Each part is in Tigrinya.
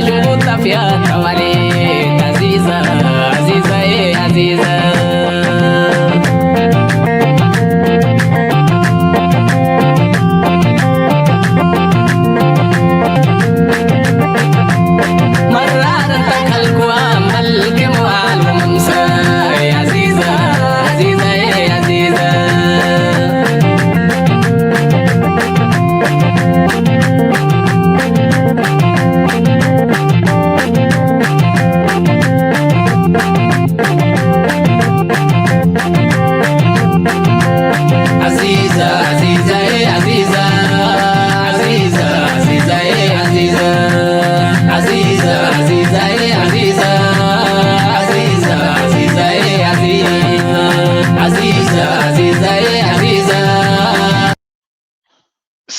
ሽጉጥ ጠፍያ ተባሌት ኣዚዛ ኣዚዛዬ ኣዚዛ መራር ተከልኩ ኣመልክ መዋል ወምሳይ ኣዚዛ ኣዚዛዬ ኣዚዛ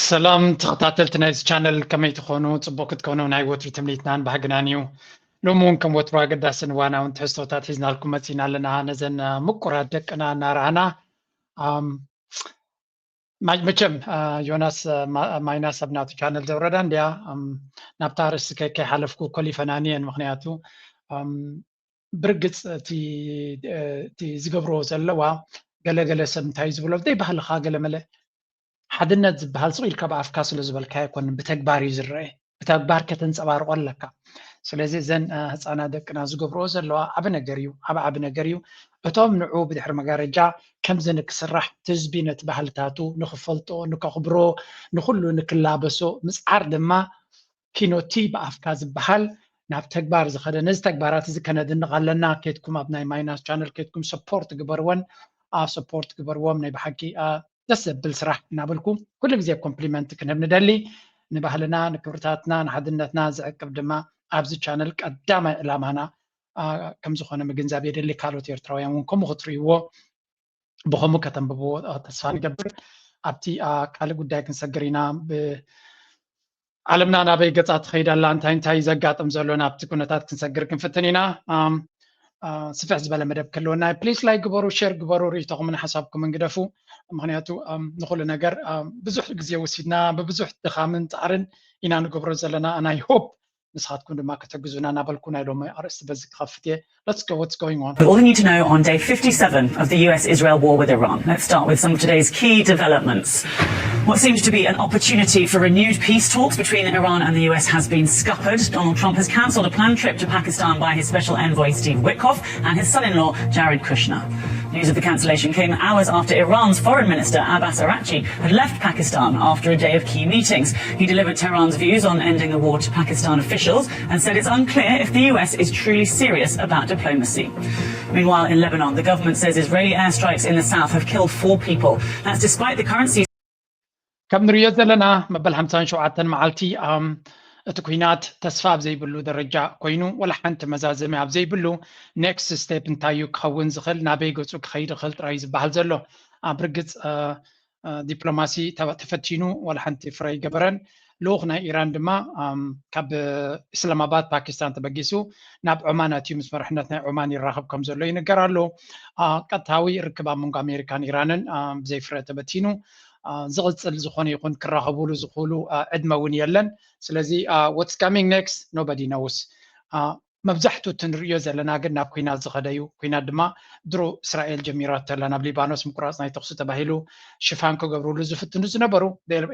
ሰላም ተኸታተልቲ ናይዚ ቻነል፣ ከመይ ትኾኑ? ጽቡቕ ክትኮኑ ናይ ወትሩ ትምኒትናን ባህግናን እዩ። ሎሚ እውን ከም ወትሩ ኣገዳስን እዋናውን ትሕዝቶታት ሒዝናልኩም መጺና ኣለና። ነዘን ምቁራት ደቅና እናረኣና መቸም ዮናስ ማይናስ ኣብ ናቱ ቻነል ዘውረዳ እንዲያ ናብታ ርእሲ ከይሓለፍኩ ኮሊፈናኒ እየን። ምክንያቱ ብርግፅ እቲ ዝገብርዎ ዘለዋ ገለገለ ሰብ እንታይ ዝብሎ ዘይባህልካ ገለመለ ሓድነት ዝበሃል ስቕ ኢልካ ብኣፍካ ስለ ዝበልካ ኣይኮንን፣ ብተግባር እዩ ዝረአ። ብተግባር ከተንፀባርቆ ኣለካ። ስለዚ እዘን ህፃናት ደቅና ዝገብርኦ ዘለዋ ዓቢ ነገር እዩ፣ ዓቢ ዓቢ ነገር እዩ። እቶም ንዑ ብድሕሪ መጋረጃ ከምዚ ንክስራሕ ህዝቢ ነቲ ባህልታቱ ንክፈልጦ፣ ንከኽብሮ፣ ንኩሉ ንክላበሶ ምፅዓር ድማ ኪኖቲ ብኣፍካ ዝበሃል ናብ ተግባር ዝኸደ። ነዚ ተግባራት እዚ ከነድንቕ ኣለና። ኬድኩም ኣብ ናይ ማይናስ ቻነል ኬድኩም ሰፖርት ግበርወን፣ ሰፖርት ግበርዎም። ናይ ብሓቂ ደስ ዘብል ስራሕ እናበልኩ ኩሉ ግዜ ኮምፕሊመንት ክንህብ ንደሊ። ንባህልና፣ ንክብርታትና፣ ንሓድነትና ዝዕቅብ ድማ ኣብዚ ቻነል ቀዳማይ ዕላማና ከም ዝኾነ ምግንዛብ የደሊ። ካልኦት ኤርትራውያን እውን ከምኡ ክትርእይዎ ብኸምኡ ከተንብብዎ ተስፋ ንገብር። ኣብቲ ካልእ ጉዳይ ክንሰግር ኢና። ዓለምና ናበይ ገጻ ትኸይድ ኣላ፣ እንታይ እንታይ ዘጋጥም ዘሎ ናብቲ ኩነታት ክንሰግር ክንፍትን ኢና። ስፍሕ ዝበለ መደብ ክህልወና ፕሊስ ላይክ ግበሩ፣ ሼር ግበሩ፣ ርእይቶኹምን ሓሳብኩምን ግደፉ። ምክንያቱ ንኩሉ ነገር ብዙሕ ግዜ ወሲድና ብብዙሕ ድኻምን ጻዕርን ኢና ንገብሮ ዘለና። ናይ ሆፕ ንስኻትኩም ድማ ከተግዙና እናበልኩ ናይ ሎሚ ኣርእስቲ በዚ ክኸፍት እየ። Let's go, what's going on? All you need to know on day fifty-seven of the U S Israel war with Iran. Let's start with some of today's key developments. What seems to be an opportunity for renewed peace talks between Iran and the U S has been scuppered. Donald Trump has cancelled a planned trip to Pakistan by his special envoy Steve Witkoff and his son-in-law Jared Kushner. News of the cancellation came hours after Iran's Foreign Minister Abbas Araghchi had left Pakistan after a day of key meetings. He delivered Tehran's views on ending the war to Pakistan officials and said it's unclear if the U S is truly serious about diplomacy. Meanwhile, in Lebanon, the government says Israeli airstrikes in the south have killed four people. That's despite the current ceasefire. ከም ንሪኦ ዘለና መበል ሓምሳን ሸውዓተን መዓልቲ እቲ ኩናት ተስፋ ኣብ ዘይብሉ ደረጃ ኮይኑ፣ ወላ ሓንቲ መዛዘሚ ኣብ ዘይብሉ ኔክስት ስቴፕ እንታይ እዩ ክኸውን ዝኽእል፣ ናበይ ገፁ ክኸይድ ይኽእል ጥራይ ዝበሃል ዘሎ። ብርግፅ ዲፕሎማሲ ተፈቲኑ ወላ ሓንቲ ፍረ ኣይገበረን። ልኡኽ ናይ ኢራን ድማ ካብ እስላማባድ ፓኪስታን ተበጊሱ ናብ ዖማን ኣትዩ ምስ መርሕነት ናይ ዖማን ይራኸብ ከም ዘሎ ይንገር ኣሎ። ቀጥታዊ ርክብ ኣብ መንጎ ኣሜሪካን ኢራንን ብዘይፍረ ተበቲኑ ዝቕፅል ዝኾነ ይኹን ክራኸቡሉ ዝኽእሉ ዕድመ እውን የለን። ስለዚ what's coming next nobody knows። መብዛሕቱ እቲ ንሪኦ ዘለና ግን ናብ ኩናት ዝኸደ እዩ። ኩናት ድማ ድሮ እስራኤል ጀሚራቶ ኣላ። ናብ ሊባኖስ ምቁራፅ ናይ ተኹሲ ተባሂሉ ሽፋን ክገብርሉ ዝፍትኑ ዝነበሩ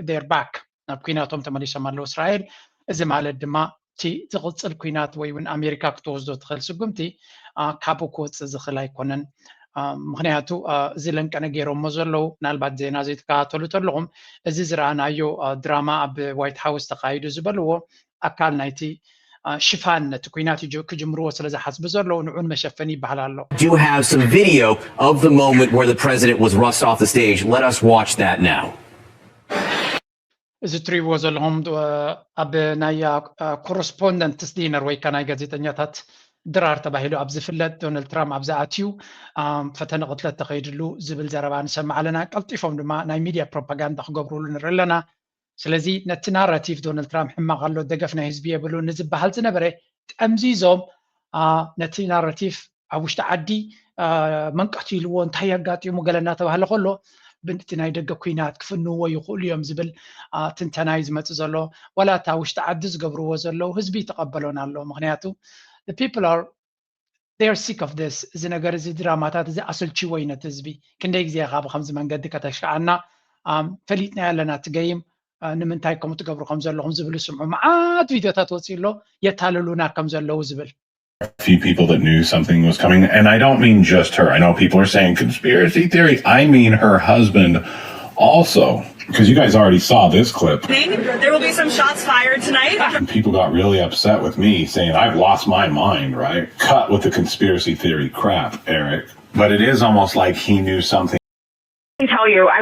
they're back፣ ናብ ኩናቶም ተመሊሶም ኣለዉ እስራኤል። እዚ ማለት ድማ እቲ ዝቕፅል ኩናት ወይ እውን ኣሜሪካ ክትወስዶ ትኽእል ስጉምቲ ካብኡ ክወፅእ ዝኽእል ኣይኮነን። ምክንያቱ እዚ ለንቀነ ገይሮሞ ዘለዉ፣ ምናልባት ዜና ዘይትከታተሉ ተለኹም፣ እዚ ዝረኣናዮ ድራማ ኣብ ዋይት ሃውስ ተኻይዱ ዝበልዎ ኣካል ናይቲ ሽፋን ነቲ ኩናት ክጅምርዎ ስለ ዝሓስቡ ዘለዉ ንዑ ንመሸፈኒ ይበሃል ኣሎ። Do have some video of the moment where the president was rushed off the stage. Let us watch that now. እዚ ትሪእዎ ዘለኹም ኣብ ናይ ኮረስፖንደንትስ ዲነር ወይ ከዓ ናይ ጋዜጠኛታት ድራር ተባሂሉ ኣብ ዝፍለጥ ዶናልድ ትራምፕ ኣብ ዝኣትዩ ፈተነ ቅትለት ተኸይድሉ ዝብል ዘረባ ንሰምዕ ኣለና። ቀልጢፎም ድማ ናይ ሚድያ ፕሮፓጋንዳ ክገብሩሉ ንርኢ ኣለና። ስለዚ ነቲ ናራቲቭ ዶናልድ ትራምፕ ሕማቕ ኣሎ፣ ደገፍ ናይ ህዝቢ የብሉ ንዝበሃል ዝነበረ ጠምዚዞም ነቲ ናራቲቭ ኣብ ውሽጢ ዓዲ መንቀቲ ኢልዎ እንታይ ኣጋጢሙ ገለ እናተባህለ ከሎ ብእቲ ናይ ደገ ኩናት ክፍንዎ ይኽእሉ እዮም ዝብል ትንተና እዩ ዝመፅእ ዘሎ። ዋላ እታ ውሽጢ ዓዲ ዝገብርዎ ዘለዉ ህዝቢ ይተቐበሎን ኣሎ። ምክንያቱ people are they're sick of this። እዚ ነገር እዚ ድራማታት እዚ ኣሰልችዎ እዩ ነቲ ህዝቢ። ክንደይ ግዜ ኢኻ ብከምዚ መንገዲ ከተሽክዓና? ፈሊጥናዮ ኣለና እቲ ገይም። ንምንታይ ከምኡ ትገብሩ ከም ዘለኹም ዝብል ስምዑ። መዓት ቪድዮታት ወፂኡ ኣሎ፣ የታልሉና ከም ዘለዉ ዝብል። A few people that knew something was coming. And I don't mean just her. I know people are saying conspiracy theories. I mean her husband also. Because you guys already saw this clip. There will be some shots fired tonight. And people got really upset with me saying, I've lost my mind, right? Cut with the conspiracy theory crap, Eric. But it is almost like he knew something. Tell you, I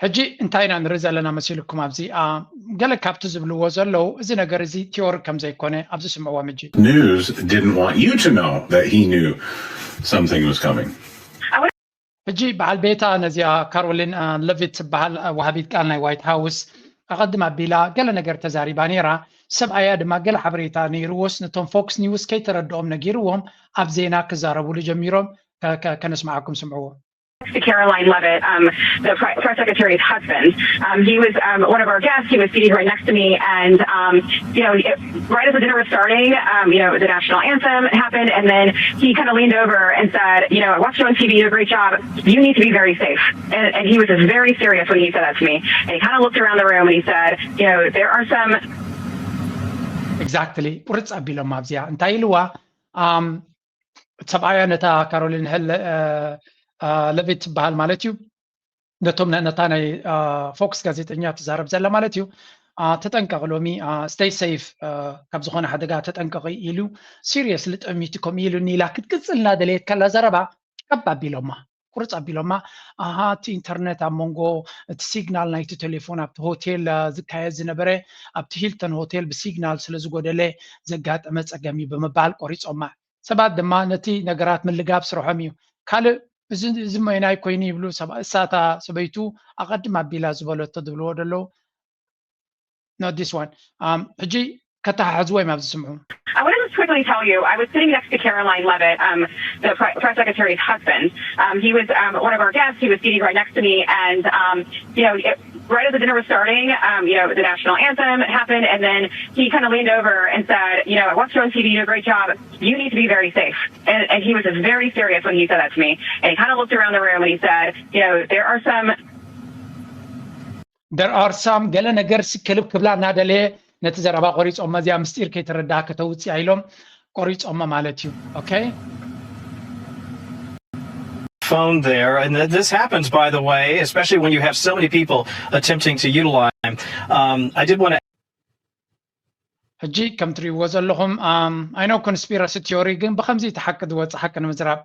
ሕጂ እንታይ ኢና ንርኢ ዘለና መሲልኩም? ኣብዚ ገለ ካብቲ ዝብልዎ ዘለዉ እዚ ነገር እዚ ቲዮሪ ከም ዘይኮነ ኣብዚ ስምዕዎም። ሕጂ news didn't want you to know that he knew something was coming. ሕጂ በዓል ቤታ ነዚኣ ካሮሊን ለቪት ትበሃል ወሃቢት ቃል ናይ ዋይት ሃውስ ኣቐድም ኣቢላ ገለ ነገር ተዛሪባ ነይራ። ሰብኣያ ድማ ገለ ሓበሬታ ነይርዎስ ነቶም ፎክስ ኒውስ ከይተረድኦም ነጊርዎም ኣብ ዜና ክዛረቡሉ ጀሚሮም። ከነስምዓኩም ስምዕዎ። to Karoline Leavitt, um, the press secretary's husband. Um, he was um, one of our guests. He was seated right next to me, and um, you know, it, right as the dinner was starting, um, you know, the national anthem happened, and then he kind of leaned over and said, you know, I watched you on T V. You did a great job. You need to be very safe. And, and he was very serious when he said that to me. And he kind of looked around the room and he said, you know, there are some. Exactly. ቁርጽ ኣቢሎም ኣብዚኣ እንታይ ኢልዋ? ሰብኣያ ነታ ካሮሊን ሄል ለቪት ትበሃል ማለት እዩ። ነቶም ነታ ናይ ፎክስ ጋዜጠኛ ትዛረብ ዘላ ማለት እዩ። ተጠንቀቕ፣ ሎሚ stay safe፣ ካብ ዝኾነ ሓደጋ ተጠንቀቒ ኢሉ ሲሪየስሊ ጠሚቱ ከምኡ ኢሉኒ ኢላ ክትቅፅል እናደለየት ከላ ዘረባ ቀብ ኣቢሎማ፣ ቁርፅ ኣቢሎማ። ኣሃ፣ እቲ ኢንተርኔት ኣብ መንጎ እቲ ሲግናል ናይቲ ቴሌፎን ኣብቲ ሆቴል ዝካየድ ዝነበረ ኣብቲ ሂልተን ሆቴል ብሲግናል ስለ ዝጎደለ ዘጋጠመ ፀገም እዩ ብምባል ቆሪፆማ። ሰባት ድማ ነቲ ነገራት ምልጋብ ስርሖም እዩ። ካልእ እዚ እዚ መይናይ ኮይኑ ይብሉ። እሳታ ሰበይቱ ኣቐድም ኣቢላ ዝበለቶ ዝብልዎ ዘለዉ not this one። ሕጂ ከተሓሕዝዎ እዮም ኣብዚ ስምዑ። I want to just quickly tell you, I was sitting next to Karoline Leavitt, um, the press secretary's husband. Um, he was um, one of our guests. He was seated right next to me, and um, you know, it, right as the dinner was starting, um, you know, the national anthem happened, and then he kind of leaned over and said, you know, I watched you on T V, you did a great job. You need to be very safe. And, and he was very serious when he said that to me. And he kind of looked around the room and he said, you know, there are some. There are some ገለ ነገር ክልብ ክብላ እናደለየ ነቲ ዘረባ ቆሪፆሞ፣ እዚኣ ምስጢር ከይተረዳእ ከተውፅያ ኢሎም ቆሪፆሞ ማለት እዩ። Okay? Phone there, and this happens, by the way, especially when you have so many people attempting to utilize. Um, I did want to. ሕጂ ከም ትሪእዎ ዘለኹም I know conspiracy theory ግን ብከምዚ እቲ ሓቂ ዝወፅእ ሓቂ ንምዝራብ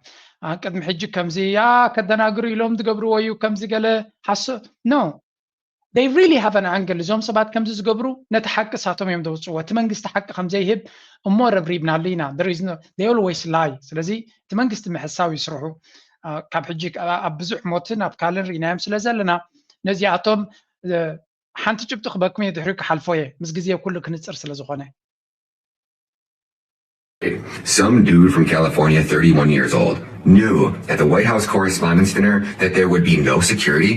ቅድሚ ሕጂ ከምዚ ያ ከደናግሩ ኢሎም ዝገብርዎ እዩ ከምዚ ገለ ሓሶ no they really have an angle። እዞም ሰባት ከምዚ ዝገብሩ ነቲ ሓቂ እሳቶም እዮም ዘውፅዎ። እቲ መንግስቲ ሓቂ ከም ዘይህብ እሞ ረብሪብናሉ ኢና። They always lie። ስለዚ እቲ መንግስቲ ምሕሳው ይስርሑ። ካብ ሕጂ ኣብ ብዙሕ ሞትን ኣብ ካልእን ርኢናዮም ስለ ዘለና ነዚኣቶም ሓንቲ ጭብጢ ክበኩም እየ ድሕሪኡ ክሓልፎ እየ ምስ ግዜ ኩሉ ክንፅር ስለ ዝኾነ። Some dude from California, thirty-one years old, knew at the White House Correspondents' Dinner that there would be no security.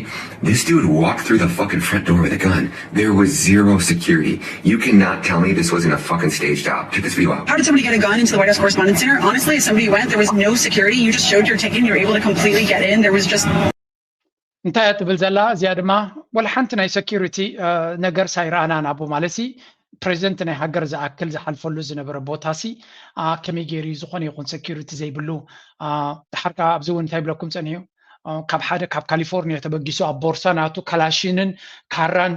This dude walked through the fucking front door with a gun. There was zero security. You cannot tell me this wasn't a fucking stage job. Check this video out. How did somebody get a gun into the White House Correspondents' Dinner? Honestly, if somebody went, there was no security. You just showed your ticket and you were able to completely get in. There was just. እንታይ እያ ትብል ዘላ እዚኣ ድማ ወላ ሓንቲ ናይ ሰኪሪቲ ነገር ሳይረኣና ናቡ ማለት ሲ ፕሬዚደንት ናይ ሃገር ዝኣክል ዝሓልፈሉ ዝነበረ ቦታ ሲ ከመይ ገይሩ ዝኾነ ይኹን ሰኪሪቲ ዘይብሉ ድሓር ከዓ ኣብዚ እውን እንታይ ብለኩም ፀኒሑ ካብ ሓደ ካብ ካሊፎርኒያ ተበጊሱ ኣብ ቦርሳ ናቱ ካላሽንን ካራን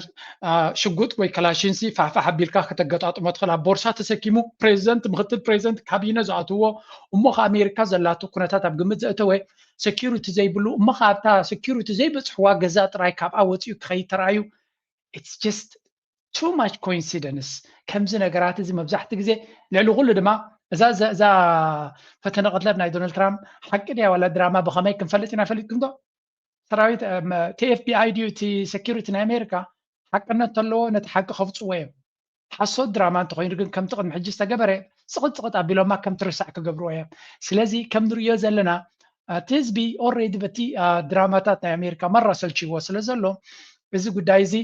ሽጉጥ ወይ ካላሽን ሲ ፋሕፋሕ ኣቢልካ ከተገጣጥሞ ትኽእል ኣብ ቦርሳ ተሰኪሙ ፕሬዚደንት ምክትል ፕሬዚደንት ካቢነ ዝኣትዎ እሞ ከ ኣሜሪካ ዘላቶ ኩነታት ኣብ ግምት ዘእተወ ሰኪሪቲ ዘይብሉ እሞ ከ ኣብታ ሰኪሪቲ ዘይበፅሕዋ ገዛ ጥራይ ካብኣ ወፂኡ ክኸይድ ተራእዩ it's just too much coincidence። ከምዚ ነገራት እዚ መብዛሕቲ ግዜ ልዕሊ ኩሉ ድማ እዛ እዛ ፈተነ ቅትለት ናይ ዶናልድ ትራምፕ ሓቂ ድያ ዋላ ድራማ ብኸመይ ክንፈልጥ ኢና ፈሊጥኩም ዶ? ሰራዊት እቲ ኤፍቢኣይ ድዩ እቲ ሰኪሪቲ ናይ ኣሜሪካ ሓቅነት ተለዎ ነቲ ሓቂ ከፍፅዎ እዮም። ሓሶት ድራማ እንተኮይኑ ግን ከምቲ ቅድሚ ሕጂ ዝተገበረ ፅቕጥ ፅቕጥ ኣቢሎማ ከም ትርሳዕ ክገብርዎ እዮም። ስለዚ ከም ንርእዮ ዘለና እቲ ህዝቢ ኦሬዲ በቲ ድራማታት ናይ ኣሜሪካ መራ ሰልችዎ ስለ ዘሎ፣ እዚ ጉዳይ እዚ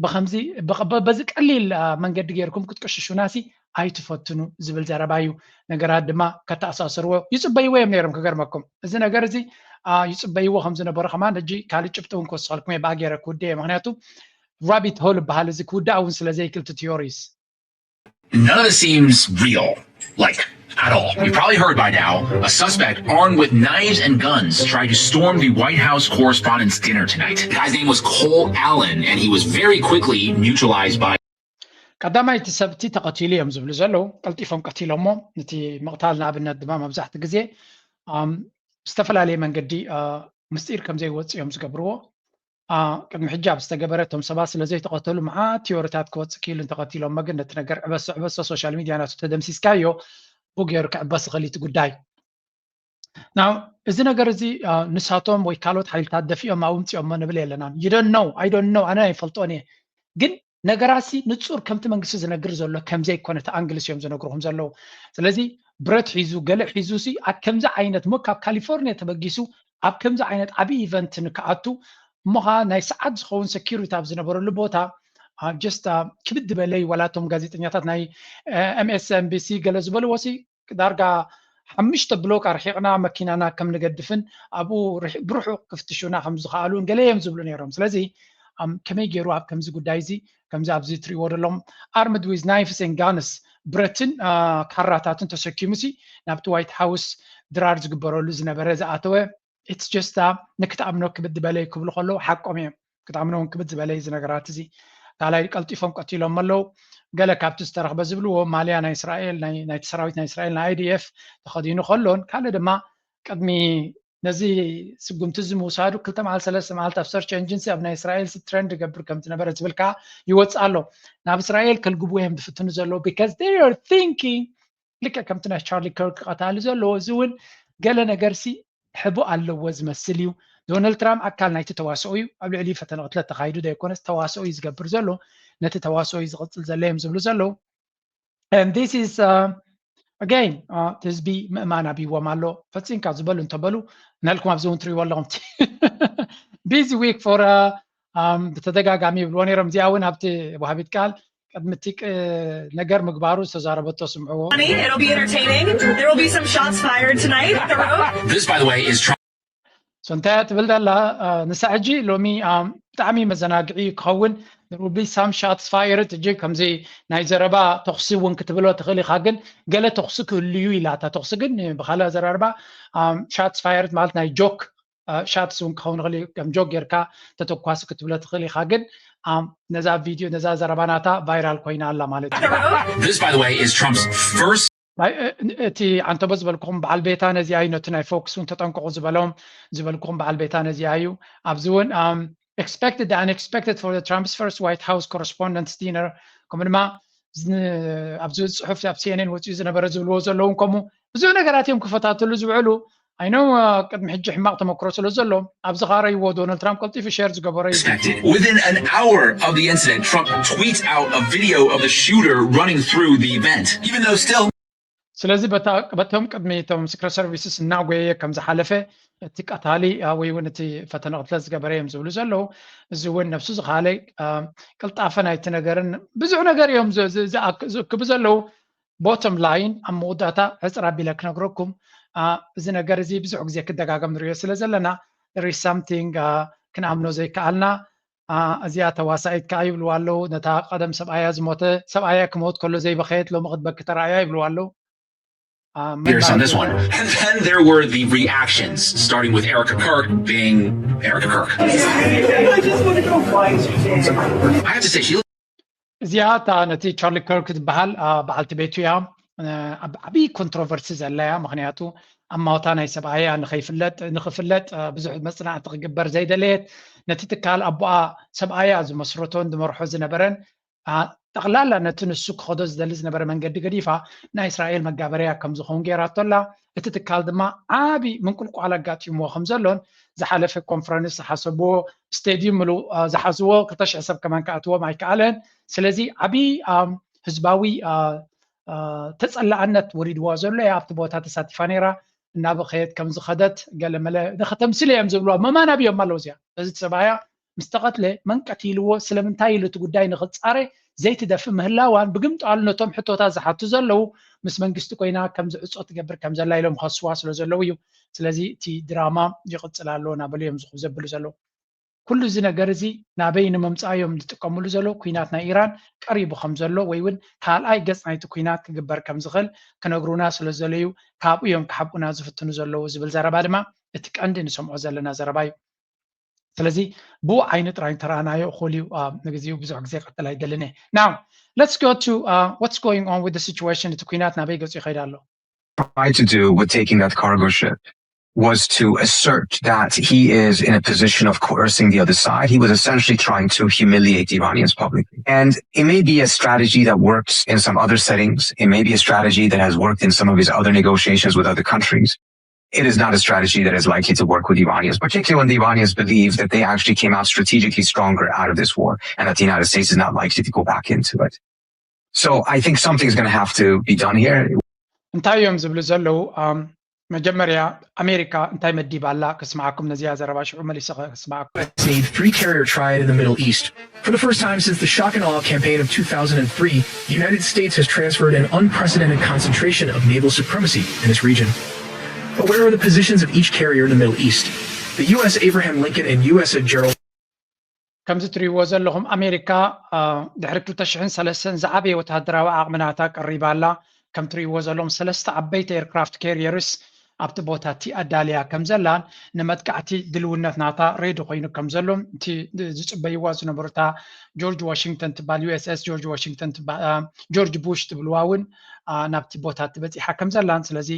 ብከምዚ በዚ ቀሊል መንገዲ ገይርኩም ክትቅሽሹናሲ ኣይትፈትኑ ዝብል ዘረባ እዩ። ነገራት ድማ ከተኣሳሰርዎ ይፅበይዎ እዮም ነይሮም። ክገርመኩም፣ እዚ ነገር እዚ ይፅበይዎ ከም ዝነበሩ ከማን ሕጂ ካልእ ጭብጢ እውን ክወስኸልኩም እየ ብኣገረ ክውደ እየ። ምክንያቱ ራቢት ሆል ይበሃል፣ እዚ ክውዳእ እውን ስለ ዘይክል እቲ ቲዮሪስ። None of this seems real, like, at all. You probably heard by now, a suspect armed with knives and guns tried to storm the White House Correspondents' Dinner tonight. The guy's name was Cole Allen, and he was very quickly neutralized by ቀዳማይ እቲ ሰብ እቲ ተቐቲሉ እዮም ዝብሉ ዘለዉ። ቀልጢፎም ቀቲሎሞ። ነቲ ምቕታል ንኣብነት ድማ መብዛሕቲ ግዜ ብዝተፈላለየ መንገዲ ምስጢር ከም ዘይወፅ እዮም ዝገብርዎ። ቅድሚ ሕጂ ኣብ ዝተገበረ እቶም ሰባት ስለ ዘይተቐተሉ መዓት ቲዮሪታት ክወፅእ ክኢሉ እንተቐቲሎሞ ግን ነቲ ነገር ዕበሶ ዕበሶ ሶሻል ሚድያ ናቱ ተደምሲስካዮ ብኡ ገይሩ ክዕበስ ይኽእል እቲ ጉዳይ። ናው እዚ ነገር እዚ ንሳቶም ወይ ካልኦት ሓይልታት ደፊኦም ኣውምፅኦሞ ንብል የለናን። You don't know, I don't know፣ ኣነ ኣይፈልጦን እየ። ግን ነገራሲ ንፁር ከምቲ መንግስቲ ዝነግር ዘሎ ከምዘይኮነ እቲ ኣንግልስ እዮም ዝነግርኹም ዘለዉ። ስለዚ ብረት ሒዙ ገለ ሒዙ ሲ ኣብ ከምዚ ዓይነት ሞ ካብ ካሊፎርኒያ ተበጊሱ ኣብ ከምዚ ዓይነት ዓብዪ ኢቨንት ንክኣቱ እሞ ኸዓ ናይ ሰዓት ዝኸውን ሰኪሪቲ ኣብ ዝነበረሉ ቦታ ጀስት ክብድ በለይ ዋላ እቶም ጋዜጠኛታት ናይ ኤምኤስኤንቢሲ ገለ ዝበልዎ ሲ ዳርጋ ሓሙሽተ ብሎክ ኣርሒቕና መኪናና ከም ንገድፍን ኣብኡ ብርሑቕ ክፍትሹና ከም ዝኸኣሉን ገለ እዮም ዝብሉ ነይሮም። ስለዚ ከመይ ገይሩ ኣብ ከምዚ ጉዳይ እዚ ከምዚ ኣብዚ እትሪእዎ ዘለኹም ኣርምድ ዊዝ ናይፍስ ኤን ጋንስ ብረትን ካራታትን ተሰኪሙ ሲ ናብቲ ዋይት ሃውስ ድራር ዝግበረሉ ዝነበረ ዝኣተወ ኢትስ ጀስት ንክትኣምኖ ክብድ በለይ ክብሉ ከለዉ ሓቆም እዮም። ክተኣምኖ እውን ክብድ ዝበለ እዚ ነገራት እዚ ካልኣይ ቀልጢፎም ቀቲሎም ኣለዉ። ገለ ካብቲ ዝተረኽበ ዝብልዎ ማልያ ናይ እስራኤል ናይቲ ሰራዊት ናይ እስራኤል ናይ ኣይዲኤፍ ተኸዲኑ ከሎን ካልእ ድማ ቅድሚ ነዚ ስጉምቲ እዚ ምውሳዱ ክልተ መዓልቲ ሰለስተ መዓልቲ ኣብ ሰርች ኤንጅንሲ ኣብ ናይ እስራኤል ትረንድ ይገብር ከም ዝነበረ ዝብል ከዓ ይወፅእ ኣሎ። ናብ እስራኤል ከልግቡ እዮም ዝፍትኑ ዘለዉ because they are thinking ልክዕ ከምቲ ናይ ቻርሊ ከርክ ቀታሊ ዘለዎ እዚ እውን ገለ ነገር ሲ ሕብእ ኣለዎ ዝመስል እዩ። ዶናልድ ትራምፕ ኣካል ናይቲ ተዋስኦ እዩ። ኣብ ልዕሊ ፈተነ ቅትለት ተኻይዱ ዘይኮነስ ተዋስኦ እዩ ዝገብር ዘሎ። ነቲ ተዋስኦ እዩ ዝቕፅል ዘሎ እዮም ዝብሉ ዘለዉ። And this is again እቲ ህዝቢ ምእማን ኣብይዎም ኣሎ። ፈፂምካ ዝበሉ እንተበሉ ናልኩም ኣብዚ እውን ትሪእዎ ኣለኹም። Busy week for ብተደጋጋሚ ይብልዎ ነይሮም። እዚኣ እውን ኣብቲ ወሃቢት ቃል ቅድሚ እቲ ነገር ምግባሩ ዝተዛረበቶ ስምዕዎ። It'll be entertaining. There will be some shots fired tonight at the Rogue. This, by the way, is Trump. So እንታይ ትብል ዘላ ንሳ ሕጂ ሎሚ ብጣዕሚ መዘናግዒ ክኸውን there will be some shots fired ሕጂ ከምዚ ናይ ዘረባ ተኹሲ እውን ክትብሎ ትኽእል ኢኻ፣ ግን ገለ ተኹሲ ክህሉ እዩ ኢላ። እታ ተኹሲ ግን ብኻልእ ኣዘራርባ shots fired ማለት ናይ ጆክ ሻትስ እውን ክኸውን ይኽእል እዩ። ከም ጆክ ጌርካ ተተኳሲ ክትብሎ ትኽእል ኢኻ፣ ግን ነዛ ቪድዮ ነዛ ዘረባ ናታ ቫይራል ኮይና ኣላ ማለት እዩ። This, by the way, is Trump's first. እቲ ኣንተቦ ዝበልኩኹም በዓል ቤታ ነዚኣ እዩ፣ ነቲ ናይ ፎክስ እውን ተጠንቀቑ ዝበሎም ዝበልኩኹም በዓል ቤታ ነዚኣ እዩ። ኣብዚ እውን expected the unexpected for the Trump's first White House Correspondents' Dinner ከምኡ ድማ ኣብዚ ፅሑፍ ኣብ ሲኤንኤን ወፂኡ ዝነበረ ዝብልዎ ዘለውን ከምኡ ብዙሕ ነገራት እዮም ክፈታተሉ ዝውዕሉ። I know ቅድሚ ሕጂ ሕማቕ ተመክሮ ስለ ዘሎ ኣብዚ ካረይዎ ዶናልድ ትራምፕ ቀልጢፉ ሸር ዝገበሮ እዩ። Within an hour of the incident, Trump tweets out a video of the shooter running through the event, even though still. ስለዚ በቶም ቅድሚ እቶም ሲክረት ሰርቪስስ እናጎየየ ከም ዝሓለፈ እቲ ቀታሊ ወይ እውን እቲ ፈተነ ቅትለት ዝገበረ እዮም ዝብሉ ዘለዉ። እዚ እውን ነብሱ ዝኻለ ቅልጣፈ ናይቲ ነገርን ብዙሕ ነገር እዮም ዝእክቡ ዘለዉ። ቦቶም ላይን ኣብ መወዳእታ ሕፅር ኣቢለ ክነግረኩም እዚ ነገር እዚ ብዙሕ ግዜ ክደጋገም ንሪኦ ስለ ዘለና there is something ክንኣምኖ ዘይከኣልና። እዚኣ ተዋሳኢት ከዓ ይብልዋ ኣለዉ ነታ ቀደም ሰብኣያ ዝሞተ ሰብኣያ ክሞት ከሎ ዘይበኸየት ሎሚ ክትበኪ ተራእያ ይብልዋ ኣለዉ። Here's on this one. And then there were the reactions, starting with Erica Kirk being Erica Kirk. I have to say, she እዚኣ እታ ነቲ ቻርሊ ከርክ ዝበሃል በዓልቲ ቤቱ እያ። ኣብ ዓብዪ ኮንትሮቨርሲ ዘላ እያ። ምክንያቱ ኣማውታ ናይ ሰብኣያ ንኸይፍለጥ ንኽፍለጥ ብዙሕ መፅናዕቲ ክግበር ዘይደለየት ነቲ ትካል ኣቦኣ ሰብኣያ ዝመስረቶን ዝመርሖ ዝነበረን ጠቕላላ ነቲ ንሱ ክኸዶ ዝደሊ ዝነበረ መንገዲ ገዲፋ ናይ እስራኤል መጋበርያ ከም ዝኸውን ገይራቶ ኣላ። እቲ ትካል ድማ ዓቢ ምንቁልቋል ኣጋጢምዎ ከም ዘሎን ዝሓለፈ ኮንፈረንስ ዝሓሰብዎ ስቴድዩም ምሉ ዝሓዝዎ ክልተ ሽሕ ሰብ ከማን ክኣትዎም ኣይከኣለን። ስለዚ ዓቢ ህዝባዊ ተጸላእነት ወሪድዎ ዘሎ እያ ኣብቲ ቦታ ተሳቲፋ ነይራ። እናበኸየት ከም ዝኸደት ገለመለ ንኸተምስል እዮም ዝብልዋ። መማን ኣብዮም ኣለዉ እዚኣ። በዚ ሰብኣያ ምስ ተቐትለ መን ቀቲልዎ፣ ስለምንታይ ኢሉ እቲ ጉዳይ ንኽጻረ ዘይትደፍእ ምህላዋን፣ ብግምጣሉ ነቶም ሕቶታት ዝሓቱ ዘለዉ ምስ መንግስቲ ኮይና ከም ዝዕጾ ትገብር ከም ዘላ ኢሎም ኸስዋ ስለ ዘለዉ እዩ። ስለዚ እቲ ድራማ ይቕጽል ኣሎ እናበሉ እዮም ዝኹ-፣ ዘብሉ ዘለዉ። ኩሉ እዚ ነገር እዚ ናበይ ንምምጻእ እዮም ዝጥቀምሉ ዘለዉ? ኩናት ናይ ኢራን ቀሪቡ ከም ዘሎ ወይ እውን ካልኣይ ገጽ ናይቲ ኩናት ክግበር ከም ዝኽእል ክነግሩና ስለ ዘለዩ ካብኡ እዮም ክሓብኡና ዝፍትኑ ዘለዉ ዝብል ዘረባ ድማ እቲ ቀንዲ ንሰምዖ ዘለና ዘረባ እዩ። ስለዚ ብኡ ዓይኒ ጥራይ እንተረኣናዮ እኹል እዩ። አ፣ ንግዚኡ ብዙሕ ግዜ ቀጥል ኣይደልን እየ። Now, let's go to, uh, what's going on with the situation. እቲ ኩናት ናበይ ገጹ ይኸይድ ኣሎ? Tried to do with taking that cargo ship was to assert that he is in a position of coercing the other side. He was essentially trying to humiliate the Iranians publicly. And it may be a strategy that works in some other settings. It may be a strategy that has worked in some of his other negotiations with other countries. It is not a strategy that is likely to work with Iranians, particularly when the Iranians believe that they actually came out strategically stronger out of this war and that the United States is not likely to go back into it. So I think something's going to have to be done here. እንታይ እዮም ዝብሉ ዘለዉ? ኣም፣ መጀመርያ ኣሜሪካ እንታይ መዲባ ኣላ ከስምዓኩም፣ ነዚኣ ዘረባ ሽዑ መሊሰ ከስምዓኩም። Navy three carrier triad in the Middle East. For the first time since the shock and awe campaign of two thousand three, the United States has transferred an unprecedented concentration of naval supremacy in this region. But where are the positions of each carrier in the Middle East? The U S Abraham Lincoln and U S Gerald ከምዚ ትሪእዎ ዘለኹም ኣሜሪካ፣ አ፣ ድሕሪ ክልተ ሽሕን ሰለስተን ዝዓበየ ወተሃደራዊ ዓቕሚ ናታ ቀሪባ ኣላ። ከም ትሪእዎ ዘለኹም ሰለስተ ዓበይቲ ኤርክራፍት ካሪየርስ ኣብቲ ቦታ እቲ ኣዳልያ ከም ዘላን ንመጥቃዕቲ ድልውነት ናታ ሬዲ ኮይኑ ከም ዘሎን እቲ ዝጽበይዋ ዝነበሩ እታ ጆርጅ ዋሽንግተን ትበሃል፣ ዩ ኤስ ኤስ ጆርጅ ዋሽንግተን ትበሃል፣ አ፣ ጆርጅ ቡሽ ትብልዋ እውን፣ አ፣ ናብቲ ቦታ እቲ በጺሓ ከም ዘላን፣ ስለዚ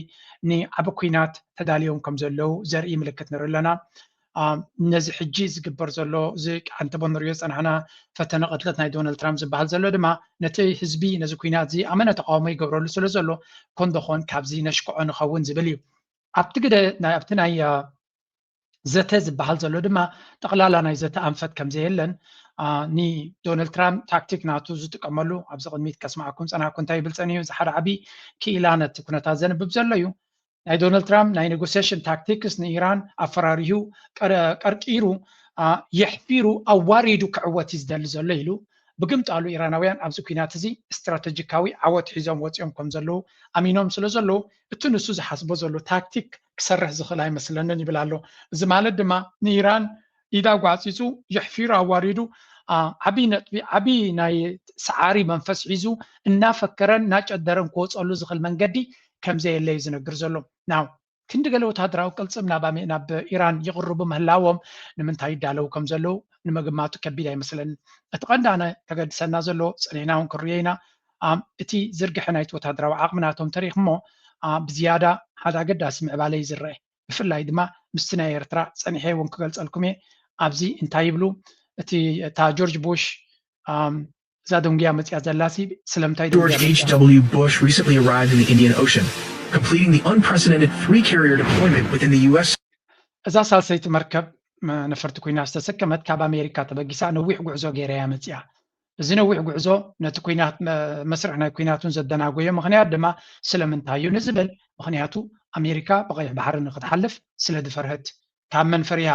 ንዓቢ ኩናት ተዳልዮም ከም ዘለዉ ዘርኢ ምልክት ንርኢ ኣለና። አ፣ ነዚ ሕጂ ዝግበር ዘሎ፣ እዚ ኣንተቦ ንሪኦ ዝጸናሕና ፈተነ ቅትለት ናይ ዶናልድ ትራምፕ ዝበሃል ዘሎ ድማ ነቲ ህዝቢ ነዚ ኩናት እዚ ኣመነ ተቃውሞ ይገብረሉ ስለ ዘሎ፣ ኮን ደኾን ካብዚ ነሽክዖ ንኸውን ዝብል እዩ። ኣብቲ ግደ ናይ፣ ኣብቲ ናይ፣ አ፣ ዘተ ዝበሃል ዘሎ ድማ ጠቕላላ ናይ ዘተ ኣንፈት ከም ዘየለን፣ አ፣ ንዶናልድ ትራምፕ ታክቲክ ናቱ ዝጥቀመሉ ኣብዚ ቅድሚት ከስምዓኩም ጸናሕኩ እንታይ ይብል ጸኒሑ፣ እዚ ሓደ ዓቢ ክኢላ ነቲ ኩነታት ዘንብብ ዘሎ እዩ። ናይ ዶናልድ ትራምፕ ናይ ኔጎሲዬሽን ታክቲክስ ንኢራን ኣፈራሪሁ፣ ቀረ-፣ ቀርቂሩ፣ አ፣ የሕፊሩ፣ ኣዋሪዱ ክዕወት እዩ ዝደሊ ዘሎ ኢሉ። ብግምጣሉ ኢራናውያን ኣብዚ ኩናት እዚ ስትራተጂካዊ ዓወት ሒዞም ወፂኦም ከም ዘለዉ ኣሚኖም ስለ ዘለዉ፣ እቲ ንሱ ዝሓስቦ ዘሎ ታክቲክ ክሰርሕ ዝኽእል ኣይመስለንን ይብል ኣሎ። እዚ ማለት ድማ ንኢራን ኢዳ ጓዕፂፁ፣ የሕፊሩ፣ ኣዋሪዱ፣ አ፣ ዓብዪ ነጥቢ፣ ዓብዪ ናይ ሰዓሪ መንፈስ ሒዙ እናፈከረን እናጨደረን ክወፀሉ ዝኽእል መንገዲ ከም ዘየለ እዩ ዝነግር ዘሎ። ናው ክንዲ ገለ ወተሃደራዊ ቅልጽም ናብ ኣሜ-፣ ናብ ኢራን ይቕርቡ ምህላዎም ንምንታይ ይዳለዉ ከም ዘለዉ ንምግማቱ ከቢድ ኣይመስለንን። እቲ ቀንዲ ኣነ ከገድሰና ዘሎ፣ ጸኒሕና እውን ክንርእዮ ኢና፣ ኣም፣ እቲ ዝርግሐ ናይቲ ወተሃደራዊ ዓቕሚ ናቶም ተሪኽሞ፣ ኣ፣ ብዝያዳ ሓደ ኣገዳሲ ምዕባለ እዩ ዝረአ። ብፍላይ ድማ ምስቲ ናይ ኤርትራ ጸኒሐ እውን ክገልጸልኩም እየ። ኣብዚ እንታይ ይብሉ? እቲ፣ እታ ጆርጅ ቡሽ፣ ኣም፣ እዛ ደንጉያ መጽያ ዘላሲ ስለምንታይ ደንጉያ George መጽያ? H W Bush recently arrived in the Indian Ocean, completing the unprecedented three carrier deployment within the U S. እዛ ሳልሰይቲ መርከብ መ-፣ ነፈርቲ ኩናት ዝተሰከመት ካብ ኣሜሪካ ተበጊሳ ነዊሕ ጉዕዞ ገይራ እያ መጽያ። እዚ ነዊሕ ጉዕዞ ነቲ ኩናት መ-፣ መስርሕ ናይ ኩናት እውን ዘደናጎዮ ምኽንያት ድማ ስለምንታይ እዩ ንዝብል፣ ምኽንያቱ ኣሜሪካ ብቐይሕ ባሕሪ ንክትሓልፍ ስለ ዝፈርሀት። ካብ መን ፈሪሃ፣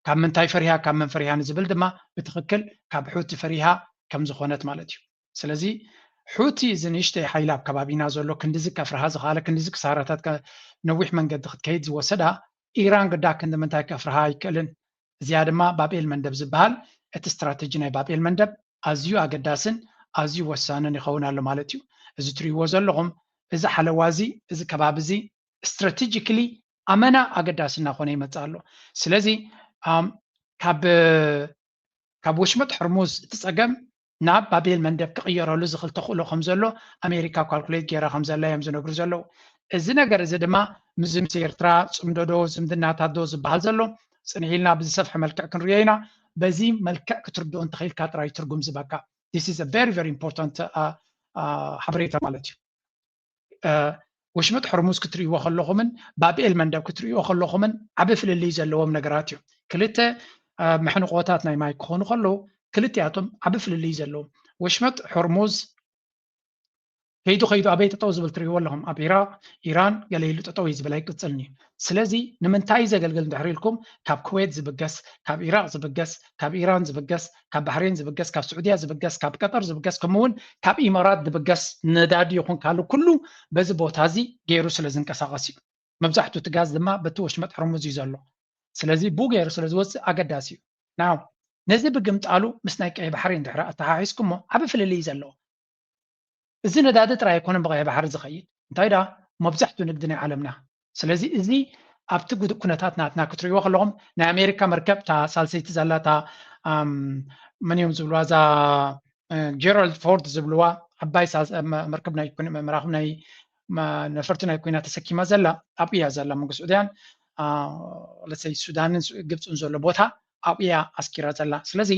ካብ ምንታይ ፈሪሃ፣ ካብ መን ፈሪሃ ንዝብል ድማ ብትኽክል ካብ ሑቲ ፈሪሃ ከም ዝኾነት ማለት እዩ። ስለዚ ሑቲ እዚ ንእሽተይ ሓይሊ ኣብ ከባቢና ዘሎ ክንድዚ ከፍርሃ ዝኸኣለ፣ ክንድዚ ክሳራታት ከ-፣ ነዊሕ መንገዲ ክትከይድ ዝወሰዳ ኢራን ግዳ ክንዲ ምንታይ ከፍርሃ ኣይክእልን። እዚኣ ድማ ባብኤል መንደብ ዝበሃል እቲ ስትራተጂ ናይ ባብኤል መንደብ ኣዝዩ ኣገዳስን ኣዝዩ ወሳንን ይኸውን ኣሎ ማለት እዩ። እዚ ትሪእዎ ዘለኹም እዚ ሓለዋ እዚ፣ እዚ ከባቢ እዚ ስትራቴጂክሊ ኣመና ኣገዳሲ እናኾነ ይመጽእ ኣሎ። ስለዚ፣ ኣም፣ ካብ፣ ካብ ወሽመጥ ሕርሙዝ እቲ ጸገም ናብ ባቤል መንደብ ክቕየረሉ ዝኽእል ተኽእሎ ከም ዘሎ ኣሜሪካ ካልኩሌት ገይራ ከም ዘላ እዮም ዝነግሩ ዘለዉ። እዚ ነገር እዚ ድማ ምስ ምስ ኤርትራ ጽምዶ ዶ ዝምድናታት ዶ ዝበሃል ዘሎ ጽንሕ ኢልና ብዝሰፍሐ መልክዕ ክንሪኦ ኢና። በዚ መልክዕ ክትርድኦ እንተኽኢልካ ጥራይ ትርጉም ዝበካ። This is a very, very important, uh, uh, ሓበሬታ ማለት እዩ። እ፣ ወሽመጥ ሕርሙዝ ክትርእይዎ ከለኹምን ባብኤል መንደብ ክትርእይዎ ከለኹምን ዓቢ ፍልልይ ዘለዎም ነገራት እዮም። ክልተ፣ እ፣ መሕንቆታት ናይ ማይ ክኾኑ ከለዉ፣ ክልቲኣቶም ዓቢ ፍልልይ ዘለዎም። ወሽመጥ ሕርሙዝ ከይዱ ከይዱ ኣበይ ጠጠው ዝብል ትሪእዎ ኣለኹም? ኣብ ኢራቅ፣ ኢራን ገለ ኢሉ ጠጠው እዩ ዝብል፣ ኣይቅፅልን እዩ። ስለዚ ንምንታይ ዘገልግል እንድሕር ኢልኩም፣ ካብ ኩዌት ዝብገስ፣ ካብ ኢራቅ ዝብገስ፣ ካብ ኢራን ዝብገስ፣ ካብ ባህሬን ዝብገስ፣ ካብ ስዑድያ ዝብገስ፣ ካብ ቀጠር ዝብገስ፣ ከምኡ እውን ካብ ኢማራት ዝብገስ ነዳዲ ይኹን ካልእ ኩሉ በዚ ቦታ እዚ ገይሩ ስለ ዝንቀሳቀስ እዩ። መብዛሕትኡ እቲ ጋዝ ድማ በቲ ወሽመጥ ሕርሙዝ እዩ ዘሎ። ስለዚ ብኡ ገይሩ ስለ ዝወፅእ ኣገዳሲ እዩ። ናው ነዚ ብግምጣሉ ምስ ናይ ቀይ ባሕሪ እንድሕር ኣተሓሒዝኩሞ ዓቢ ፍልልይ እዩ ዘለዎ። እዚ ነዳዲ ጥራይ ኣይኮነን ብቀይ ባሕሪ ዝኸይድ፣ እንታይ ደኣ መብዛሕትኡ ንግዲ ናይ ዓለምና። ስለዚ እዚ ኣብቲ ጉድ- ኩነታት ናትና ክትሪእዎ ከለኹም ናይ ኣሜሪካ መርከብ እታ ሳልሰይቲ ዘላ እታ ኣም፣ መን እዮም ዝብልዋ እዛ እ፣ ጀራልድ ፎርድ ዝብልዋ ዓባይ ሳልስ- መ- መርከብ ናይ ኩን- መራኽብ ናይ መ- ነፈርቲ ናይ ኮይና ተሰኪማ ዘላ ኣብኡ እያ ዘላ መንግስቲ ዑድያን ለሰይ ሱዳንን ሱ- ግብፅን ዘሎ ቦታ ኣብኡ እያ ኣስኪራ ዘላ። ስለዚ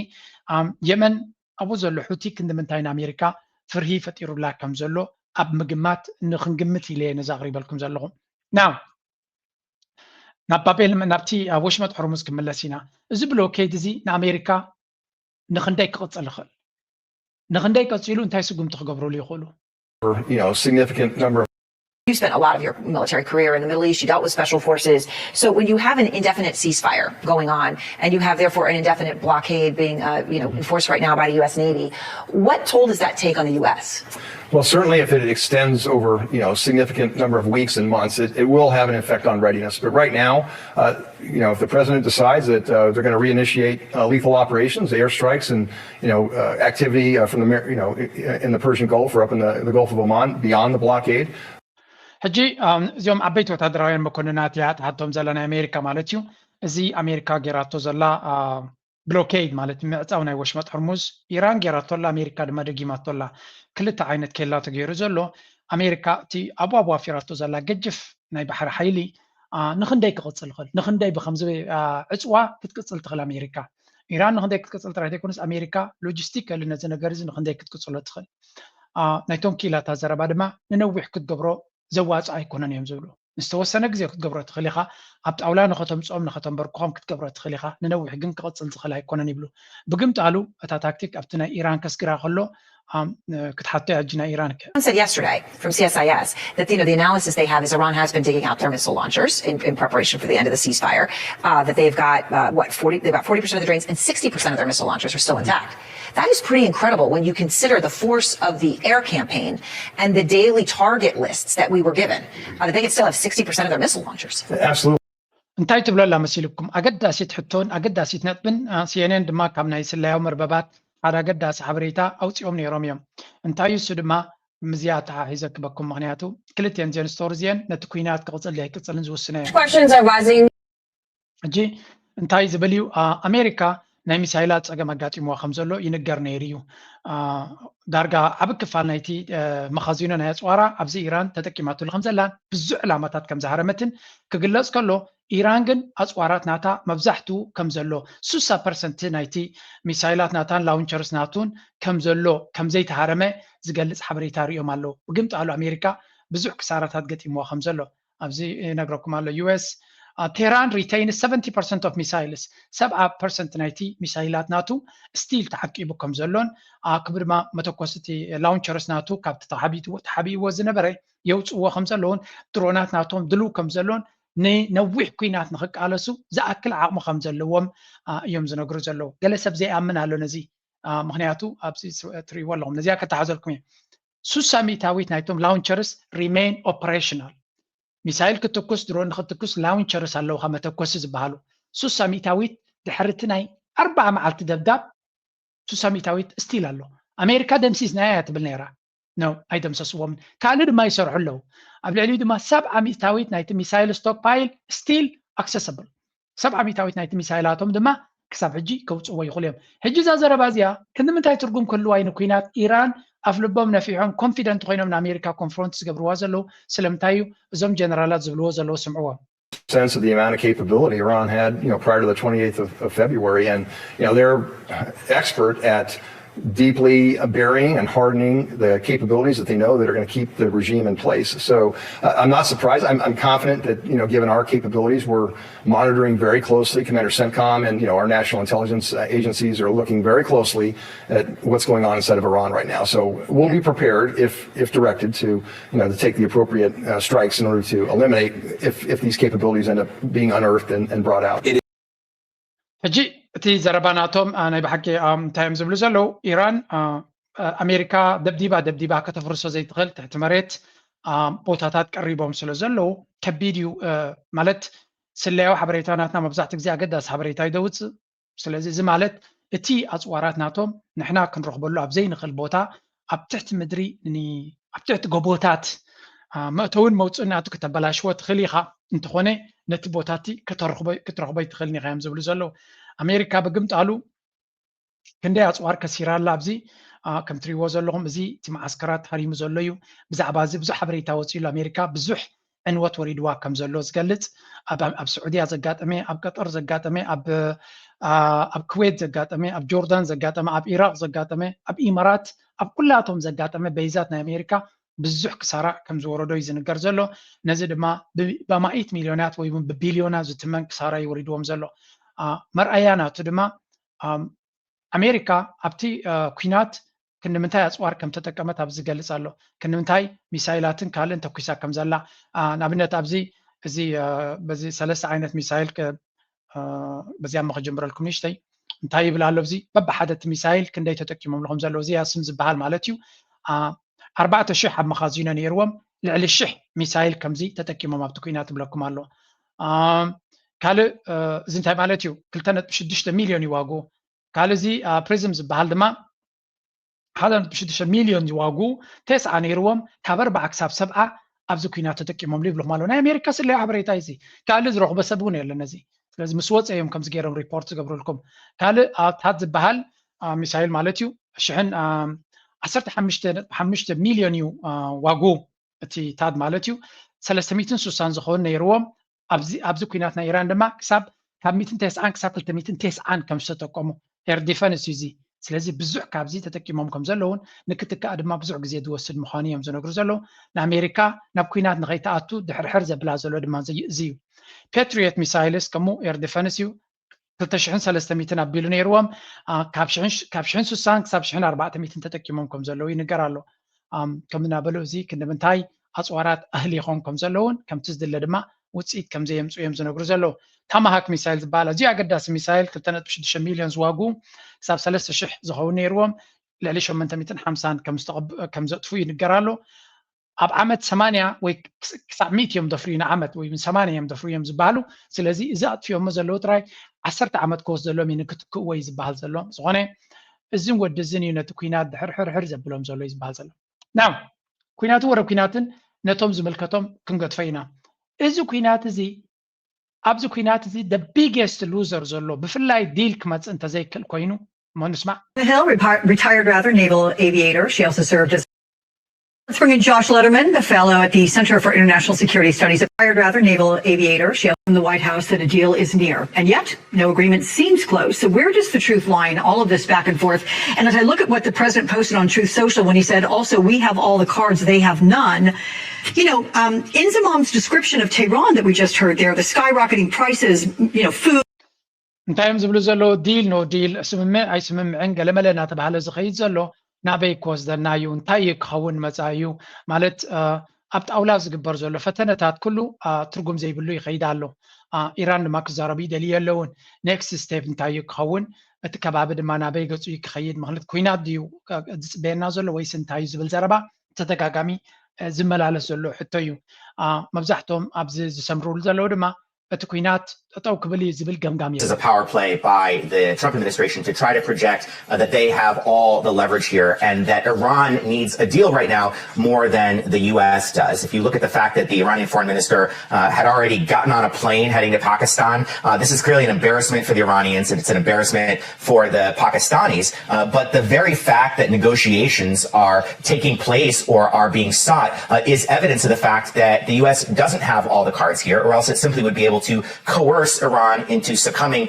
ኣም፣ የመን ኣብኡ ዘሎ ሑቲ ክንዲ ምንታይ ንኣሜሪካ ፍርሂ ፈጢሩላ ከም ዘሎ ኣብ ምግማት ንክንግምት ኢለ እየ ነዚ ኣቕሪበልኩም ዘለኹ። ናው ናብ ባቤል ናብቲ ኣብ ወሽመጥ ሕርሙዝ ክምለስ ኢና። እዚ ብሎኬድ እዚ ንኣሜሪካ ንክንደይ ክቕፅል ይኽእል? ንክንደይ ቀፂሉ እንታይ ስጉምቲ ክገብሩሉ ይኽእሉ? You know, significant number of You spent a lot of your military career in the Middle East. You dealt with special forces. So when you have an indefinite ceasefire going on, and you have therefore an indefinite blockade being, uh, you know, enforced right now by the U S Navy, what toll does that take on the U S? Well, certainly, if it extends over, you know, a significant number of weeks and months, it, it will have an effect on readiness. But right now, uh, you know, if the president decides that uh, they're going to reinitiate uh, lethal operations, airstrikes, and you know, uh, activity uh, from the Mar- you know, i- in the Persian Gulf or up in the, the Gulf of Oman beyond the blockade, ሕጂ ኣም፣ እዚኦም ዓበይቲ ወታደራውያን መኮንናት እያ ትሓቶም ዘላ ናይ ኣሜሪካ ማለት እዩ። እዚ ኣሜሪካ ጌራቶ ዘላ አ፣ ብሎኬድ ማለት ምዕፃው ናይ ወሽመጥ ሕርሙዝ ኢራን ጌራቶ ኣላ፣ ኣሜሪካ ድማ ደጊማቶ ኣላ። ክልተ ዓይነት ኬላ ተገይሩ ዘሎ። ኣሜሪካ እቲ ኣብኡ ኣብኡ ኣፊራቶ ዘላ ገጅፍ ናይ ባሕሪ ሓይሊ አ፣ ንክንደይ ክቕፅል ይኽእል? ንክንደይ ብከምዚ አ፣ ዕፅዋ ክትቅፅል ትኽእል ኣሜሪካ? ኢራን ንክንደይ ክትቅፅል ጥራይ ዘይኮነስ ኣሜሪካ ሎጂስቲካሊ ነዚ ነገር እዚ ንክንደይ ክትቅፅሎ ትኽእል? አ፣ ናይቶም ክኢላታት ዘረባ ድማ ንነዊሕ ክትገብሮ ዘዋፅእ ኣይኮነን እዮም ዝብሉ። ንዝተወሰነ ግዜ ክትገብሮ ትኽእል ኢኻ፣ ኣብ ጣውላ ንኸተምፅኦም ንኸተንበርክኾም ክትገብሮ ትኽእል ኢኻ፣ ንነዊሕ ግን ክቕፅል ዝኽእል ኣይኮነን ይብሉ። ብግምጣሉ እታ ታክቲክ ኣብቲ ናይ ኢራን ከስግራ ከሎ ኣም፣ ክትሓቶ እያ ሕጂ ናይ ኢራን ከ Said yesterday from C S I S that you know the analysis they have is Iran has been digging out their missile launchers in, in preparation for the end of the ceasefire. Uh, that they've got uh, what forty, they've got forty percent of the drains and sixty percent of their missile launchers are still intact. That is pretty incredible when you consider the force of the air campaign and the daily target lists that we were given. Uh, that they could still have sixty percent of their missile launchers. Absolutely. እንታይ ትብሎ ኣላ መሲልኩም? ኣገዳሲት ሕቶን ኣገዳሲት ነጥብን። አ፣ ሲኤንኤን ድማ ካብ ናይ ስለያዊ መርበባት ሓደ ኣገዳሲ ሓበሬታ ኣውፂኦም ነይሮም እዮም። እንታይ እዩ እሱ ድማ? ምዝያ ኣተሓሒዘ ክበኩም፣ ምክንያቱ ክልቲኤን እዚአን ስቶሪ እዚአን ነቲ ኩናት ክቕፅል ኣይቅፅልን ዝውስነ እዮም። Questions are rising. ሕጂ እንታይ ዝብል እዩ? አ፣ ኣሜሪካ ናይ ሚሳይላት ፀገም ኣጋጢምዋ ከም ዘሎ ይንገር ነይሩ እዩ። አ፣ ዳርጋ ዓብ ክፋል ናይቲ አ፣ መኻዚኖ ናይ ኣፅዋራ ኣብዚ ኢራን ተጠቂማትሉ ከም ዘላን ብዙሕ ዕላማታት ከም ዝሃረመትን ክግለፅ ከሎ፣ ኢራን ግን ኣፅዋራት ናታ መብዛሕትኡ ከም ዘሎ፣ ስሳ ፐርሰንት ናይቲ ሚሳይላት ናታን ላውንቸርስ ናቱን ከም ዘሎ ከም ዘይተሃረመ ዝገልፅ ሓበሬታ ርእዮም ኣለዉ። ብግምጣሉ ኣሜሪካ ብዙሕ ክሳራታት ገጢምዋ ከም ዘሎ ኣብዚ ይነግረኩም ኣሎ። ዩ ኤስ ቴራን ሪቴይን ሰቨንቲ ፐርሰንት ኦፍ ሚሳይልስ፣ ሰብዓ ፐርሰንት ናይቲ ሚሳይላት ናቱ ስቲል ተዓቂቡ ከም ዘሎን ኣክብ ድማ መተኮስቲ ላውንቸርስ ናቱ ካብቲ ተሓቢእዎ ዝነበረ የውፅዎ ከም ዘለውን ድሮናት ናቶም ድልው ከም ዘሎን ንነዊሕ ኩናት ንክቃለሱ ዝኣክል ዓቕሚ ከም ዘለዎም እዮም ዝነግሩ ዘለዉ። ገለ ሰብ ዘይኣምን ኣሎ ነዚ። ምክንያቱ ኣብዚ ትርእይዎ ኣለኹም፣ ነዚኣ ከተሓዘልኩም እየ። ሱሳ ሚእታዊት ናይቶም ላውንቸርስ ሪሜን ኦፕሬሽናል። ሚሳይል ክትኩስ፣ ድሮን ክትኩስ ላውንቸርስ ኣለውካ መተኮሲ ዝበሃሉ። ሱሳ ሚእታዊት ድሕሪ እቲ ናይ ኣርባዓ መዓልቲ ደብዳብ ሱሳ ሚእታዊት ስቲል ኣሎ። ኣሜሪካ ደምሲስናያ እያ ትብል ነይራ። ኖ፣ ኣይደምሰስዎምን። ካልእ ድማ ይሰርሑ ኣለዉ። ኣብ ልዕሊኡ ድማ ሰብዓ ሚእታዊት ናይቲ ሚሳይል ስቶክ ፓይል ስቲል ኣክሰሰብል። ሰብዓ ሚእታዊት ናይቲ ሚሳይላቶም ድማ ክሳብ ሕጂ ከውፅዎ ይኽእሉ እዮም። ሕጂ እዛ ዘረባ እዚኣ ክንዲ ምንታይ ትርጉም ክህልዋ እዩ ንኩናት? ኢራን ኣፍ ልቦም ነፊሖም ኮንፊደንት ኮይኖም ንኣሜሪካ ኮንፍሮንት ዝገብርዋ ዘለዉ ስለምንታይ እዩ? እዞም ጀነራላት ዝብልዎ ዘለዉ ስምዕዎም። Sense of the amount of capability Iran had, you know, prior to the twenty-eighth of, of February. And, you know, their expert at deeply burying and hardening the capabilities that they know that are going to keep the regime in place. So uh, I'm not surprised. I'm, I'm confident that, you know, given our capabilities, we're monitoring very closely. Commander CENTCOM and, you know, our national intelligence uh, agencies are looking very closely at what's going on inside of Iran right now. So we'll be prepared if if directed to, you know, to take the appropriate uh, strikes in order to eliminate if if these capabilities end up being unearthed and, and brought out. ሕጂ እቲ ዘረባ ናቶም አ፣ ናይ ብሓቂ አ፣ እንታይ እዮም ዝብሉ ዘለዉ? ኢራን አ፣ አ፣ ኣሜሪካ ደብዲባ ደብዲባ ከተፍርሶ ዘይትኽእል ትሕቲ መሬት አ፣ ቦታታት ቀሪቦም ስለ ዘለዉ ከቢድ እዩ። አ፣ ማለት ስለያዊ ሓበሬታ ናትና መብዛሕትኡ ግዜ ኣገዳሲ ሓበሬታ እዩ ደውፅእ። ስለዚ እዚ ማለት እቲ ኣፅዋራት ናቶም ንሕና ክንረኽበሉ ኣብ ዘይንኽእል ቦታ ኣብ ትሕቲ ምድሪ ን- ኣብ ትሕቲ ጎቦታት አ፣ መእተውን መውፅእን ናቱ ከተበላሽዎ ትኽእል ኢኻ። እንተኾነ ነቲ ቦታ እቲ ከተርኽቦ- ክትረኽቦ ኣይትኽእልን ኢኻ እዮም ዝብሉ ዘለዉ። ኣሜሪካ ብግምጣሉ ክንደይ ኣፅዋር ከሲራ ኣላ ኣብዚ አ፣ ከም ትሪእዎ ዘለኹም እዚ እቲ መዓስከራት ሃሪሙ ዘሎ እዩ። ብዛዕባ እዚ ብዙሕ ሓበሬታ ወፂሉ ኣሜሪካ ብዙሕ ዕንወት ወሪድዋ ከም ዘሎ ዝገልፅ ኣብ ኣብ ስዑድያ ዘጋጠመ ኣብ ቀጠር ዘጋጠመ ኣብ አ፣ ኣብ ኩዌት ዘጋጠመ ኣብ ጆርዳን ዘጋጠመ ኣብ ኢራቅ ዘጋጠመ ኣብ ኢማራት ኣብ ኩላቶም ዘጋጠመ በይዛት ናይ ኣሜሪካ ብዙሕ ክሳራ ከም ዝወረዶ እዩ ዝንገር ዘሎ። ነዚ ድማ ብ- በማኢት ሚልዮናት ወይ እውን ብቢልዮናት ዝትመን ክሳራ እዩ ወሪድዎም ዘሎ። አ፣ መርኣያ ናቱ ድማ ኣም፣ ኣሜሪካ ኣብቲ አ፣ ኩናት ክንምንታይ ኣፅዋር ከም ተጠቀመት ኣብዚ ዝገልፅ ኣሎ። ክንምንታይ ሚሳይላትን ካልእን ተኩሳ ከም ዘላ አ፣ ንኣብነት ኣብዚ እዚ አ፣ በዚ ሰለስተ ዓይነት ሚሳይል ከ- አ፣ በዚኣ እሞ ክጅምረልኩም ንእሽተይ እንታይ ይብል ኣሎ ኣብዚ በብሓደ እቲ ሚሳይል ክንደይ ተጠቂሞምሉ ከም ዘለዉ እዚ ያስም ዝበሃል ማለት እዩ። አ፣ ኣርባዕተ ሽሕ ኣብ መኻዚኖ ነይርዎም ልዕሊ ሽሕ ሚሳይል ከምዚ ተጠቂሞም ኣብቲ ኩናት ይብለኩም ኣሎ። አ፣ ካልእ አ፣ እዚ እንታይ ማለት እዩ? ክልተ ነጥቢ ሽዱሽተ ሚልዮን ይዋግኡ። ካልእ እዚ አ፣ ፕሪዝም ዝበሃል ድማ ሓደ ነጥቢ ሽዱሽተ ሚልዮን ዝዋግኡ ተስዓ ነይርዎም ካብ ኣርባዓ ክሳብ ሰብዓ ኣብዚ ኩናት ተጠቂሞምሉ ይብልኹም ኣለዉ። ናይ ኣሜሪካ ስለያ ሓበሬታ እዩ እዚ። ካልእ ዝረኽቦ ሰብ እውን የለን ነዚ። ስለዚ ምስ ወፀ እዮም ከምዚ ገይሮም ሪፖርት ዝገብሩልኩም። ካልእ አ፣ ታድ ዝበሃል አ፣ ሚሳይል ማለት እዩ ሽሕን አ፣ ዓሰርተ ሓሙሽተ ነጥቢ ሓሙሽተ ሚልዮን እዩ አ፣ ዋግኡ እቲ ታድ ማለት እዩ። ሰለስተ ሚእትን ስሳን ዝኸውን ነይርዎም ኣብዚ ኣብዚ ኩናት ናይ ኢራን ድማ ክሳብ ካብ ሚእትን ተስዓን ክሳብ ክልተ ሚእትን ተስዓን ከም ዝተጠቀሙ ኤር ዲፈንስ እዩ እዚ። ስለዚ ብዙሕ ካብዚ ተጠቂሞም ከም ዘለውን ንክትካእ ድማ ብዙሕ ግዜ ዝወስድ ምዃኑ እዮም ዝነግሩ ዘለዉ። ንኣሜሪካ ናብ ኩናት ንኸይትኣቱ ድሕርሕር ዘብላ ዘሎ ድማ እዚ እዚ እዩ። ፔትሪዮት ሚሳይልስ ከምኡ ኤር ዲፈንስ እዩ ክልተ ሽሕን ሰለስተ ሚእትን ኣቢሉ ነይርዎም አ፣ ካብ ሽሕን ሽ- ካብ ሽሕን ስሳን ክሳብ ሽሕን ኣርባዕተ ሚእትን ተጠቂሞም ከም ዘለዉ ይንገር ኣሎ። ኣም፣ ከም እናበሉ እዚ ክንዲ ምንታይ ኣፅዋራት ኣህሊኾም ከም ዘለውን ከምቲ ዝድለ ድማ ውፅኢት ከም ዘየምፁ እዮም ዝነግሩ ዘለዉ። ታማሃክ ሚሳይል ዝበሃል ኣዝዩ ኣገዳሲ ሚሳይል ክልተ ነጥቢ ሽዱሽተ ሚልዮን ዝዋጉ ክሳብ ሰለስተ ሽሕ ዝኸውን ነይርዎም ልዕሊ ሸሞንተ ሚእትን ሓምሳን ከም ዝተቐብ- ከም ዘጥፉ ይንገር ኣሎ። ኣብ ዓመት ሰማንያ ወይ ክስ- ክሳብ ሚእቲ እዮም ደፍርዩ ንዓመት ወይ እውን ሰማንያ እዮም ደፍርዩ እዮም ዝበሃሉ። ስለዚ እዚ ኣጥፊኦሞ ዘለዉ ጥራይ ዓሰርተ ዓመት ክወስደሎም እዩ ንክትክእዎ እዩ ዝበሃል ዘሎ። ዝኾነ እዝን ወዲ እዝን እዩ ነቲ ኩናት ድሕር ሕርሕር ዘብሎም ዘሎ እዩ ዝበሃል ዘሎ። ናው ኩናትን ወረ ኩናትን ነቶም ዝምልከቶም ክንገድፎ ኢና። እዚ ኩናት እዚ ኣብዚ ኩናት እዚ the biggest loser ዘሎ ብፍላይ ዲል ክመፅእ እንተዘይክእል ኮይኑ እሞ ንስማዕ። Hill, repi- retired rather, naval aviator. She also served as Let's bring in Josh Lederman, the fellow at the Center for International Security Studies, retired rather, naval aviator. She from the White House that a deal is near. And yet, no agreement seems close. So where does the truth lie in all of this back and forth? And as I look at what the president posted on Truth Social when he said, also, we have all the cards, they have none. You know, um, Inzamam's description of Tehran that we just heard there, the skyrocketing prices, you know, food. እንታይ እዮም ዝብሉ ዘለዉ? ዲል ኖ ዲል፣ ስምምዕ ኣይስምምዕን ገለመለ እናተባሃለ ዝኸይድ ዘሎ ናበይ ክወስደና እዩ? እንታይ እዩ ክኸውን መፃኢ እዩ? ማለት አ፣ ኣብ ጣውላ ዝግበር ዘሎ ፈተነታት ኩሉ አ፣ ትርጉም ዘይብሉ ይኸይድ ኣሎ። አ፣ ኢራን ድማ ክዛረቡ ይደልዩ ኣለውን። ኔክስት ስቴፕ እንታይ እዩ ክኸውን? እቲ ከባቢ ድማ ናበይ ገፁ እዩ ክኸይድ? ምክንያት ኩናት ድዩ አ፣ ዝፅበየና ዘሎ ወይስ እንታይ እዩ ዝብል ዘረባ ተደጋጋሚ አ፣ ዝመላለስ ዘሎ ሕቶ እዩ። አ፣ መብዛሕትኦም ኣብዚ ዝሰምሩሉ ዘለዉ ድማ እቲ ኩናት ጠጠው ክብል እዩ ዝብል ገምጋም This is የለን። a power play by the Trump administration to try to project uh, that they have all the leverage here and that Iran needs a deal right now more than the U S does. If you look at the fact that the Iranian foreign minister uh, had already gotten on a plane heading to Pakistan, uh, this is clearly an embarrassment for the Iranians and it's an embarrassment for the Pakistanis. Uh, but the very fact that negotiations are taking place or are being sought uh, is evidence of the fact that the U S doesn't have all the cards here, or else it simply would be able to coerce Iran into succumbing.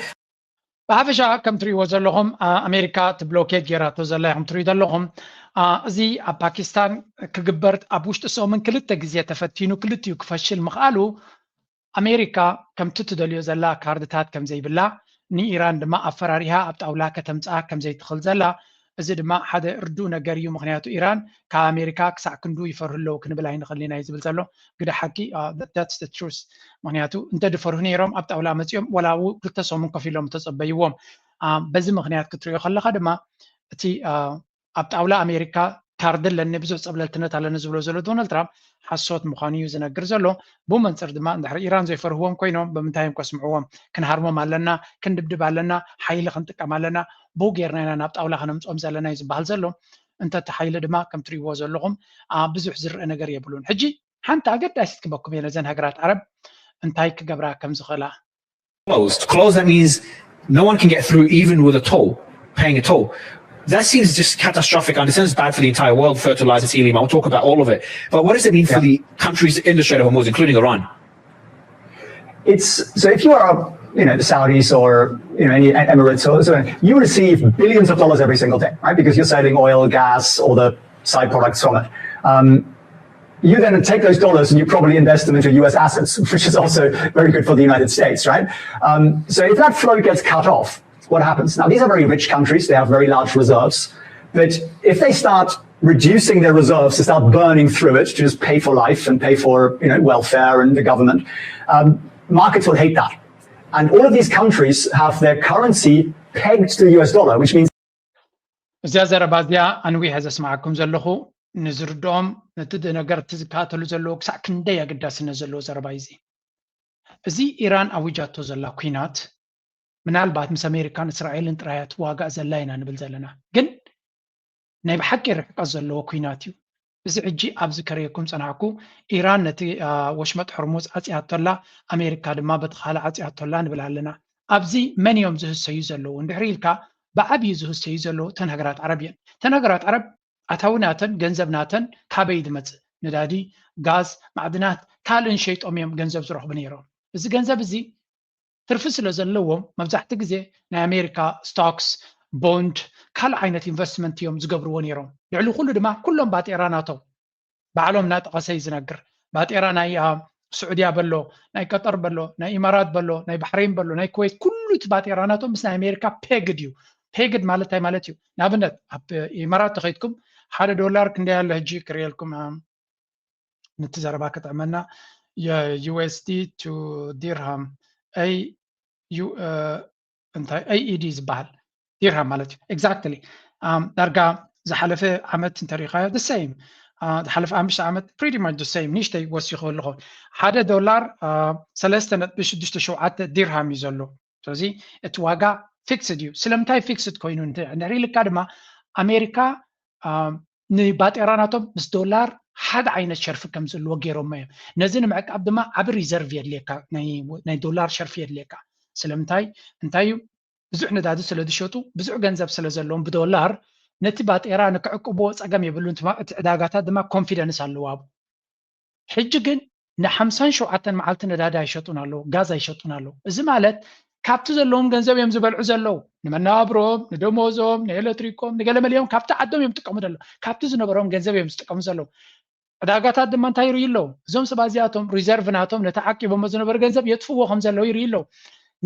ብሓፈሻ ከም ትሪእዎ ዘለኹም ኣሜሪካ እቲ ብሎኬድ ጌራቶ ዘላ ኢኹም ትሪኡ ዘለኹም። እዚ ኣብ ፓኪስታን ክግበር ኣብ ውሽጢ ሰሙን ክልተ ግዜ ተፈቲኑ ክልቲኡ ክፈሽል ምኽኣሉ ኣሜሪካ ከምቲ ትደልዮ ዘላ ካርድታት ከም ዘይብላ ንኢራን ድማ ኣፈራሪሃ ኣብ ጣውላ ከተምፅኣ ከም ዘይትኽእል ዘላ። እዚ ድማ ሓደ ርዱእ ነገር እዩ፣ ምክንያቱ ኢራን ካብ ኣሜሪካ ክሳዕ ክንዱ ይፈርሁ ኣለዉ ክንብል ኣይንኽእልን ኢና እዩ ዝብል ዘሎ። ግደ ሓቂ፣ that's the truth። ምክንያቱ እንተ ድፈርሁ ነይሮም ኣብ ጣውላ መፂኦም ወላ ክልተ ሰሙን ኮፍ ኢሎም ተፀበይዎም። በዚ ምክንያት ክትሪኦ ከለካ ድማ እቲ ኣብ ጣውላ ኣሜሪካ ካርድ ኣለኒ ብዙሕ ፀብለልትነት ኣለኒ ዝብሎ ዘሎ ዶናልድ ትራምፕ ሓሶት ምዃኑ እዩ ዝነግር ዘሎ። ብኡ መንፅር ድማ እንድሕሪ ኢራን ዘይፈርህዎም ኮይኖም ብምንታይ እዮም ከስምዕዎም? ክንሃርሞም ኣለና፣ ክንድብድብ ኣለና፣ ሓይሊ ክንጥቀም ኣለና፣ ብኡ ጌርና ኢና ናብ ጣውላ ከነምፅኦም ዘለና እዩ ዝበሃል ዘሎ። እንተ እቲ ሓይሊ ድማ ከም ትሪእዎ ዘለኹም ብዙሕ ዝረአ ነገር የብሉን። ሕጂ ሓንቲ ኣገዳሲት ክበኩም እየ ነዘን ሃገራት ዓረብ እንታይ ክገብራ ከም ዝኽእላ። Closed. Closed, that means no one can get through even with a toll, paying a toll. That seems just catastrophic. I understand it's bad for the entire world, fertilizer, it's illegal. We'll talk about all of it. But what does it mean for the countries in the Strait of Hormuz, including Iran? It's so if you are, you know, the Saudis or you know any Emirates or so, you receive billions of dollars every single day, right? Because you're selling oil, gas, or the side products from it. Um, you then take those dollars and you probably invest them into U S assets, which is also very good for the United States, right? Um, so if that flow gets cut off, what happens? Now, these are very rich countries, they have very large reserves, but if they start reducing their reserves to start burning through it to just pay for life and pay for you know welfare and the government, um, markets will hate that. And all of these countries have their currency pegged to the U S dollar, which means እዚኣ ዘረባ እዚኣ ኣንዊሐ ዘስማዓኩም ዘለኹ ንዝርድኦም ነቲ ነገር እቲ ዝከታተሉ ዘለዉ ክሳዕ ክንደይ ኣገዳስነት ዘለዎ ዘረባ እዩ እዚ። እዚ ኢራን ኣዊጃቶ ዘላ ኲናት ምናልባት ምስ ኣሜሪካን እስራኤልን ጥራይ እያ ትዋጋእ ዘላ ኢና ንብል ዘለና፣ ግን ናይ ብሓቂ ርሕቀት ዘለዎ ኲናት እዩ። እዚ ሕጂ ኣብዚ ከርእየኩም ጸናሕኩ፣ ኢራን ነቲ ወሽመጥ ሕርሙዝ ዓጽያቶላ፣ ኣሜሪካ ድማ በቲ ካልእ ዓጽያቶላ ንብል ኣለና። ኣብዚ መን እዮም ዝህሰዩ ዘለዉ እንድሕሪ ኢልካ፣ ብዓብዩ ዝህሰዩ ዘለዉ እተን ሃገራት ዓረብ እየን። እተን ሃገራት ዓረብ ኣታዊ ናተን፣ ገንዘብ ናተን ካበይ ዝመጽእ? ነዳዲ፣ ጋዝ፣ ማዕድናት ካልእን ሸይጦም እዮም ገንዘብ ዝረኽቡ ነይሮም። እዚ ገንዘብ እዚ ትርፊ ስለ ዘለዎም መብዛሕትኡ ግዜ ናይ ኣሜሪካ ስቶክስ፣ ቦንድ፣ ካልእ ዓይነት ኢንቨስትመንት እዮም ዝገብርዎ ነይሮም። ልዕሊ ኩሉ ድማ ኩሎም ባጤራ ናቶም ባዕሎም እናጠቐሰ እዩ ዝነግር። ባጤራ ናይ ስዑድያ በሎ፣ ናይ ቀጠር በሎ፣ ናይ ኢማራት በሎ፣ ናይ ባሕሬን በሎ፣ ናይ ኩዌት፣ ኩሉ እቲ ባጤራ ናቶም ምስ ናይ ኣሜሪካ ፔግድ እዩ። ፔግድ ማለት እንታይ ማለት እዩ? ንኣብነት ኣብ ኢማራት ተኸይድኩም ሓደ ዶላር ክንደይ ኣሎ ሕጂ ክርእየልኩም፣ ነቲ ዘረባ ክጥዕመና፣ የ ዩኤስዲ ቱ ዲርሃም እንታይ ኤኢዲ ዝበሃል ዲርሃም ማለት እዩ። Exactly ዳርጋ ዝሓለፈ ዓመት እንተሪኢኻዮ the same፣ ዝሓለፈ ሓሙሽተ ዓመት pretty much the same፣ ንእሽተይ ወሲኹ ኣለኹ። ሓደ ዶላር ሰለስተ ነጥቢ ሽዱሽተ ሸውዓተ ዲርሃም እዩ ዘሎ። ስለዚ እቲ ዋጋ ፊክስድ እዩ። ስለምንታይ ፊክስድ ኮይኑ እንድሕሪ ኢልካ ድማ ኣሜሪካ ንባጤራ ናቶም ምስ ዶላር ሓደ ዓይነት ሸርፊ ከም ዘለዎ ገይሮሞ እዮም። ነዚ ንምዕቃብ ድማ ዓቢ ሪዘርቭ የድልየካ፣ ናይ ዶላር ሸርፊ የድልየካ። ስለምንታይ እንታይ እዩ? ብዙሕ ነዳዲ ስለ ዝሸጡ ብዙሕ ገንዘብ ስለ ዘለዎም ብዶላር ነቲ ባጤራ ንክዕቅብዎ ጸገም የብሉን። እቲ ዕዳጋታት ድማ ኮንፊደንስ ኣለዎ ኣብኡ። ሕጂ ግን ንሓምሳን ሸውዓተን መዓልቲ ነዳዲ ኣይሸጡን ኣለዉ፣ ጋዝ ኣይሸጡን ኣለዉ። እዚ ማለት ካብቲ ዘለዎም ገንዘብ እዮም ዝበልዑ ዘለዉ። ንመነባብሮም፣ ንደሞዞም፣ ንኤሌክትሪኮም፣ ንገለመሊኦም ካብቲ ዓዶም እዮም ዝጥቀሙ ዘለዉ። ካብቲ ዝነበሮም ገንዘብ እዮም ዝጥቀሙ ዘለዉ። ዕዳጋታት ድማ እንታይ ይርእዩ ኣለዉ? እዞም ሰባት እዚኣቶም ሪዘርቭ ናቶም ነቲ ዓቂቦሞ ዝነበሩ ገንዘብ የጥፍዎ ከም ዘለዉ ይርእዩ ኣለዉ።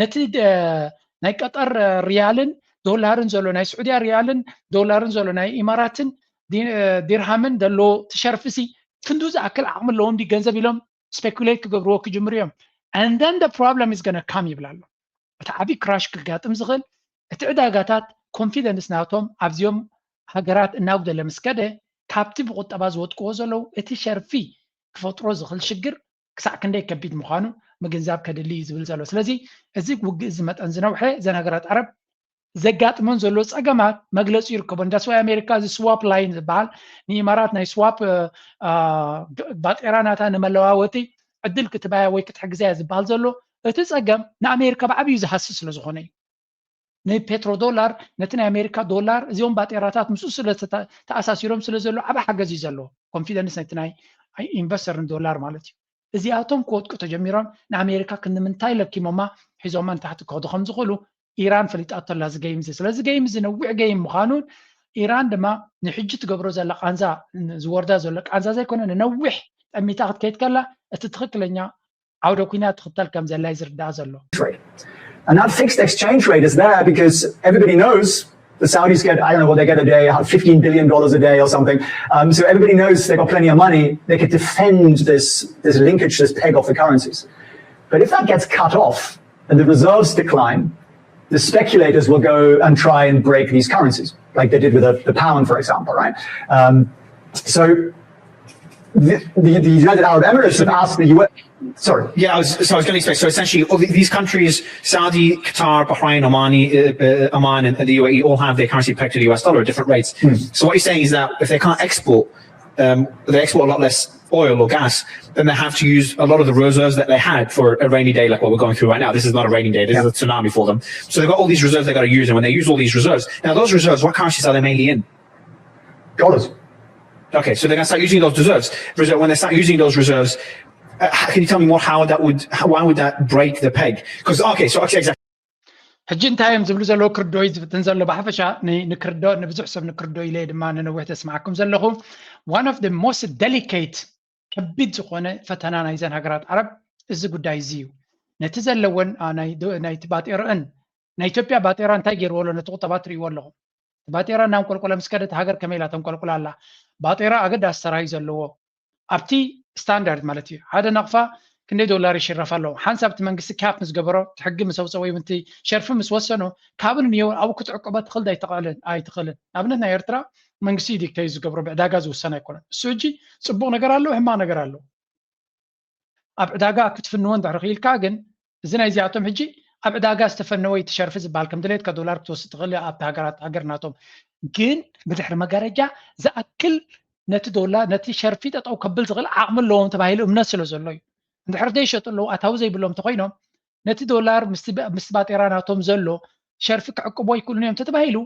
ነቲ ናይ ቀጠር ሪያልን ዶላርን ዘሎ፣ ናይ ስዑድያ ሪያልን ዶላርን ዘሎ፣ ናይ ኢማራትን ዲርሃምን ዘሎ ትሸርፍሲ ክንዱ ዝኣክል ዓቕሚ ኣለዎም ዲ ገንዘብ ኢሎም ስፔኩሌት ክገብርዎ ክጅምሩ እዮም። And then the problem is gonna come ይብል ኣሎ። እቲ ዓብዪ ክራሽ ክጋጥም ዝኽእል እቲ ዕዳጋታት ኮንፊደንስ ናቶም ኣብዚኦም ሃገራት እናጉደለ ምስ ከደ ካብቲ ብቁጠባ ዝወድቅዎ ዘለዉ እቲ ሸርፊ ክፈጥሮ ዝኽእል ሽግር ክሳዕ ክንደይ ከቢድ ምዃኑ ምግንዛብ ከድሊ እዩ ዝብል ዘሎ። ስለዚ እዚ ውግእ እዚ መጠን ዝነውሐ እዘን ሃገራት ዓረብ ዘጋጥመን ዘሎ ጸገማት መግለጺ ይርከቦ። እንዳስዋይ ኣሜሪካ እዚ ስዋፕ ላይን ዝበሃል ንኢማራት ናይ ስዋፕ ባጤራ ናታ ንመለዋወጢ ዕድል ክትባያ ወይ ክትሕግዛያ ዝበሃል ዘሎ እቲ ጸገም ንኣሜሪካ ብዓብዩ ዝሃሲ ስለ ዝኾነ እዩ። ንፔትሮ ዶላር ነቲ ናይ ኣሜሪካ ዶላር እዚኦም ባጤራታት ምስኡ ስለ ተኣሳሲሮም ስለ ዘሎ ዓብ ሓገዝ እዩ ዘለዎ። ኮንፊደንስ ናይቲ ናይ ኢንቨስተር ንዶላር ማለት እዩ። እዚኣቶም ክወድቁ ተጀሚሮም ንኣሜሪካ ክንምንታይ ለኪሞማ ሒዞማ ንታሕቲ ክኸዱ ከም ዝኽእሉ ኢራን ፈሊጣቶ ኣላ እዚ ገይም እዚ። ስለዚ ገይም እዚ ነዊሕ ገይም ምዃኑን ኢራን ድማ ንሕጂ ትገብሮ ዘላ ቃንዛ፣ ዝወርዳ ዘሎ ቃንዛ ዘይኮነ ንነዊሕ ጠሚታ ክትከይድ ከላ እቲ ትኽክለኛ ዓውደ ኩናት ትኽተል ከም ዘላ እዩ ዝርዳእ ዘሎ። And that fixed exchange rate is there because everybody knows the Saudis get, I don't know what they get a day, fifteen billion dollars a day or something. Um, so everybody knows they've got plenty of money. They could defend this, this linkage, this peg of the currencies. But if that gets cut off and the reserves decline, the speculators will go and try and break these currencies, like they did with the, the pound, for example, right? Um, so the, the, the United Arab Emirates have asked the U S. Sorry. Yeah, I was, so I was going to explain. So essentially, all the- these countries, Saudi, Qatar, Bahrain, Omani, uh, uh, Oman, and, and the U A E all have their currency pegged to the U S dollar at different rates. So what you're saying is that if they can't export, um, they export a lot less oil or gas, then they have to use a lot of the reserves that they had for a rainy day like what we're going through right now. This is not a rainy day. This is a tsunami for them. So they've got all these reserves they've got to use. And when they use all these reserves, now those reserves, what currencies are they mainly in? Dollars. Okay, so they're going to start using those reserves. Reserve, when they start using those reserves, uh, how, can you tell me more how that would, how, why would that break the peg? Because, okay, so okay, exactly. ሕጂ እንታይ እዮም ዝብሉ ዘለዉ ክርዶ እዩ ዝፍትን ዘሎ ብሓፈሻ ን- ንክርዶ ንብዙሕ ሰብ ንክርዶ ኢለ ድማ ንነዊሕ ተስማዓኩም ዘለኹ። One of the most delicate ከቢድ ዝኾነ ፈተና ናይዘን ሃገራት ዓረብ እዚ ጉዳይ እዚ እዩ። ነቲ ዘለወን አ፣ ናይ ዶ- ናይቲ ባጤረአን ናይ ኢትዮጵያ ባጤራ እንታይ ገይርዎ ኣሎ ነቲ ቁጠባ ትርእይዎ ኣለኹም። እቲ ባጤራ እናንቆልቆለ ምስ ከደ እታ ሃገር ከመይ ኢላ ተንቆልቁል ኣላ። ባጤራ ኣገዳሲ ተራ እዩ ዘለዎ ኣብቲ ስታንዳርድ ማለት እዩ። ሓደ ናቕፋ ክንደይ ዶላር ይሽረፍ ኣለዎ። ሓንሳብ እቲ መንግስቲ ካፕ ምስ ገበሮ፣ እቲ ሕጊ ምስ ኣውፀ ወይ እውን እቲ ሸርፊ ምስ ወሰኖ ካብን ንየውን ኣብኡ ክትዕቆባ ትኽእል ዶ ኣይትኽእልን ኣይትኽእልን። ንኣብነት ናይ ኤርትራ መንግስቲ እዩ ዲክተይ ዝገብሮ ብዕዳጋ ዝውሰን ኣይኮነን። እሱ ሕጂ ፅቡቕ ነገር ኣለዎ፣ ሕማቕ ነገር ኣለዎ። ኣብ ዕዳጋ ክትፍንዎ እንድሕር ክኢልካ ግን እዚ ናይዚኣቶም ሕጂ ኣብ ዕዳጋ ዝተፈነወ እቲ ሸርፊ ዝበሃል ከም ድሌትካ ዶላር ክትወስድ ትኽእል ኣብቲ ሃገራት ሃገር ናቶም ግን ብድሕሪ መጋረጃ ዝኣክል ነቲ ዶላር ነቲ ሸርፊ ጠጠው ከብል ዝኽእል ዓቕሚ ኣለዎም ተባሂሉ እምነት ስለ ዘሎ እዩ። እንድሕር ዘይሸጡ ኣለዉ ኣታዊ ዘይብሎም እንተኮይኖም ነቲ ዶላር ምስ ባጤራ ናቶም ዘሎ ሸርፊ ክዕቅቦ ይክእሉን እዮም ተተባሂሉ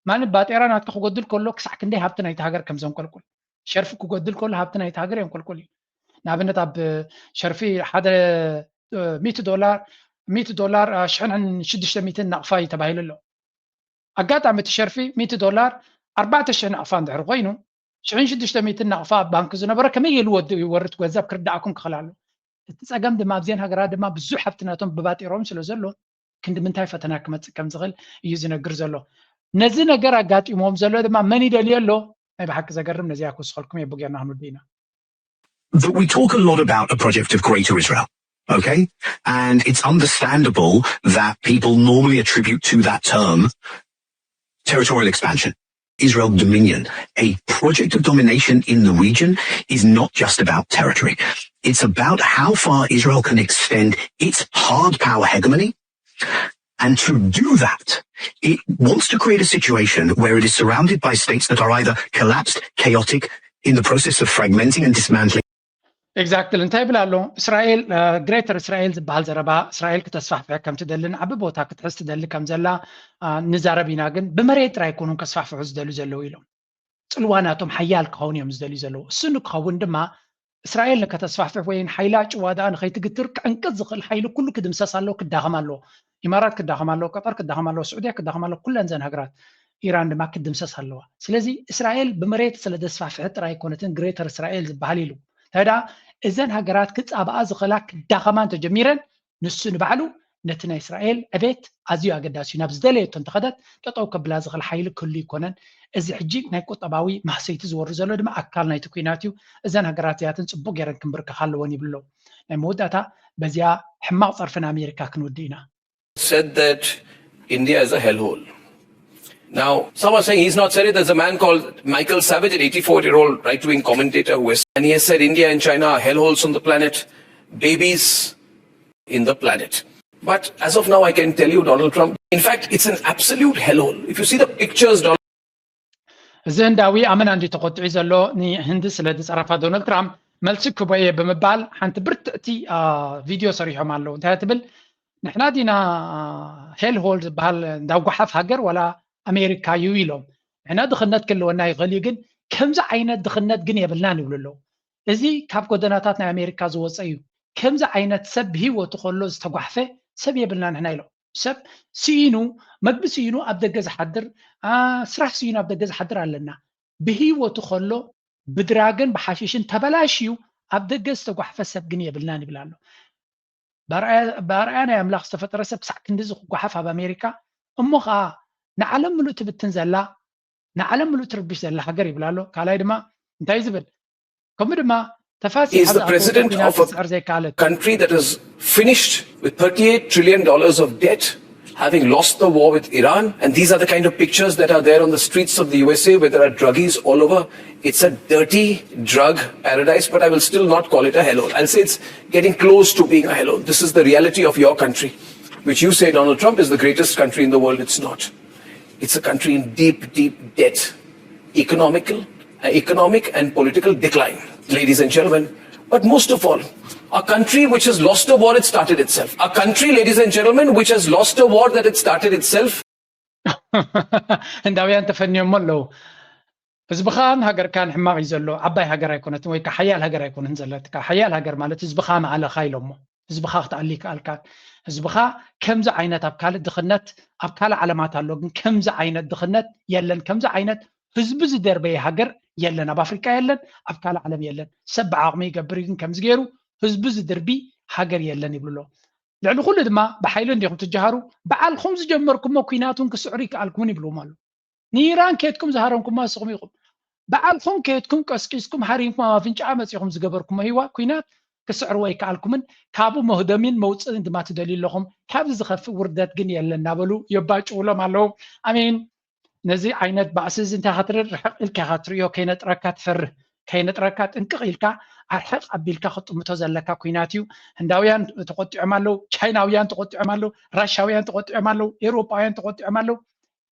ማለት ባጤራ ናትካ ክጎድል ከሎ ክሳዕ ክንደይ ሃብቲ ናይቲ ሃገር ከም ዘንቆልቁል ሸርፊ ክጎድል ከሎ ሃብቲ ናይቲ ሃገር የንቆልቁል እዩ። ንኣብነት ኣብ ሸርፊ ሓደ ሚእቲ ዶላር ሚእቲ ዶላር ሽሕን ሽዱሽተ ሚእትን ናቕፋ እዩ ተባሂሉ ኣሎ። ኣጋጣሚ እቲ ሸርፊ ሚእቲ ዶላር ኣርባዕተ ሽሕ ናቕፋ እንድሕር ኮይኑ ሽሕን ሽዱሽተ ሚእትን ናቕፋ ኣብ ባንክ ዝነበረ ከመይ ኢሉ ወዲ ይወርድ ገንዘብ ክርዳእኩም ክኽእል ኣሎ። እቲ ፀገም ድማ ኣብዚአን ሃገራት ድማ ብዙሕ ሃብቲ ናቶም ብባጢሮም ስለ ዘሎ ክንዲ ምንታይ ፈተና ክመፅእ ከም ዝኽእል እዩ ዝነግር ዘሎ። ነዚ ነገር ኣጋጢሞም ዘሎ ድማ መን ይደልዮ ኣሎ? ናይ ብሓቂ ዘገርም ነዚኣ ክውስኸልኩም እየ ብጌርና ክንውድእ ኢና። That we talk a lot about a project of Greater Israel, okay? And it's understandable that people normally attribute to that term territorial expansion, Israel dominion. A project of domination in the region is not just about territory. It's about how far Israel can extend its hard power hegemony. And to do that, it wants to create a situation where it is surrounded by states that are either collapsed, chaotic, in the process of fragmenting and dismantling. Exactly እንታይ ይብል ኣሎ እስራኤል ግሬተር እስራኤል ዝበሃል ዘረባ እስራኤል ክተስፋሕፍሕ ከም ትደልን ዓቢ ቦታ ክትሕዝ ትደሊ ከም ዘላ ንዛረብ ኢና ግን ብመሬት ጥራይ ኣይኮኑን ከስፋሕፍሑ ዝደልዩ ዘለዉ ኢሎም ጽልዋ ናቶም ሓያል ክኸውን እዮም ዝደልዩ ዘለዉ እሱ ንክኸውን ድማ እስራኤል ንከተስፋሕፍሕ ወይ ሓይላ ጭዋዳ ንኸይትግትር ክዕንቅጽ ዝኽእል ሓይሊ ኩሉ ክድምሰስ ኣለዎ ክዳኸም ኣለዎ ኢማራት ክዳኸም ኣለዎ ቀጠር ክዳኸም ኣለዎ ስዑድያ ክዳኸም ኣለዎ ኩለን ዘን ሃገራት ኢራን ድማ ክትድምሰስ ኣለዋ ስለዚ እስራኤል ብመሬት ስለ ዘስፋሕፍሐት ጥራይ ኣይኮነትን ግሬተር እስራኤል ዝበሃል ኢሉ እንታይ ደኣ እዘን ሃገራት ክጻብኣ ዝኽእላ ክዳኸማ እንተጀሚረን ንሱ ንባዕሉ ነቲ ናይ እስራኤል ዕቤት ኣዝዩ ኣገዳሲ እዩ ናብ ዝደለየቶ እንተኸደት ጠጠው ከብላ ዝኽእል ሓይሊ ክህሉ ይኮነን እዚ ሕጂ ናይ ቁጠባዊ ማህሰይቲ ዝወርድ ዘሎ ድማ ኣካል ናይቲ ኩናት እዩ እዘን ሃገራት እዚኣተን ፅቡቅ ገይረን ክንብርከኻ ኣለወን ይብሉ ናይ መወዳእታ በዚኣ ሕማቅ ፀርፊ ንኣሜሪካ ክንውድእ ኢና said that India is a hellhole. Now, some are saying he's not said it. There's a man called Michael Savage, an eighty-four year old right wing commentator, who has, and he has said India and China are hellholes on the planet, babies in the planet. But as of now, I can tell you, Donald Trump, in fact, it's an absolute hellhole. If you see the pictures, Donald እዚ ህንዳዊ ኣመና እንዲ ተቆጥዑ ዘሎ ንህንዲ ስለ ዝፀረፋ ዶናልድ ትራምፕ መልሲ ክቦየ ብምባል ሓንቲ ብርትዕቲ ቪድዮ ሰሪሖም ኣለዉ እንታይ ትብል ንሕና ዲና ሄል ሆል ዝበሃል እንዳጓሓፍ ሃገር ዋላ ኣሜሪካ እዩ ኢሎም ንሕና ድኽነት ክልወና ይኽእል እዩ ግን ከምዚ ዓይነት ድኽነት ግን የብልናን ይብሉ ኣለዉ እዚ ካብ ጎደናታት ናይ ኣሜሪካ ዝወፀ እዩ ከምዚ ዓይነት ሰብ ብሂወቱ ከሎ ዝተጓሕፈ ሰብ የብልና ንሕና ኢሎም ሰብ ስኢኑ፣ መግቢ ስኢኑ ኣብ ደገ ዝሓድር፣ አ፣ ስራሕ ስኢኑ ኣብ ደገ ዝሓድር ኣለና። ብህይወቱ ከሎ ብድራግን ብሓሽሽን ተበላሽዩ ኣብ ደገ ዝተጓሕፈ ሰብ ግን የብልናን ይብል ኣሎ። ብኣርኣያ፣ ብኣርኣያ ናይ ኣምላኽ ዝተፈጠረ ሰብ ክሳዕ ክንድዚ ክጓሓፍ ኣብ ኣሜሪካ፣ እሞ ኸዓ ንዓለም ምሉእ ትብትን ዘላ፣ ንዓለም ምሉእ ትርብሽ ዘላ ሃገር ይብል ኣሎ። ካልኣይ ድማ እንታይ ዝብል? ከምኡ ድማ ተፋሲ Is the president of a country that is finished with thirty-eight trillion dollars of debt, having lost the war with Iran, and these are the kind of pictures that are there on the streets of the U S A, where there are druggies all over. It's a dirty drug paradise, but I will still not call it a hellhole. I'll say it's getting close to being a hellhole. This is the reality of your country, which you say, Donald Trump, is the greatest country in the world. It's not. It's a country in deep, deep debt, economical, uh, economic and political decline, ladies and gentlemen. But most of all, a country which has lost a war it started itself. A country, ladies and gentlemen, which has lost a war that it started itself. ህንዳውያን ተፈንዮሞ ኣለዉ። ህዝብኻን ሃገርካን ሕማቕ እዩ ዘሎ። ዓባይ ሃገር ኣይኮነትን ወይ ከዓ ሓያል ሃገር ኣይኮነትን ዘለትካ። ሓያል ሃገር ማለት ህዝብኻ መኣለኻ ኢሎሞ። ህዝብኻ ክትኣሊ ይከኣልካን። ህዝብኻ ከምዚ ዓይነት ኣብ ካልእ ድኽነት ኣብ ካልእ ዓለማት ኣሎ፣ ግን ከምዚ ዓይነት ድኽነት የለን። ከምዚ ዓይነት ህዝቢ ዝደርበየ ሃገር የለን። ኣብ ኣፍሪቃ የለን፣ ኣብ ካልእ ዓለም የለን። ሰብ ብዓቕሚ ይገብር እዩ፣ ግን ከምዚ ገይሩ ህዝቢ ዝድርቢ ሃገር የለን ይብሉ ኣለዉ። ልዕሊ ኩሉ ድማ ብሓይሊ እንዲኹም ትጀሃሩ፣ በዓልኹም ዝጀመርኩሞ ኲናት እውን ክስዕሩ ይከኣልኩምን ይብልዎም ኣለዉ። ንኢራን ከድኩም ዝሃረምኩማ ንስኹም ኢኹም። በዓልኹም ከድኩም ቀስቂስኩም ሃሪምኩም ኣብ ኣፍንጫኣ መጺኹም ዝገበርኩሞ ህይዋ ኲናት ክስዕርዎ ኣይከኣልኩምን። ካብኡ መህደሚን መውፅእን ድማ ትደልዩ ኣለኹም። ካብዚ ዝኸፍእ ውርደት ግን የለን እናበሉ የባጭውሎም ኣለዉ። ኣሜን። ነዚ ዓይነት ባእሲ እዚ እንታይ ኢኻ ትርኢ? ርሕቕ ኢልካ ኢኻ ትርእዮ። ከይነጥረካ ትፈርህ። ከይነጥረካ ጥንቅቕ ኢልካ ኣርሕቕ ኣቢልካ ክጥምቶ ዘለካ ኲናት እዩ። ህንዳውያን ተቖጢዖም ኣለዉ፣ ቻይናውያን ተቖጢዖም ኣለዉ፣ ራሻውያን ተቖጢዖም ኣለዉ፣ ኤውሮጳውያን ተቖጢዖም ኣለዉ።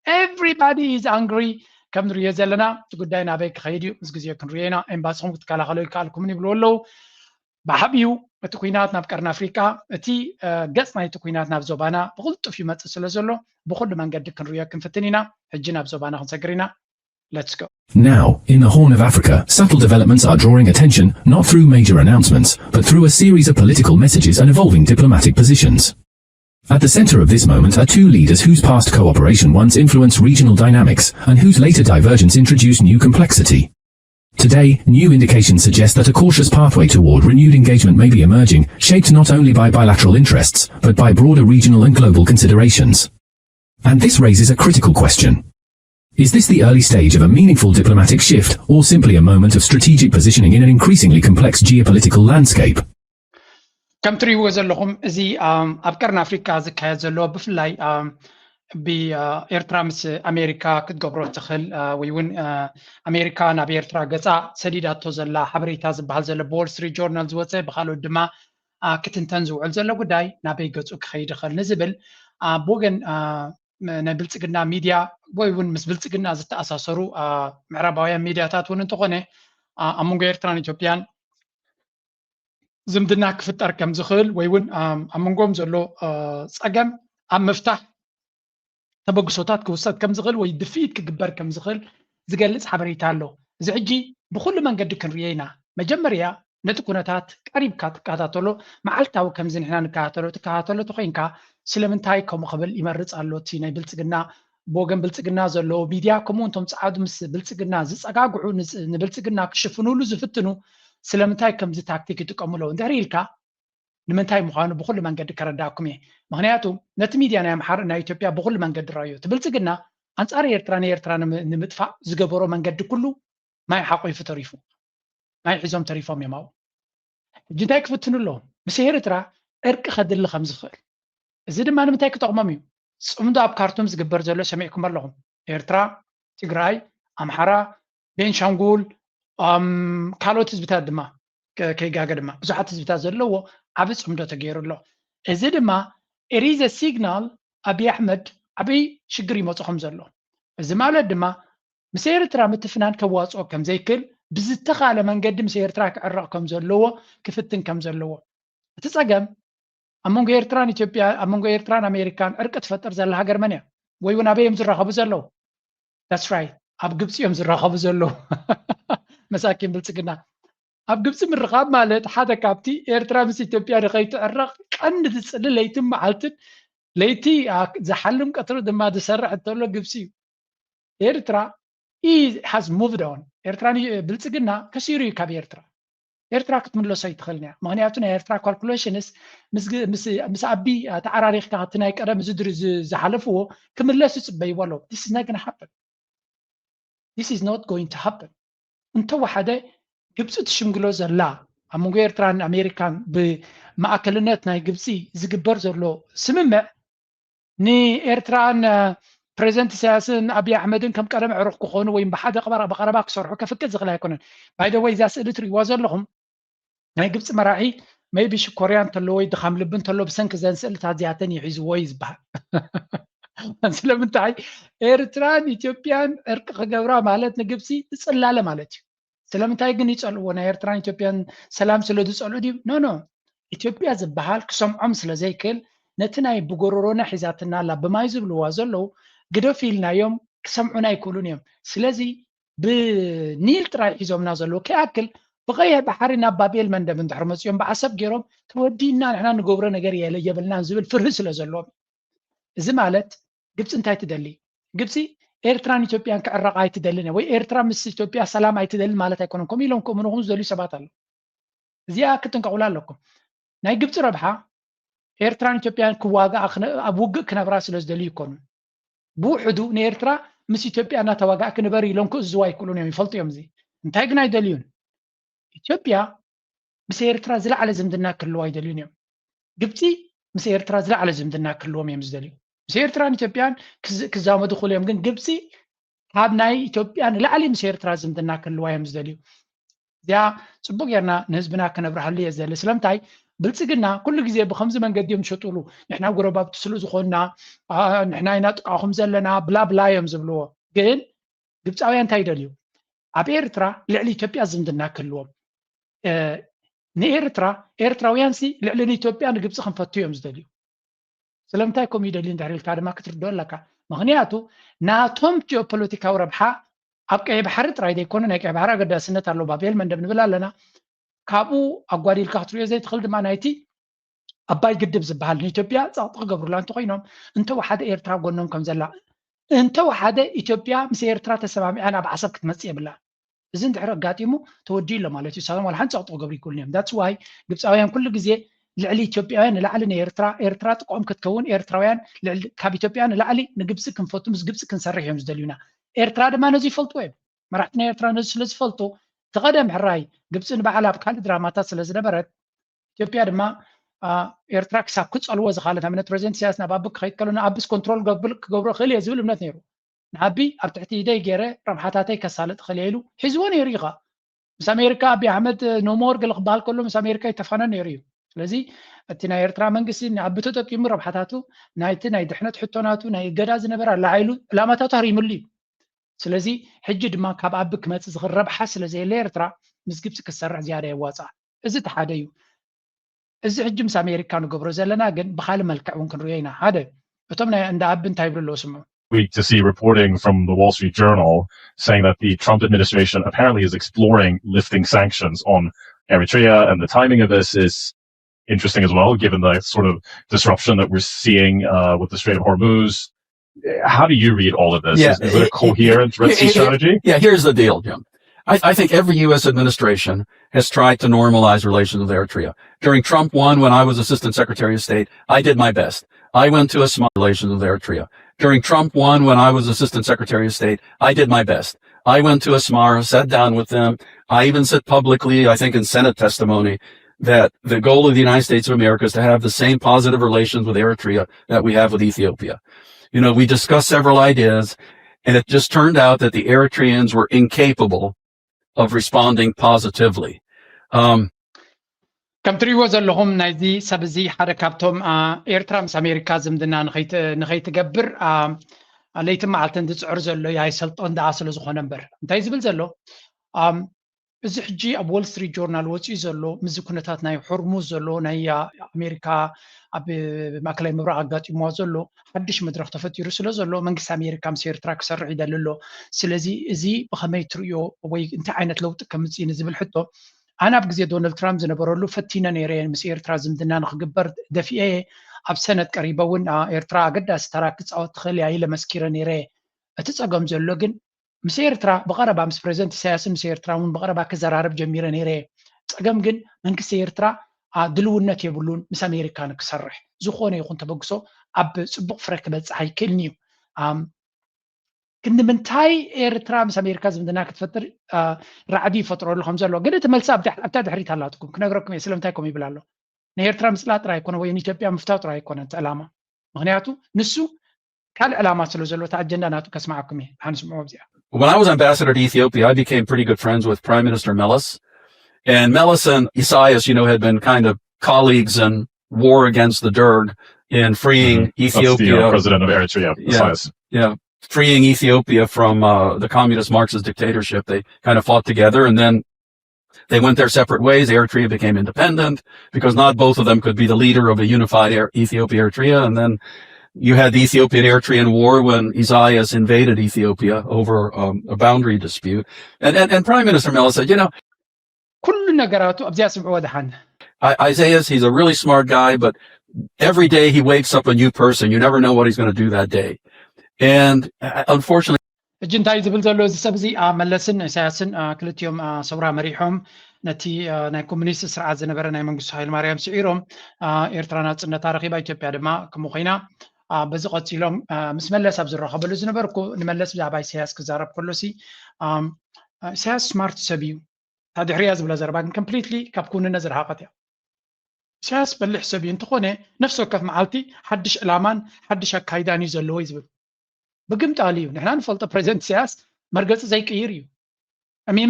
Everybody is angry። ከም ንርእዮ ዘለና እቲ ጉዳይ ናበይ ክኸይድ እዩ? ምስ ግዜ ክንርእዮ ኢና። ኤምባሲኹም ክትከላኸሎ ይከኣልኩምን ይብሉ ኣለዉ። ብዓብዩ እቲ ኲናት ናብ ቀርኒ ኣፍሪቃ፣ እቲ ገጽ ናይቲ ኲናት ናብ ዞባና ብቕልጡፍ ይመጽእ ስለ ዘሎ ብኹሉ መንገዲ ክንርእዮ ክንፍትን ኢና። ሕጂ ናብ ዞባና ክንሰግር ኢና። Let's go. Now, in the Horn of Africa, subtle developments are drawing attention, not through major announcements, but through a series of political messages and evolving diplomatic positions. At the center of this moment are two leaders whose past cooperation once influenced regional dynamics and whose later divergence introduced new complexity. Today, new indications suggest that a cautious pathway toward renewed engagement may be emerging, shaped not only by bilateral interests, but by broader regional and global considerations. And this raises a critical question. Is this the early stage of a meaningful diplomatic shift, or simply a moment of strategic positioning in an increasingly complex geopolitical landscape? ከም ትርእይዎ ዘለኹም፣ እዚ ኣብ ቀርኒ ኣፍሪቃ ዝካየድ ዘሎ፣ ብፍላይ ብኤርትራ ምስ ኣሜሪካ ክትገብሮ ትኽእል ወይ እውን ኣሜሪካ ናብ ኤርትራ ገጻ ሰዲዳቶ ዘላ ሓበሬታ ዝበሃል ዘሎ ብዎል ስትሪት ጆርናል ዝወፀ፣ ብካልኦት ድማ ክትንተን ዝውዕል ዘሎ ጉዳይ ናበይ ገጹ ክኸይድ ይኽእል ንዝብል ብወገን ናይ ብልጽግና ሚድያ ወይ እውን ምስ ብልጽግና ዝተኣሳሰሩ ምዕራባውያን ሚድያታት እውን እንተኾነ ኣብ መንጎ ኤርትራን ኢትዮጵያን ዝምድና ክፍጠር ከም ዝኽእል ወይ እውን ኣብ መንጎም ዘሎ ፀገም ኣብ ምፍታሕ ተበግሶታት ክውሰድ ከም ዝኽእል ወይ ድፍኢት ክግበር ከም ዝኽእል ዝገልፅ ሓበሬታ ኣሎ። እዚ ሕጂ ብኩሉ መንገዲ ክንርዮ ኢና። መጀመርያ ነቲ ኩነታት ቀሪብካ ትከታተሎ፣ መዓልታዊ ከምዚ ንሕና ንከታተሎ ትከታተሎ ተኮይንካ ስለምንታይ ከምኡ ክብል ይመርፅ ኣሎ እቲ ናይ ብልፅግና ብወገን ብልፅግና ዘለዉ ሚድያ ከምኡ እቶም ፀዓዱ ምስ ብልፅግና ዝፀጋግዑ ንብልፅግና ክሽፍኑሉ ዝፍትኑ ስለምንታይ ከምዚ ታክቲክ ይጥቀሙ ኣለዉ እንድሕር ኢልካ ንምንታይ ምዃኑ ብኩሉ መንገዲ ከረዳእኩም እየ። ምክንያቱ ነቲ ሚድያ ናይ ኣምሓራ ናይ ኢትዮጵያ ብኩሉ መንገዲ ረኣዮ። እቲ ብልፅግና ኣንፃር ኤርትራ ንኤርትራ ንምጥፋእ ዝገበሮ መንገዲ ኩሉ ማይ ሓቆይፉ ተሪፉ ማይ ሒዞም ተሪፎም እዮም ኣብኡ። ሕጂ እንታይ ክፍትኑ ኣለዎም? ምስ ኤርትራ ዕርቂ ከድሊ ከም ዝኽእል። እዚ ድማ ንምንታይ ክጠቕሞም እዩ? ፅምዶ ኣብ ካርቱም ዝግበር ዘሎ ሰሚዕኩም ኣለኹም። ኤርትራ፣ ትግራይ፣ ኣምሓራ፣ ቤንሻንጉል፣ ካልኦት ህዝብታት ድማ ከይጋገ ድማ ብዙሓት ህዝብታት ዘለዎ ዓብ ፅምዶ ተገይሩ ኣሎ። እዚ ድማ it is a signal ኣብይ ኣሕመድ ዓብይ ሽግር ይመፁ ከም ዘሎ። እዚ ማለት ድማ ምስ ኤርትራ ምትፍናን ከዋፅኦ ከም ዘይክእል ብዝተኻለ መንገዲ ምስ ኤርትራ ክዕረቕ ከም ዘለዎ ክፍትን ከም ዘለዎ። እቲ ፀገም ኣብ መንጎ ኤርትራን ኢትዮጵያ ኣብ መንጎ ኤርትራን ኣሜሪካን ዕርቂ ትፈጥር ዘላ ሃገር መን እያ? ወይ እውን ኣበይ እዮም ዝራኸቡ ዘለዉ? That's right፣ ኣብ ግብፂ እዮም ዝራኸቡ ዘለዉ። መሳኪን ብልፅግና ኣብ ግብፂ ምርኻብ ማለት ሓደ ካብቲ ኤርትራ ምስ ኢትዮጵያ ንኸይትዕረቕ ቀንዲ ዝፅሊ ለይትን መዓልትን ለይቲ ዝሓልም ቀትሪ ድማ ዝሰርሕ እንተሎ ግብፂ እዩ። ኤርትራ has moved on። ኤርትራ ብልፅግና ከሲሩ እዩ ካብ ኤርትራ። ኤርትራ ክትምለሶ ኣይትኽእልን እያ። ምክንያቱ ናይ ኤርትራ calculations ምስ ኣቢ ተዓራሪኽካ እቲ ናይ ቀደም ዝድሪ ዝሓለፍዎ ክምለስ ይፅበይዎ ኣለዉ። This is not gonna happen. This is not going to happen. እንተወሓደ ግብፂ ትሽምግሎ ዘላ ኣብ መንጎ ኤርትራን ኣሜሪካን ብማእከልነት ናይ ግብፂ ዝግበር ዘሎ ስምምዕ ንኤርትራን ፕሬዚደንት ኢሳያስን ኣብይ ኣሕመድን ከም ቀደም ዕሩኽ ክኾኑ ወይ ብሓደ ብቐረባ ክሰርሑ ከፍቅድ ዝኽእል ኣይኮነን። By the way እዛ ስእሊ ትርእይዋ ዘለኹም ናይ ግብፂ መራሒ maybe ሽኮርያ እንተሎ ወይ ድኻም ልቢ እንተሎ ብሰንኪ ዘን ስእልታት እዚኣተን እዩ ሒዝዎ እዩ ዝበሃል። ስለምንታይ ኤርትራን ኢትዮጵያን ዕርቂ ክገብራ ማለት ንግብፂ ትፅላለ ማለት እዩ። ስለምንታይ ግን ይፀልእዎ? ናይ ኤርትራን ኢትዮጵያን ሰላም ስለ ዝፀልኡ ድዩ? No no። ኢትዮጵያ ዝበሃል ክሰምዖም ስለ ዘይክእል ነቲ ናይ ብጎሮሮና ሒዛትና ኣላ ብማይ ዝብልዋ ዘለዉ ግደፉ ኢልናዮም ክሰምዑና ኣይክእሉን እዮም። ስለዚ ብኒል ጥራይ ሒዞምና ዘለዉ ከይኣክል ብቐይሕ ባሕሪ ናብ ባቤል መንደብ እንድሕር መፅኦም ብዓሰብ ገይሮም ተወዲእና ንሕና ንገብሮ ነገር የለ የብልናን ዝብል ፍርሂ ስለ ዘለዎም። እዚ ማለት ግብፂ እንታይ ትደሊ? ግብፂ ኤርትራን ኢትዮጵያን ክዕረቕ ኣይትደልን ወይ ኤርትራ ምስ ኢትዮጵያ ሰላም ኣይትደልን ማለት ኣይኮነን። ከምኡ ኢሎም ክእምኑኹም ዝደልዩ ሰባት ኣለዉ። እዚኣ ክትንቀቑላ ኣለኩም። ናይ ግብፂ ረብሓ ኤርትራን ኢትዮጵያን ክዋጋኣ ኣብ ውግእ ክነብራ ስለ ዝደልዩ ይኮኑን። ብውሕዱ ንኤርትራ ምስ ኢትዮጵያ እናተዋጋእኪ ንበሪ ኢሎም ክእዝዝዋ ኣይክእሉን እዮም። ይፈልጡ እዮም እዚ። እንታይ ግን ኣይደልዩን። ኢትዮጵያ ምስ ኤርትራ ዝለዓለ ዝምድና ክህልዋ ኣይደልዩን እዮም። ግብፂ ምስ ኤርትራ ዝለዓለ ዝምድና ክህልዎም እዮም ዝደልዩ። ምስ ኤርትራን ኢትዮጵያን ክዛመዱ ክእሉ እዮም። ግን ግብፂ ካብ ናይ ኢትዮጵያ ንላዕሊ ምስ ኤርትራ ዝምድና ክህልዋ እዮም ዝደልዩ። እዚኣ ፅቡቅ ጌርና ንህዝብና ክነብርሃሉ እየ ዝደሊ። ስለምንታይ ብልፅግና ኩሉ ግዜ ብከምዚ መንገዲ እዮም ዝሸጡሉ። ንሕና ጎረባብቲ ስለ ዝኾንና ንሕና ኢና ጥቃኹም ዘለና ብላ ብላ እዮም ዝብልዎ። ግን ግብፃውያን እንታይ ይደልዩ? ኣብ ኤርትራ ልዕሊ ኢትዮጵያ ዝምድና ክህልዎም። ንኤርትራ ኤርትራውያን ሲ ልዕሊ ንኢትዮጵያ ንግብፂ ክንፈቱ እዮም ዝደልዩ። ስለምንታይ ከምኡ ይደልዩ እንድሕር ኢልካ ድማ ክትርድኦ ኣለካ። ምክንያቱ ናቶም ጂኦፖለቲካዊ ረብሓ ኣብ ቀይሕ ባሕሪ ጥራይ ዘይኮነ ናይ ቀይሕ ባሕሪ ኣገዳስነት ኣለዎ። ባቤል መንደብ ንብል ኣለና። ካብኡ ኣጓዲልካ ክትሪኦ ዘይትኽእል ድማ ናይቲ ኣባይ ግድብ ዝበሃል ንኢትዮጵያ ጸቕጢ ክገብሩላ እንተኾይኖም እንተወሓደ ኤርትራ ጎኖም ከም ዘላ እንተወሓደ ኢትዮጵያ ምስ ኤርትራ ተሰማሚዓ ናብ ዓሰብ ክትመጽእ የብላ። እዚ እንድሕር ኣጋጢሙ ተወዲኡ ኣሎ ማለት እዩ። ሳቶም ዋላ ሓንቲ ጸቕጢ ክገብሩ ይክእሉን እዮም። That's why ግብፃውያን ኩሉ ግዜ ልዕሊ ኢትዮጵያውያን ንላዕሊ ንኤርትራ ኤርትራ ጥቅኦም ክትከውን ኤርትራውያን ካብ ኢትዮጵያ ንላዕሊ ንግብፂ ክንፈቱ ምስ ግብፂ ክንሰርሕ እዮም ዝደልዩና። ኤርትራ ድማ ነዚ ይፈልጥዎ እዮም። መራሕቲ ናይ ኤርትራ ነዚ ስለ ዝፈልጡ እቲ ቀደም ሕራይ ግብፂ ንባዕላ ኣብ ካልእ ድራማታት ስለ ዝነበረት ኢትዮጵያ ድማ ኤርትራ ክሳብ ክፀልዎ ዝኻለት ኣብነት ፕሬዚደንት ኢሳያስ ናብ ኣቢ ክኸይድ ከሎ ንኣቢስ ኮንትሮል ክገብሮ ክእል እየ ዝብል እምነት ነይሩ። ንኣቢ ኣብ ትሕቲ ኢደይ ገይረ ረብሓታተይ ከሳልጥ ክእል እየ ኢሉ ሒዝዎ ነይሩ እዩ። ምስ ኣሜሪካ ኣቢ ኣሕመድ no more ገለ ክበሃል ከሎ ምስ ኣሜሪካ ይተፋነን ነይሩ እዩ። ስለዚ እቲ ናይ ኤርትራ መንግስቲ ንኣቢ ተጠቂሙ ረብሓታቱ ናይቲ ናይ ድሕነት ሕቶናቱ ናይ እገዳ ዝነበረ ኣላዒሉ ዕላማታቱ ሃሪምሉ እዩ። ስለዚ ሕጂ ድማ ካብ ኣቢ ክመፅእ ዝኽእል ረብሓ ስለ ዘየለ ኤርትራ ምስ ግብፂ ክትሰርሕ ዝያዳ የዋፅኣ። እዚ እቲ ሓደ እዩ። እዚ ሕጂ ምስ ኣሜሪካ ንገብሮ ዘለና ግን ብኻልእ መልክዕ እውን ክንሪኦ ኢና። ሓደ እቶም ናይ እንዳ ኣቢ እንታይ ይብሉ ኣለዉ ስምዑ። Week to see reporting from the Wall Street Journal saying that the Trump administration apparently is exploring lifting sanctions on Eritrea, and the timing of this is interesting as well, given the sort of disruption that we're seeing uh, with the Strait of Hormuz. How do you read all of this? Yeah, is, is it a coherent Red Sea strategy? Yeah, here's the deal, Jim. I, I think every U S administration has tried to normalize relations with Eritrea. During Trump one, when I was Assistant Secretary of State, I did my best. I went to Asmara relations with Eritrea. During Trump one, when I was Assistant Secretary of State, I did my best. I went to Asmara, sat down with them. I even said publicly, I think in Senate testimony, that the goal of the United States of America is to have the same positive relations with Eritrea that we have with Ethiopia. You know, we discussed several ideas, and it just turned out that the Eritreans were incapable of responding positively. Um, ከም ትሪእዎ ዘለኹም ናይዚ ሰብ እዚ ሓደ ካብቶም ኤርትራ ምስ ኣሜሪካ ዝምድና ንኸይትገብር ለይትን መዓልትን ዝፅዕር ዘሎ ኣይሰልጦን ደኣ ስለ ዝኾነ እምበር እንታይ ዝብል ዘሎ እዚ ሕጂ ኣብ Wall Street Journal ወፂኡ ዘሎ ምስዚ ኩነታት ናይ ሆርሙዝ ዘሎ ናይ ኣሜሪካ ኣብ ማእከላይ ምብራቕ ኣጋጢምዋ ዘሎ ሓድሽ መድረኽ ተፈጢሩ ስለ ዘሎ መንግስቲ ኣሜሪካ ምስ ኤርትራ ክሰርሕ ይደሊ ኣሎ። ስለዚ እዚ ብኸመይ ትርእዮ ወይ እንታይ ዓይነት ለውጢ ከምፅእ ንዝብል ሕቶ ኣነ ኣብ ግዜ ዶናልድ ትራምፕ ዝነበረሉ ፈቲነ ነይረ ምስ ኤርትራ ዝምድና ንክግበር ደፊኤ እየ። ኣብ ሰነድ ቀሪበ እውን ኤርትራ ኣገዳሲ ተራ ክትፃወት ትኽእል እያ ኢለ መስኪረ ነይረ። እቲ ፀገም ዘሎ ግን ምስ ኤርትራ ብቐረባ ምስ ፕሬዚደንት ኢሳያስን ምስ ኤርትራ እውን ብቐረባ ክዘራረብ ጀሚረ ነይረ። ፀገም ግን መንግስቲ ኤርትራ ድልውነት የብሉን ምስ ኣሜሪካ ንክሰርሕ። ዝኾነ ይኹን ተበግሶ ኣብ ፅቡቕ ፍረ ክበፅሕ ኣይክእልን እዩ። ክንዲ ምንታይ ኤርትራ ምስ ኣሜሪካ ዝምድና ክትፈጥር ራዕዲ ይፈጥረሉ ከም ዘሎ ግን እቲ መልሲ ኣብታ ድሕሪት ኣላትኩም ክነግረኩም እየ። ስለምንታይ ከም ይብል ኣሎ? ንኤርትራ ምፅላእ ጥራይ ኣይኮነ ወይ ንኢትዮጵያ ምፍታው ጥራይ ኣይኮነ እቲ ዕላማ። ምክንያቱ ንሱ ካልእ ዕላማ ስለ ዘሎ እቲ ኣጀንዳ ናቱ ከስማዓኩም እየ። ሓንስምዑ ኣብዚኣ። When I was ambassador to Ethiopia, I became pretty good friends with Prime Minister Meles. And Meles and Isaias, you know, had been kind of colleagues in war against the Derg in freeing mm-hmm. Ethiopia. That's the, uh, president of Eritrea, yeah, Isaias. Yeah, freeing Ethiopia from uh, the communist Marxist dictatorship. They kind of fought together, and then they went their separate ways. Eritrea became independent because not both of them could be the leader of a unified Ethiopia, Eritrea. And then you had the Ethiopian Eritrean War when Isaias invaded Ethiopia over um, a boundary dispute. And, and, and Prime Minister Meles said, you know, ኩሉ ነገራቱ ኣብዚኣ ስምዕዎ ደሓን። Isaias, he's a really smart guy, but every day he wakes up a new person. You never know what he's going to do that day. And uh, unfortunately, ሕጂ እንታይ ዝብል ዘሎ እዚ ሰብ እዚ? መለስን ኢሳያስን ክልቲኦም ሰውራ መሪሖም ነቲ ናይ ኮሙኒስት ስርዓት ዝነበረ ናይ መንግስቱ ሃይለማርያም ስዒሮም፣ ኤርትራ ናጽነታ ረኺባ፣ ኢትዮጵያ ድማ ከምኡ ኮይና። በዚ ቀጺሎም ምስ መለስ ኣብ ዝራኸበሉ ዝነበርኩ፣ ንመለስ ብዛዕባ ኢሳያስ ክዛረብ ከሎሲ፣ ኢሳያስ ስማርት ሰብ እዩ፣ እታ ድሕሪያ ዝብላ ዘረባ ግን ኮምፕሊትሊ ካብ ክውንነት ዝረሓቐት እያ። ኢሳያስ በሊሕ ሰብ እዩ፣ እንተኾነ ነፍሲ ወከፍ መዓልቲ ሓድሽ ዕላማን ሓድሽ ኣካይዳን እዩ ዘለዎ እዩ ዝብል። ብግምጣል እዩ። ንሕና ንፈልጦ ፕሬዚደንት ኢሳያስ መርገፂ ዘይቅይር እዩ።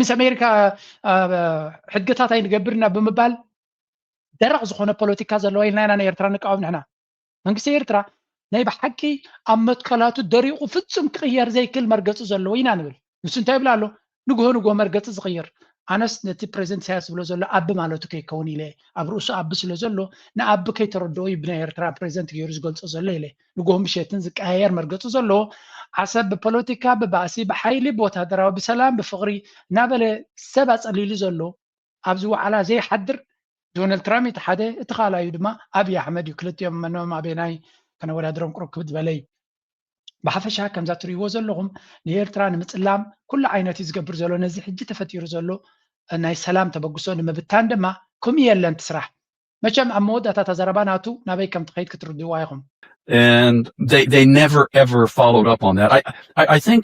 ምስ ኣሜሪካ ሕግታት ኣይንገብርና ብምባል ደረቕ ዝኾነ ፖለቲካ ዘለዋ ኢልና ኢና ንኤርትራ ንቃወም። ንሕና መንግስቲ ኤርትራ ናይ ብሓቂ ኣብ መትከላቱ ደሪቑ ፍጹም ክቕየር ዘይክእል መርገፂ ዘለዎ ኢና ንብል። ንሱ እንታይ ይብል ኣሎ? ንግሆ ንግሆ መርገፂ ዝቕይር። ኣነስ ነቲ ፕሬዚደንት ኢሳያስ ዝብሎ ዘሎ ኣቢ ማለቱ ከይከውን ኢለ፣ ኣብ ርእሱ ኣቢ ስለ ዘሎ ንኣቢ ከይተረድኦ እዩ ብናይ ኤርትራ ፕሬዚደንት ገይሩ ዝገልጾ ዘሎ ኢለ። ንግሆ ምሸትን ዝቀያየር መርገፂ ዘለዎ፣ ዓሰብ ብፖለቲካ፣ ብባእሲ፣ ብሓይሊ፣ ብወታደራዊ፣ ብሰላም፣ ብፍቕሪ እናበለ ሰብ ኣጸሊሉ ዘሎ ኣብዚ ዋዕላ ዘይሓድር ዶናልድ ትራምፕ እቲ ሓደ፣ እቲ ካልኣዩ ድማ ኣብይ ኣሕመድ እዩ። ክልቲኦም መኖም ኣበናይ ከነወዳድሮም ቅሩብ ክብድ በለይ። ብሓፈሻ ከምዛ ትርእይዎ ዘለኹም ንኤርትራ ንምጽላም ኩሉ ዓይነት እዩ ዝገብር ዘሎ። ነዚ ሕጂ ተፈጢሩ ዘሎ ናይ ሰላም ተበግሶ ንምብታን ድማ ከምኡ የለን እቲ ስራሕ። መቸም ኣብ መወዳእታ እታ ዘረባ ናቱ ናበይ ከም ትኸይድ ክትርድእዋ ኢኹም። And they, they never ever followed up on that. I, I, I think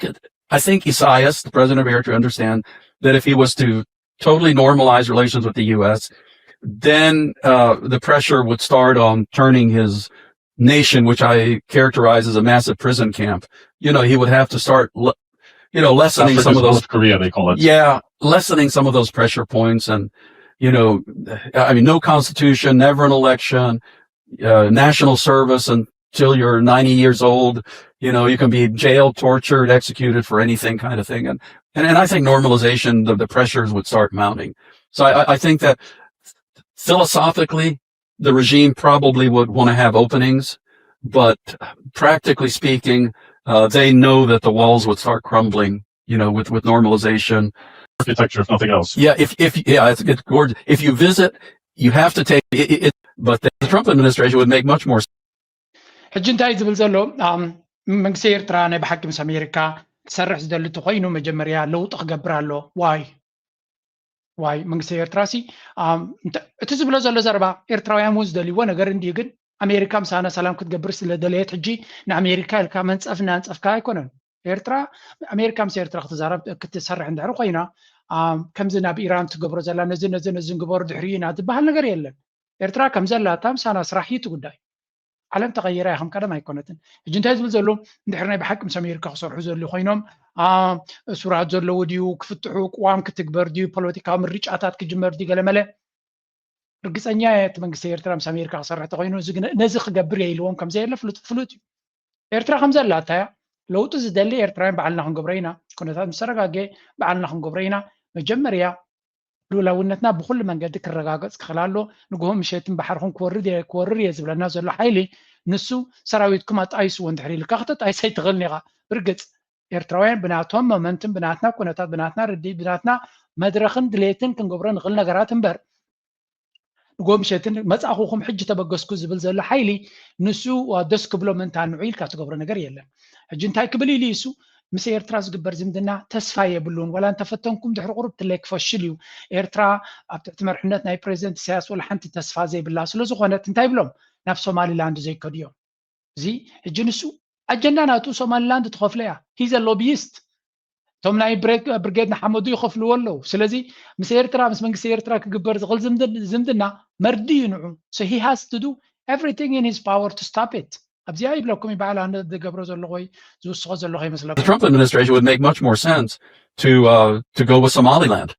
I think Isaias, the president of Eritrea, understand that if he was to totally normalize relations with the U S, then uh, the pressure would start on turning his nation, which I characterize as a massive prison camp. You know, he would have to start, you know, lessening Africa's some of those. North Korea, they call it. Yeah, lessening some of those pressure points, and you know, I mean, no constitution, never an election, uh, national service, and till you're ninety years old, you know, you can be jailed, tortured, executed for anything kind of thing. And, and, and I think normalization, the, the pressures would start mounting. So I, I think that philosophically, the regime probably would want to have openings, but practically speaking, uh, they know that the walls would start crumbling, you know, with, with normalization. Architecture, if nothing else. Yeah, if, if, yeah, it's, it's gorgeous. If you visit, you have to take it, it, but the Trump administration would make much more. ሕጂ እንታይ ዝብል ዘሎ? መንግስቲ ኤርትራ ናይ ብሓቂ ምስ ኣሜሪካ ክሰርሕ ዝደሊ እንተኮይኑ መጀመርያ ለውጢ ክገብር ኣሎ። ዋይ ዋይ መንግስቲ ኤርትራ ሲ እቲ ዝብሎ ዘሎ ዘረባ ኤርትራውያን እውን ዝደልይዎ ነገር እንድዩ። ግን ኣሜሪካ ምሳና ሰላም ክትገብር ስለደለየት ሕጂ ንኣሜሪካ ኢልካ መንፀፍ እናንፀፍካ ኣይኮነን። ኤርትራ ኣሜሪካ ምስ ኤርትራ ክትዛረብ ክትሰርሕ እንድሕር ኮይና ከምዚ ናብ ኢራን ትገብሮ ዘላ ነዚ ነዚ ነዚ ንግበሩ ድሕሪ ኢና ዝበሃል ነገር የለን። ኤርትራ ከም ዘላታ ምሳና ስራሕ እዩ እቲ ጉዳይ። ዓለም ተቐይራ እያ፣ ከም ቀደም ኣይኮነትን። ሕጂ እንታይ ዝብል ዘሎ እንድሕር ናይ ብሓቂ ምስ ኣሜሪካ ክሰርሑ ዘሉ ኮይኖም እሱራት ዘለዉ ድዩ ክፍትሑ ቅዋም ክትግበር ድዩ ፖለቲካዊ ምርጫታት ክጅመር ድዩ ገለመለ ርግፀኛ እየ እቲ መንግስቲ ኤርትራ ምስ ኣሜሪካ ክሰርሕ ተኮይኑ ነዚ ክገብር እየ ኢልዎም ከምዘየለ ፍሉጥ ፍሉጥ እዩ። ኤርትራ ከምዘላታ እያ። ለውጢ ዝደሊ ኤርትራውያን ባዕልና ክንገብሮ ኢና። ኩነታት ምስ ተረጋገ ባዕልና ክንገብሮ ኢና። መጀመርያ ልኡላውነትና ብኩሉ መንገዲ ክረጋገጽ ክኽእል ኣሎ። ንግሆ ምሸትን ባሕርኹም ክወርድ እየ ክወርር እየ ዝብለና ዘሎ ሓይሊ ንሱ ሰራዊትኩም ኣጣይስዎ እንድሕር ኢልካ ክተጣይስ ኣይትኽእልን ኢኻ። ብርግጽ ኤርትራውያን ብናቶም ሞመንትን ብናትና ኩነታት ብናትና ርድኢት ብናትና መድረኽን ድሌትን ክንገብሮ ንኽእል ነገራት እምበር ጎምሸትን መጻእኹኹም ሕጂ ተበገስኩ ዝብል ዘሎ ሓይሊ ንሱ ደስ ክብሎ ምእንታ ንዑ ኢልካ ትገብሮ ነገር የለን። ሕጂ እንታይ ክብል ኢሉ እሱ ምስ ኤርትራ ዝግበር ዝምድና ተስፋ የብሉን፣ ዋላ እንተፈተንኩም ድሕሪ ቁሩብ ትለይ ክፈሽል እዩ። ኤርትራ ኣብ ትሕቲ መርሕነት ናይ ፕሬዚደንት ኢሳያስ ዋላ ሓንቲ ተስፋ ዘይብላ ስለ ዝኾነት እንታይ ብሎም ናብ ሶማሊላንድ ዘይከዱ እዮም። እዚ ሕጂ ንሱ ኣጀንዳ ናቱ ሶማሊላንድ ትኸፍሎ እያ። He's a lobbyist። እቶም ናይ ብሬግ- ብርጌድ ንሓመዱ ይኸፍልዎ ኣለዉ። ስለዚ ምስ ኤርትራ ምስ መንግስቲ ኤርትራ ክግበር ዝኽእል ዝምድ- ዝምድና መርዲ እዩ ንዑ። So he has to do everything in his power to stop it። ኣብዚኣ ይብለኩም ይበዓል ኣነ ዝገብሮ ዘለኹ ወይ ዝውስኾ ዘለኹ The ይመስለኩም። Trump administration would make much more sense to uh, to go with Somaliland,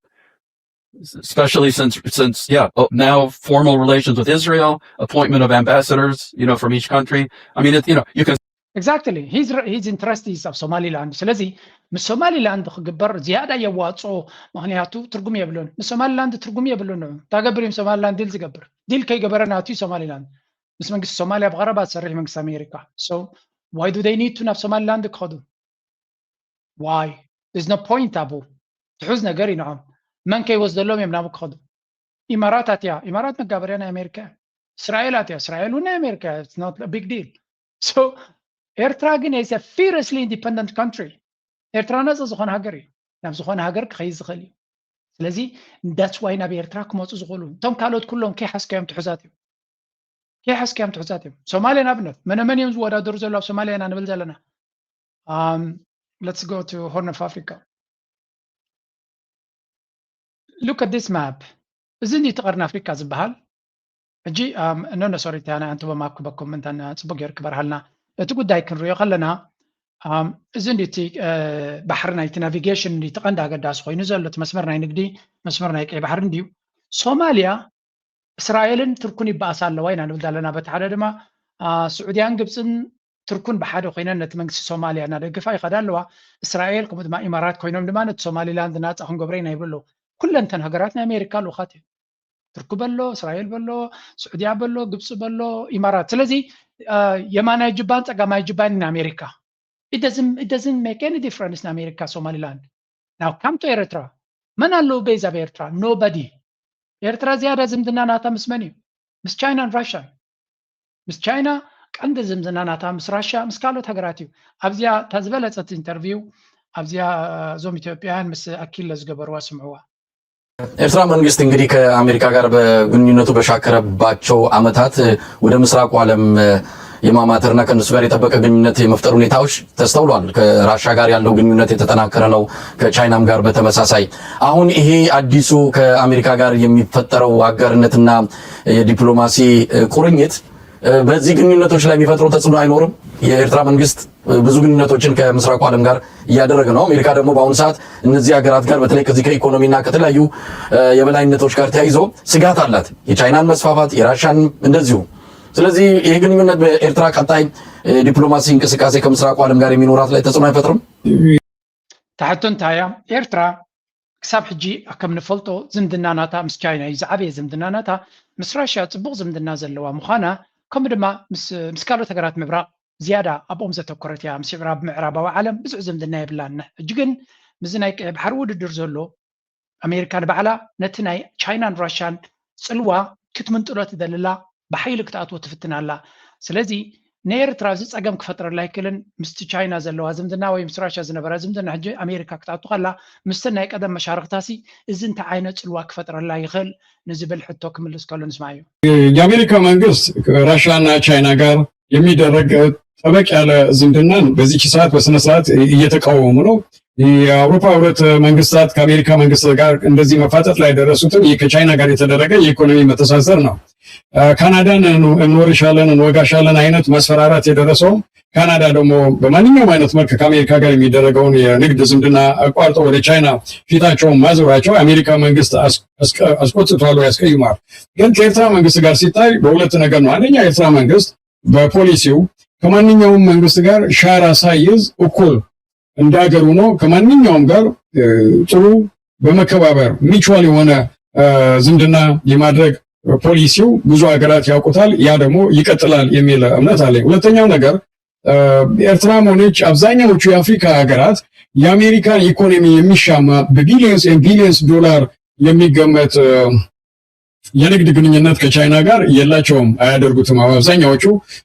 especially since since yeah, oh, now formal relations with Israel, appointment of ambassadors, you know, from each country. I mean, it, you know, you can Exactly. His, his interest is ኣብ ሶማሊላንድ። ስለዚ ምስ ሶማሊላንድ ክግበር ዝያዳ የዋፅኦ፣ ምክንያቱ ትርጉም የብሉን። ምስ ሶማሊላንድ ትርጉም የብሉን። ንዑ እንታይ ገብር እዮም ሶማሊላንድ ዲል ዝገብር? ዲል ከይገበረ ናቱ እዩ ሶማሊላንድ። ምስ መንግስቲ ሶማሊያ ብቐረባ ዝሰርሕ መንግስቲ ኣሜሪካ። So why do they need to ናብ ሶማሊላንድ ክኸዱ? Why? There's no point ኣብኡ። ትሑዝ ነገር እዩ ንዖም። መን ከይወስደሎም እዮም ናብኡ ክኸዱ? ኢማራት ኣትያ፣ ኢማራት መጋበርያ ናይ ኣሜሪካ እያ። እስራኤል ኣትያ፣ እስራኤል እውን ናይ ኣሜሪካ እያ። It's not a big deal። So ኤርትራ ግን is a fiercely independent country። ኤርትራ ነፃ ዝኾነ ሃገር እዩ። ናብ ዝኾነ ሃገር ክኸይድ ዝኽእል እዩ። ስለዚ that's why ናብ ኤርትራ ክመፁ ዝኽእሉ። እቶም ካልኦት ኩሎም ከይሓዝካዮም ትሑዛት እዮም። ከይሓዝካዮም ትሑዛት እዮም። ሶማልያ ንኣብነት መነ መን እዮም ዝወዳደሩ ዘለዉ ኣብ ሶማልያ ኢና ንብል ዘለና። Um, let's go to Horn of Africa. Look at this map. እዚ እንዲ እቲ ቀርኒ ኣፍሪካ ዝበሃል ሕጂ no no sorry፣ ቲያና ኣንትቦ ማፕ ክበኩም እንተ ፅቡቅ ገይሩ ክበርሃልና። እቲ ጉዳይ ክንሪኦ ከለና um, እዚ እንዲ እቲ ባሕሪ ናይቲ ናቪጌሽን እንዲ እቲ ቀንዲ ኣገዳሲ ኮይኑ ዘሎ እቲ መስመር ናይ ንግዲ መስመር ናይ ቀይ ባሕሪ እንድዩ። ሶማልያ እስራኤልን ትርኩን ይበኣሳ ኣለዋ ኢና ንብል ዘለና። በቲ ሓደ ድማ ስዑድያን ግብፅን ትርኩን ብሓደ ኮይነን ነቲ መንግስቲ ሶማልያ እናደገፋ ይኸዳ ኣለዋ። እስራኤል ከምኡ ድማ ኢማራት ኮይኖም ድማ ነቲ ሶማሊላንድ ናፃ ክንገብሮ ኢና ይብሉ ኣለዉ። ኩለንተን ሃገራት ናይ ኣሜሪካ ልኡኻት እዮም። ትርኩ በሎ፣ እስራኤል በሎ፣ ስዑድያ በሎ፣ ግብፂ በሎ፣ ኢማራት። ስለዚ የማናይ ጅባን ፀጋማይ ጅባን ኢና ኣሜሪካ። It doesn't make any difference ንኣሜሪካ ሶማሊላንድ። Now come to ኤርትራ። መን ኣለዉ ቤዝ ኣብ ኤርትራ? Nobody። ኤርትራ ዝያዳ ዝምድና ናታ ምስ መን እዩ? ምስ ቻይናን ራሽያን። ምስ ቻይና ቀንዲ ዝምድና ናታ ምስ ራሽያ ምስ ካልኦት ሃገራት እዩ። ኣብዚኣ እታ ዝበለፀት ኢንተርቪው ኣብዚኣ እዞም ኢትዮጵያውያን ምስ ኣኪለ ዝገበርዋ ስምዕዋ። ኤርትራ መንግስት እንግዲህ ከአሜሪካ ጋር በግንኙነቱ በሻከረባቸው ዓመታት ወደ ምስራቁ ዓለም የማማተርና ከእነሱ ጋር የጠበቀ ግንኙነት የመፍጠር ሁኔታዎች ተስተውሏል። ከራሻ ጋር ያለው ግንኙነት የተጠናከረ ነው። ከቻይናም ጋር በተመሳሳይ አሁን ይሄ አዲሱ ከአሜሪካ ጋር የሚፈጠረው አጋርነትና የዲፕሎማሲ ቁርኝት በዚህ ግንኙነቶች ላይ የሚፈጥረው ተጽዕኖ አይኖርም? የኤርትራ መንግስት ብዙ ግንኙነቶችን ከምስራቁ ዓለም ጋር እያደረገ ነው። አሜሪካ ደግሞ በአሁኑ ሰዓት እነዚህ ሀገራት ጋር በተለይ ከዚህ ከኢኮኖሚና ከተለያዩ የበላይነቶች ጋር ተያይዞ ስጋት አላት። የቻይናን መስፋፋት፣ የራሻን እንደዚሁ። ስለዚህ ይህ ግንኙነት በኤርትራ ቀጣይ ዲፕሎማሲ እንቅስቃሴ ከምስራቁ ዓለም ጋር የሚኖራት ላይ ተጽዕኖ አይፈጥርም? ታሕቶ እንታይ እያ? ኤርትራ ክሳብ ሕጂ ከም ንፈልጦ ዝምድና ናታ ምስ ቻይና እዩ ዝዓበየ ዝምድና ናታ። ምስ ራሽያ ጽቡቕ ዝምድና ዘለዋ ምዃና፣ ከምኡ ድማ ምስ ምስ ካልኦት ሃገራት ምብራቕ ዝያዳ ኣብኦም ዘተኮረት እያ። ምስ ምዕራብ ምዕራባዊ ዓለም ብዙሕ ዝምድና የብላን። ሕጂ ግን ምስዚ ናይ ቀይ ባሕሪ ውድድር ዘሎ ኣሜሪካ ንባዕላ ነቲ ናይ ቻይናን ራሽያን ጽልዋ ክትምንጥሎ ትደልላ ብሓይሊ ክትኣትዎ ትፍትን ኣላ። ስለዚ ንኤርትራ እዚ ጸገም ክፈጥረላ ኣይክእልን። ምስቲ ቻይና ዘለዋ ዝምድና ወይ ምስ ራሽያ ዝነበራ ዝምድና ሕጂ ኣሜሪካ ክትኣቱ ከላ ምስቲ ናይ ቀደም መሻርክታሲ እዚ እንታይ ዓይነት ጽልዋ ክፈጥረላ ይኽእል ንዝብል ሕቶ ክምልስ ከሎ ንስማዮ። የአሜሪካ መንግስት ከራሻና ቻይና ጋር የሚደረግ ጠበቅ ያለ ዝምድናን በዚች ሰዓት በስነ ስርዓት እየተቃወሙ ነው። የአውሮፓ ህብረት መንግስታት ከአሜሪካ መንግስት ጋር እንደዚህ መፋጠጥ ላይ የደረሱትም ይህ ከቻይና ጋር የተደረገ የኢኮኖሚ መተሳሰር ነው። ካናዳን እንወርሻለን እንወጋሻለን አይነት ማስፈራራት የደረሰውም ካናዳ ደግሞ በማንኛውም አይነት መልክ ከአሜሪካ ጋር የሚደረገውን የንግድ ዝምድና አቋርጠው ወደ ቻይና ፊታቸውን ማዞራቸው የአሜሪካ መንግስት አስቆጥቷል ወይ አስቀይሟል። ግን ከኤርትራ መንግስት ጋር ሲታይ በሁለት ነገር ነው። አንደኛ የኤርትራ መንግስት በፖሊሲው ከማንኛውም መንግስት ጋር ሻራ ሳይዝ እኩል እንደ ሀገር ሆኖ ከማንኛውም ጋር ጥሩ በመከባበር ሚቹዋል የሆነ ዝምድና የማድረግ ፖሊሲው ብዙ ሀገራት ያውቁታል። ያ ደግሞ ይቀጥላል የሚል እምነት አለኝ። ሁለተኛው ነገር ኤርትራም ሆነች አብዛኛዎቹ የአፍሪካ ሀገራት የአሜሪካን ኢኮኖሚ የሚሻማ በቢሊየንስ ኤንድ ቢሊየንስ ዶላር የሚገመት የንግድ ግንኙነት ከቻይና ጋር የላቸውም፣ አያደርጉትም። አብዛኛዎቹ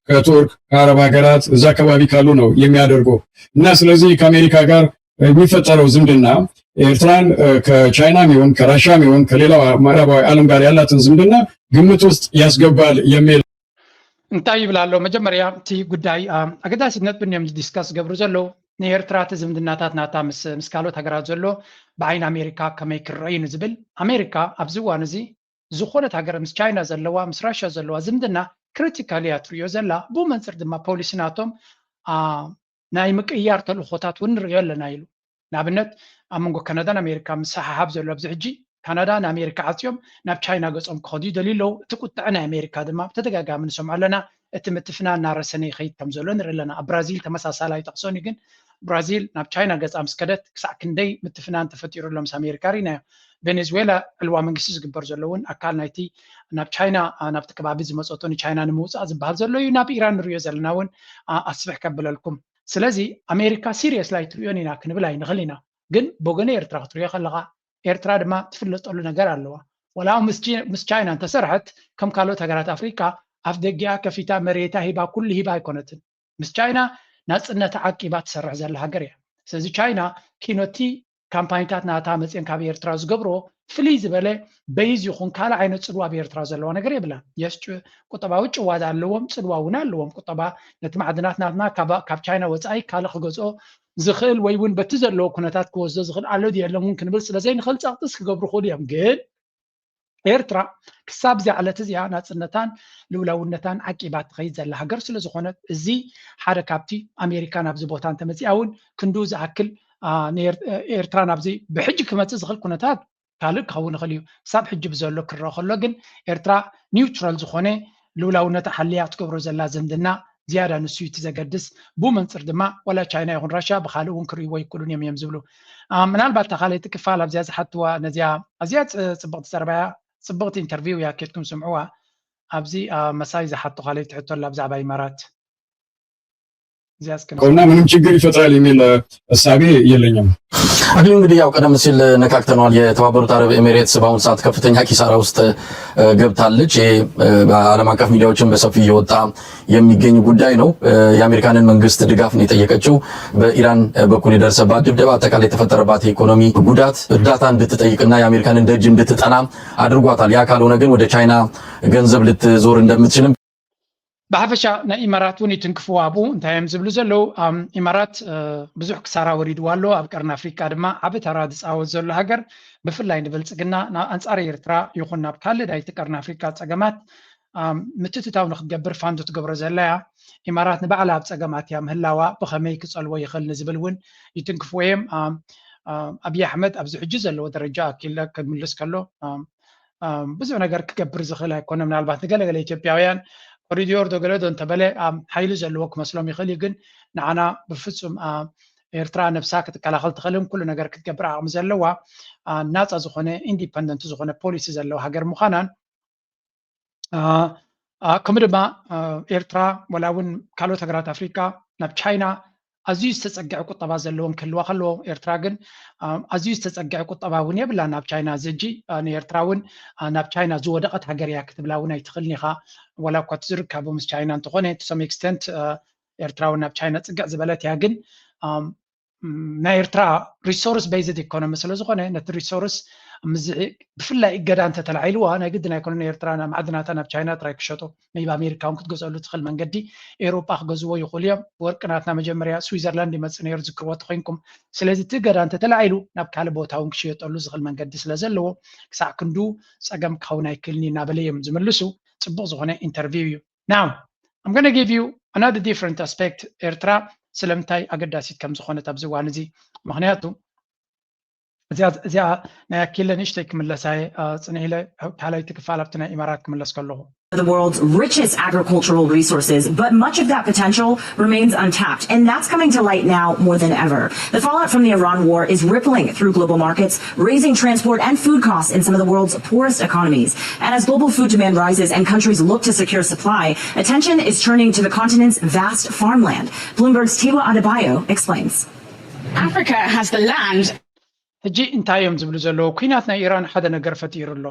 ከቱርክ፣ ከአረብ ሀገራት፣ እዛ አካባቢ ካሉ ነው የሚያደርጉ። እና ስለዚህ ከአሜሪካ ጋር የሚፈጠረው ዝምድና ኤርትራን ከቻይናም ይሁን ከራሻም ይሁን ከሌላው ምዕራባዊ ዓለም ጋር ያላትን ዝምድና ግምት ውስጥ ያስገባል የሚል እንታይ ይብል ኣሎ? መጀመርያ እቲ ጉዳይ ኣገዳሲት ነጥቢ እዮም ዲስካስ ዝገብሩ ዘለዉ። ንኤርትራ እቲ ዝምድናታት ናታ ምስ ምስ ካልኦት ሃገራት ዘሎ ብዓይኒ ኣሜሪካ ከመይ ክረአ እዩ ንዝብል፣ ኣሜሪካ ኣብዚ እዋን እዚ ዝኾነት ሃገር ምስ ቻይና ዘለዋ ምስ ራሽያ ዘለዋ ዝምድና ክሪቲካል እያ ትሪኦ ዘላ። ብኡ መንፅር ድማ ፖሊሲ ናቶም ናይ ምቅያር ተልእኾታት እውን ንሪኦ ኣለና ኢሉ። ንኣብነት ኣብ መንጎ ካናዳን ኣሜሪካ ምስሓሓብ ዘሎ ኣብዚ ሕጂ ካናዳ ንኣሜሪካ ዓፅዮም ናብ ቻይና ገፆም ክኸዱ ይደልዩ ኣለዉ። እቲ ቁጥዐ ናይ ኣሜሪካ ድማ ብተደጋጋሚ ንሰምዖ ኣለና። እቲ ምትፍናን እናረሰነ ይኸይድ ከም ዘሎ ንርኢ ኣለና። ኣብ ብራዚል ተመሳሳላይ ኣይጠቕሶን እዩ፣ ግን ብራዚል ናብ ቻይና ገፃ ምስ ከደት ክሳዕ ክንደይ ምትፍናን ተፈጢሩ ኣሎ ምስ ኣሜሪካ ርኢናዮ። ቬኔዙዌላ ዕልዋ መንግስቲ ዝግበር ዘሎ እውን ኣካል ናይቲ ናብ ቻይና ናብቲ ከባቢ ዝመፀቶ ንቻይና ንምውፃእ ዝበሃል ዘሎ እዩ። ናብ ኢራን ንሪኦ ዘለና እውን ኣስፍሕ ከብለልኩም። ስለዚ ኣሜሪካ ሲሪየስ ኣይትሪኦን ኢና ክንብል ኣይንኽእል ኢና። ግን ብወገነ ኤርትራ ክትሪኦ ከለኻ ኤርትራ ድማ ትፍለጠሉ ነገር ኣለዋ። ወላ ምስ ቻይና እንተሰርሐት ከም ካልኦት ሃገራት ኣፍሪካ ኣፍ ደጊኣ ከፊታ መሬታ ሂባ ኩሉ ሂባ ኣይኮነትን። ምስ ቻይና ናፅነታ ዓቂባ ትሰርሕ ዘላ ሃገር እያ። ስለዚ ቻይና ኪኖቲ ካምፓኒታት ናታ መፅየን ካብ ኤርትራ ዝገብሮ ፍልይ ዝበለ በይዝ ይኹን ካልእ ዓይነት ፅልዋ ኣብ ኤርትራ ዘለዋ ነገር የብላን። የስ ቁጠባዊ ጭዋዳ ኣለዎም፣ ፅልዋ እውን ኣለዎም። ቁጠባ ነቲ ማዕድናት ናትና ካብ ቻይና ወፃኢ ካልእ ክገዝኦ ዝኽእል ወይ እውን በቲ ዘለዎ ኩነታት ክወስዶ ዝኽእል ኣሎ ድዩ የለን እውን ክንብል ስለ ዘይንኽእል ፀቕጥስ ክገብሩ ይኽእሉ እዮም። ግን ኤርትራ ክሳብ እዚኣ ዕለት እዚኣ ናፅነታን ልኡላውነታን ዓቂባ ትኸይድ ዘላ ሃገር ስለ ዝኾነት እዚ ሓደ ካብቲ ኣሜሪካ ናብዚ ቦታ እንተመፂኣ እውን ክንድኡ ዝኣክል ኤርትራ ናብዚ ብሕጂ ክመፅእ ዝኽእል ኩነታት ካልእ ክኸውን ይኽእል እዩ። ክሳብ ሕጂ ብዘሎ ክረአ ከሎ ግን ኤርትራ ኒውትራል ዝኾነ ልኡላውነታ ሓልያ ትገብሮ ዘላ ዝምድና ዝያዳ ንሱ እዩ እቲ ዘገድስ። ብኡ መንፅር ድማ ዋላ ቻይና ይኹን ራሽያ ብኻልእ እውን ክርእይዎ ኣይክእሉን እዮም እዮም ዝብሉ። ምናልባት እታ ካልኣይቲ ክፋል ኣብዚኣ ዝሓትዋ ነዚኣ ኣዝያ ፅብቕቲ ዘረባ እያ፣ ፅብቕቲ ኢንተርቪው እያ፣ ኬድኩም ስምዕዋ። ኣብዚ መሳይ ዝሓቶ ካልኣይቲ ሕቶ ኣላ ብዛዕባ ኢማራት። እና ምንም ችግር ይፈጥራል የሚል እሳቤ የለኝም። አክሊሉ፣ እንግዲህ ያው ቀደም ሲል ነካክተነዋል። የተባበሩት አረብ ኤሚሬትስ በአሁኑ ሰዓት ከፍተኛ ኪሳራ ውስጥ ገብታለች። ይሄ በዓለም አቀፍ ሚዲያዎችን በሰፊ እየወጣ የሚገኝ ጉዳይ ነው። የአሜሪካንን መንግስት ድጋፍ ነው የጠየቀችው። በኢራን በኩል የደረሰባት ድብደባ፣ አጠቃላይ የተፈጠረባት የኢኮኖሚ ጉዳት እርዳታ እንድትጠይቅና የአሜሪካንን ደጅ እንድትጠና አድርጓታል። ያ ካልሆነ ግን ወደ ቻይና ገንዘብ ልትዞር እንደምትችልም ብሓፈሻ ናይ ኢማራት እውን ይትንክፍዋ ኣብኡ እንታይ እዮም ዝብሉ ዘለዉ? ኢማራት ብዙሕ ክሳራ ወሪድዋ ኣሎ። ኣብ ቀርኒ ኣፍሪቃ ድማ ዓቢ ተራ ዝፃወት ዘሎ ሃገር ብፍላይ ንብልፅግና ኣንፃር ኤርትራ ይኹን ናብ ካልእ ናይቲ ቀርኒ ኣፍሪቃ ፀገማት ምትእትታው ንክትገብር ፋንዶ ትገብሮ ዘላ እያ። ኢማራት ንባዕላ ኣብ ፀገማት እያ ምህላዋ ብኸመይ ክፀልዎ ይኽእል ንዝብል እውን ይትንክፍዎ እዮም። ኣብይ ኣሕመድ ኣብዚ ሕጂ ዘለዎ ደረጃ ኣኪለ ክምልስ ከሎ ብዙሕ ነገር ክገብር ዝኽእል ኣይኮነ። ምናልባት ንገለገለ ኢትዮጵያውያን ኮሪዲዮር ዶ ገለ ዶ እንተበለ ሓይሊ ዘለዎ ክመስሎም ይኽእል እዩ። ግን ንዓና ብፍፁም ኤርትራ ነብሳ ክትከላኸል ትኽእልን ኩሉ ነገር ክትገብር ዓቕሚ ዘለዋ ናፃ ዝኾነ ኢንዲፐንደንት ዝኾነ ፖሊሲ ዘለዎ ሃገር ምዃናን ከምኡ ድማ ኤርትራ ወላ እውን ካልኦት ሃገራት ኣፍሪካ ናብ ቻይና ኣዝዩ ዝተፀግዐ ቁጠባ ዘለዎም ክህልዋ ከለዎ ኤርትራ ግን ኣዝዩ ዝተፀግዐ ቁጠባ እውን የብላ ናብ ቻይና። እዚ ሕጂ ንኤርትራ እውን ናብ ቻይና ዝወደቐት ሃገር እያ ክትብላ እውን ኣይትኽእልን ኢኻ። ወላ እኳ እቲ ዝርካቡ ምስ ቻይና እንተኾነ to some extent ኤርትራ እውን ናብ ቻይና ፅግዕ ዝበለት እያ። ግን ናይ ኤርትራ ሪሶርስ ቤዝድ ኢኮኖሚ ስለ ዝኾነ ነቲ ሪሶርስ ብፍላይ እገዳ እንተተላዒልዋ ናይ ግድን ኣይኮነን ኤርትራ ማዕድናታ ናብ ቻይና ጥራይ ክሸጦ ብ ኣሜሪካ እውን ክትገዝአሉ ትኽእል መንገዲ ኤውሮጳ ክገዝዎ ይኽእሉ እዮም። ወርቂ ናትና መጀመርያ ስዊዘርላንድ ይመፅእ ነይሩ ዝክርዎ ተኮይንኩም። ስለዚ እቲ እገዳ እንተተላዒሉ ናብ ካልእ ቦታ እውን ክሽየጠሉ ዝኽእል መንገዲ ስለ ዘለዎ ክሳዕ ክንዱ ፀገም ክኸውን ኣይክእልን እዩ እናበለ እዮም ዝምልሱ። ፅቡቕ ዝኾነ ኢንተርቪው እዩ። Now I'm gonna give you another different aspect ኤርትራ ስለምንታይ ኣገዳሲት ከም ዝኾነት ኣብዚ እዋን እዚ። ምክንያቱ እዚኣ ናይ ኣኪለ ንእሽተይ ክምለሳ እየ ፅንሕ ኢለ ካልኣይቲ ክፋል ኣብቲ ናይ ኢማራት ክምለስ ከለኹ the world's richest agricultural resources, but much of that potential remains untapped, and that's coming to light now more than ever. The fallout from the Iran war is rippling through global markets, raising transport and food costs in some of the world's poorest economies. And as global food demand rises and countries look to secure supply, attention is turning to the continent's vast farmland. Bloomberg's Tiwa Adebayo explains. Africa has the land. ሕጂ እንታይ እዮም ዝብሉ ዘለዉ? ኩናት ናይ ኢራን ሓደ ነገር ፈጢሩ ኣሎ።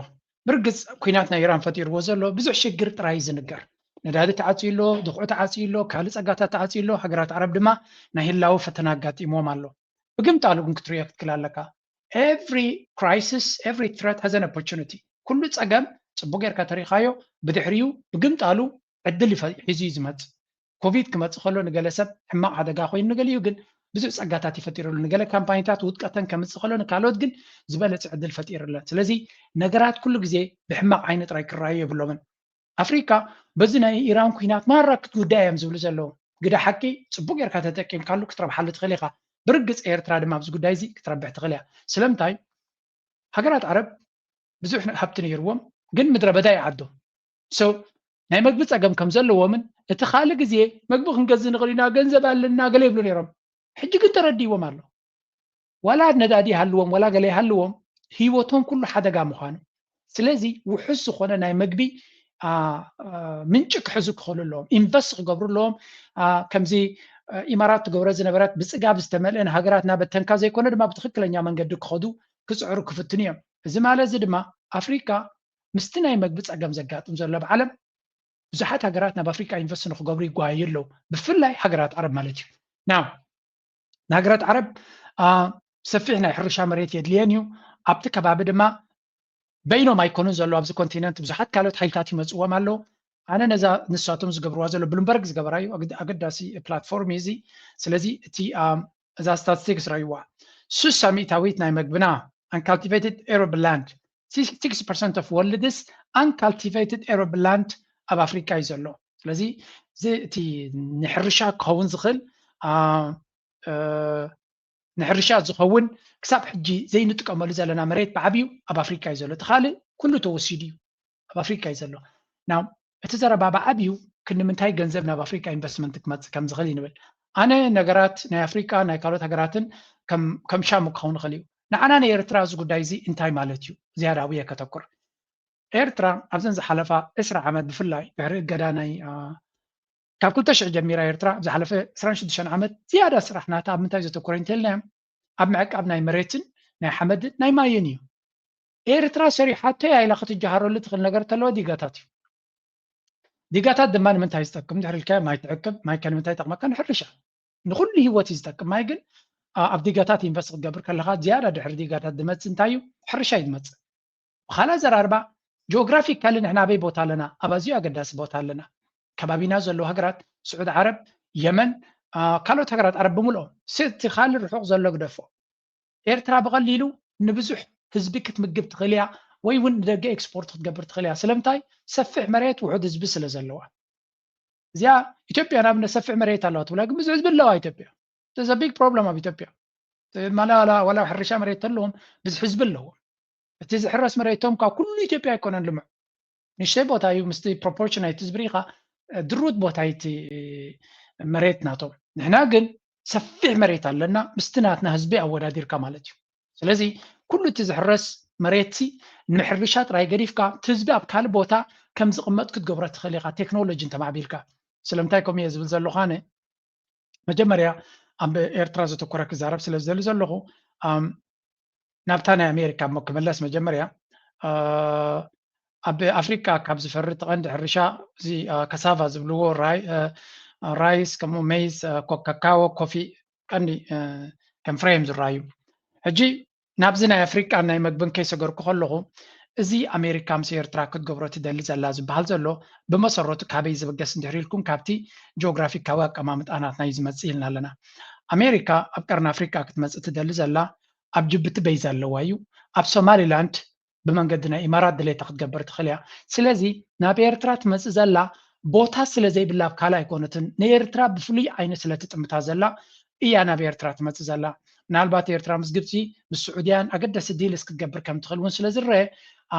ብርግፅ ኩናት ናይ ኢራን ፈጢርዎ ዘሎ ብዙሕ ሽግር ጥራይ ዝንገር፣ ነዳዲ ተዓፅዩ ኣሎ፣ ድኹዒ ተዓፅዩ ኣሎ፣ ካልእ ፀጋታት ተዓፅዩ ኣሎ። ሃገራት ዓረብ ድማ ናይ ህላወ ፈተና ኣጋጢምዎም ኣሎ። ብግምጣሉ ግን ክትሪኦ ክትክል ኣለካ። Every crisis, every threat has an opportunity። ኩሉ ፀገም ፅቡቅ ጌርካ ተሪኻዮ፣ ብድሕሪኡ ብግምጣሉ ዕድል ይፈ- ሒዙ እዩ ዝመፅእ። ኮቪድ ክመፅእ ከሎ ንገለ ሰብ ሕማቕ ሓደጋ ኮይኑ፣ ንገሊኡ ግን ብዙሕ ፀጋታት ይፈጢሩሉ። ንገለ ካምፓኒታት ውድቀተን ከምፅእ ከሎ፣ ንካልኦት ግን ዝበለፀ ዕድል ፈጢሩለን። ስለዚ ነገራት ኩሉ ግዜ ብሕማቕ ዓይኒ ጥራይ ክረኣዩ የብሎምን። ኣፍሪካ በዚ ናይ ኢራን ኩናት ማራ ክትጉዳእ እዮም ዝብሉ ዘለዉ። ግደ ሓቂ ፅቡቅ ጌርካ ተጠቂምካሉ ክትረብሓሉ ትኽእል ኢኻ። ብርግፅ ኤርትራ ድማ ኣብዚ ጉዳይ እዚ ክትረብሕ ትኽእል እያ። ስለምንታይ? ሃገራት ዓረብ ብዙሕ ሃብቲ ነይርዎም፣ ግን ምድረ በዳ ይዓዶ። So ናይ መግቢ ፀገም ከም ዘለዎምን እቲ ካልእ ግዜ መግቢ ክንገዝእ ንኽእል ኢና፣ ገንዘብ ኣለና ገለ ይብሉ ነይሮም። ሕጂ ግን ተረዲዎም ኣሎ። ዋላ ነዳዲ ይሃልዎም ዋላ ገለ ይሃልዎም፣ ህይወቶም ኩሉ ሓደጋ ምዃኑ። ስለዚ ውሑስ ዝኾነ ናይ መግቢ አ፣ አ፣ ምንጪ ክሕዙ ክኽእሉ ኣለዎም፣ ኢንቨስት ክገብሩ ኣለዎም። አ፣ ከምዚ አ፣ ኢማራት ትገብሮ ዝነበረት ብፅጋብ ዝተመልአ ንሃገራት እናበተንካ ዘይኮነ ድማ ብትኽክለኛ መንገዲ ክኸዱ ክፅዕሩ ክፍትኑ እዮም። እዚ ማለት እዚ ድማ ኣፍሪካ ምስቲ ናይ መግቢ ፀገም ዘጋጥም ዘሎ ኣብ ዓለም ብዙሓት ሃገራት ናብ ኣፍሪካ ኢንቨስት ንክገብሩ ይጓየዩ ኣለዉ፣ ብፍላይ ሃገራት ዓረብ ማለት እዩ። ናው ንሃገራት ዓረብ አ፣ ሰፊሕ ናይ ሕርሻ መሬት የድልየን እዩ። ኣብቲ ከባቢ ድማ በይኖም ኣይኮኑን ዘሎ ኣብዚ ኮንቲነንት ብዙሓት ካልኦት ሓይልታት ይመፅዎም ኣለዉ። ኣነ ነዛ ንሳቶም ዝገብርዋ ዘሎ ብሉምበርግ ዝገበራዩ ኣገዳሲ ፕላትፎርም እዩ እዚ። ስለዚ እቲ እዛ ስታትስቲክስ ረይዋ ሱሳ ሚእታዊት ናይ መግብና uncultivated arable land, sixty percent of world's uncultivated arable land ኣብ ኣፍሪካ እዩ ዘሎ። ስለዚ እዚ እቲ ንሕርሻ ክኸውን ዝኽእል ንሕርሻ ዝኸውን ክሳብ ሕጂ ዘይንጥቀመሉ ዘለና መሬት ብዓብዩ ኣብ ኣፍሪካ እዩ ዘሎ። እቲ ካልእ ኩሉ ተወሲዱ እዩ ኣብ ኣፍሪካ እዩ ዘሎ። ናው እቲ ዘረባ ብዓብዩ ክንምንታይ ገንዘብ ናብ ኣፍሪካ ኢንቨስትመንት ክመፅእ ከም ዝኽእል ይንብል። ኣነ ነገራት ናይ ኣፍሪካ ናይ ካልኦት ሃገራትን ከም ሻሙ ክኸውን ይኽእል እዩ። ንዓና ናይ ኤርትራ እዚ ጉዳይ እዚ እንታይ ማለት እዩ? ዝያዳ ኣብየ ከተኩር። ኤርትራ ኣብዘን ዝሓለፋ ዕስራ ዓመት ብፍላይ ድሕሪ እገዳ ናይ ካብ ክልተ ሽሕ ጀሚራ ኤርትራ ኣብ ዝሓለፈ ዕስራን ሽዱሽተን ዓመት ዝያዳ ስራሕ ናታ ኣብ ምንታይ ዘተኮረ እንተልናዮም ኣብ ምዕቃብ ናይ መሬትን ናይ ሓመድን ናይ ማይን እዩ። ኤርትራ ሰሪሓቶ እያ ኢላ ክትጀሃረሉ ትኽእል ነገር ተለወ ዲጋታት እዩ። ዲጋታት ድማ ንምንታይ ዝጠቅም ድሕሪ ኢልካ ማይ ትዕቅብ። ማይ ከ ንምንታይ ይጠቅመካ? ንሕርሻ፣ ንኩሉ ህይወት እዩ ዝጠቅም። ማይ ግን ኣብ ዲጋታት ኢንቨስት ክትገብር ከለካ ዝያዳ ድሕሪ ዲጋታት ዝመፅእ እንታይ እዩ? ሕርሻ እዩ ዝመፅእ። ብካልእ ኣዘራርባ ጂኦግራፊካሊ ንሕና ኣበይ ቦታ ኣለና? ኣብ ኣዝዩ ኣገዳሲ ቦታ ኣለና። ከባቢና ዘለዉ ሃገራት ስዑድ ዓረብ፣ የመን፣ ካልኦት ሃገራት ዓረብ ብምልኦም፣ እቲ ካልእ ርሑቕ ዘሎ ግደፎ። ኤርትራ ብቐሊሉ ንብዙሕ ህዝቢ ክትምግብ ትኽእል እያ፣ ወይ እውን ንደገ ኤክስፖርት ክትገብር ትኽእል እያ። ስለምንታይ? ሰፊሕ መሬት ውሑድ ህዝቢ ስለ ዘለዋ። እዚኣ ኢትዮጵያ ንኣብነት ሰፊሕ መሬት ኣለዋ ትብላ፣ ግን ብዙሕ ህዝቢ ኣለዋ ኢትዮጵያ። There's a big problem ኣብ ኢትዮጵያ። ማላ ዋላ ሕርሻ መሬት ተለዎም ብዙሕ ህዝቢ ኣለዎም። እቲ ዝሕረስ መሬቶም ካብ ኩሉ ኢትዮጵያ ኣይኮነን ልሙዕ። ንእሽተይ ቦታ እዩ፣ ምስቲ ፕሮፖርሽን ናይቲ ህዝቢ ርኢኻ ድሩት ቦታ እዩ እቲ መሬት ናቶም። ንሕና ግን ሰፊሕ መሬት ኣለና ምስቲ ናትና ህዝቢ ኣወዳዲርካ ማለት እዩ። ስለዚ ኩሉ እቲ ዝሕረስ መሬትሲ ንምሕርሻ ጥራይ ገዲፍካ እቲ ህዝቢ ኣብ ካልእ ቦታ ከም ዝቕመጥ ክትገብሮ ትኽእል ኢኻ፣ ቴክኖሎጂ እንተማዕቢልካ። ስለምንታይ ከምኡ እየ ዝብል ዘለኹ ኣነ? መጀመርያ ኣብ ኤርትራ ዘተኮረ ክዛረብ ስለ ዝደሊ ዘለኹ ናብታ ናይ ኣሜሪካ እሞ ክምለስ መጀመርያ ኣብ ኣፍሪካ ካብ ዝፈሪ እቲ ቀንዲ ሕርሻ እዚ ከሳቫ ዝብልዎ ራይስ ከምኡ ሜይዝ ካካዎ ኮፊ ቀንዲ ከም ፍሬም ዝረኣዩ ሕጂ ናብዚ ናይ ኣፍሪቃን ናይ መግብን ከይሰገርኩ ከለኹ እዚ ኣሜሪካ ምስ ኤርትራ ክትገብሮ ትደሊ ዘላ ዝበሃል ዘሎ ብመሰረቱ ካበይ ዝብገስ እንድሕር ኢልኩም ካብቲ ጂኦግራፊካዊ ኣቀማምጣ ናትና እዩ ዝመፅእ ኢልና ኣለና። ኣሜሪካ ኣብ ቀርኒ ኣፍሪቃ ክትመፅእ ትደሊ ዘላ ኣብ ጅቡቲ በይዛ ኣለዋ እዩ። ኣብ ሶማሊላንድ ብመንገዲ ናይ ኢማራት ድሌታ ክትገብር ትኽእል እያ። ስለዚ ናብ ኤርትራ ትመፅእ ዘላ ቦታ ስለ ዘይብላ ኣብ ካልእ ኣይኮነትን ንኤርትራ ብፍሉይ ዓይኒ ስለ ትጥምታ ዘላ እያ ናብ ኤርትራ ትመፅእ ዘላ። ምናልባት ኤርትራ ምስ ግብፂ ምስ ስዑድያን ኣገደሲ ዲልስ ክትገብር ከም ትኽእል እውን ስለ ዝረአ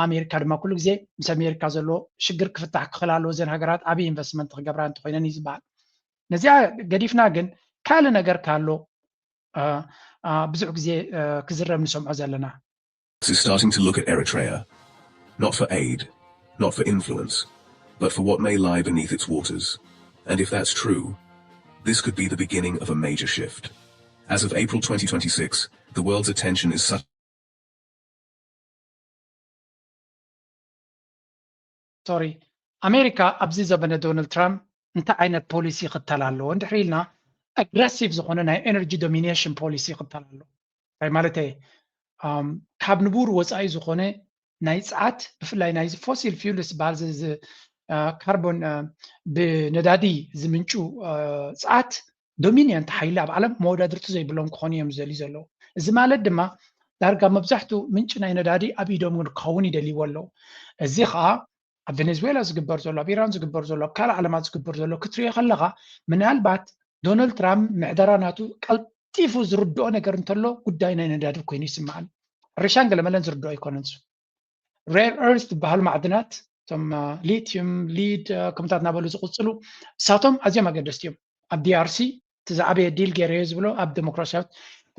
ኣሜሪካ ድማ ኩሉ ግዜ ምስ ኣሜሪካ ዘሎ ሽግር ክፍታሕ ክኽእል ኣለዎ። እዘን ሃገራት ዓብዪ ኢንቨስትመንት ክገብራ እንተኮይነን እዩ ዝበሃል። ነዚኣ ገዲፍና ግን ካልእ ነገር ካሎ ብዙሕ ግዜ ክዝረብ ንሰምዖ ዘለና። Is starting to look at Eritrea, not for aid, not for influence, but for what may lie beneath its waters. And if that's true, this could be the beginning of a major shift. As of April twenty twenty-six, the world's attention is such ሶሪ፣ ኣሜሪካ ኣብዚ ዘበነ ዶናልድ ትራምፕ እንታይ ዓይነት ፖሊሲ ይኽተል ኣለዎ እንድሕር ኢልና፣ ኣግረሲቭ ዝኾነ ናይ ኤነርጂ ዶሚኔሽን ፖሊሲ ይኽተል ኣሎ። እንታይ ማለት እየ? ካብ ንቡር ወፃኢ ዝኾነ ናይ ፀዓት፣ ብፍላይ ናይዚ ፎሲል ፊውልስ ዝበሃል፣ ካርቦን፣ ብነዳዲ ዝምንጩ ፀዓት ዶሚኒየንት ሓይሊ ኣብ ዓለም መወዳድርቲ ዘይብሎም ክኾኑ እዮም ዝደልዩ ዘለዉ። እዚ ማለት ድማ ዳርጋ መብዛሕትኡ ምንጪ ናይ ነዳዲ ኣብ ኢዶም ክኸውን ይደልይዎ ኣለዉ። እዚ ከዓ ኣብ ቬኔዙዌላ ዝግበር ዘሎ፣ ኣብ ኢራን ዝግበር ዘሎ፣ ኣብ ካልእ ዓለማት ዝግበር ዘሎ ክትሪኦ ከለኻ፣ ምናልባት ዶናልድ ትራምፕ ምሕደራ ናቱ ቀልጢፉ ዝርድኦ ነገር እንተሎ፣ ጉዳይ ናይ ነዳዲ ኮይኑ ይስምዓኒ። ሕርሻን ገለመለን ዝርድኦ ኣይኮነን። ሬር ኤርት ዝበሃሉ ማዕድናት፣ እቶም ሊቲዩም፣ ሊድ ከምታት እናበሉ ዝቕፅሉ፣ እሳቶም ኣዝዮም ኣገደስቲ እዮም። ኣብ ዲኣርሲ እቲ ዝዓበየ ዲል ገይረዮ ዝብሎ ኣብ ዴሞክራሲያዊት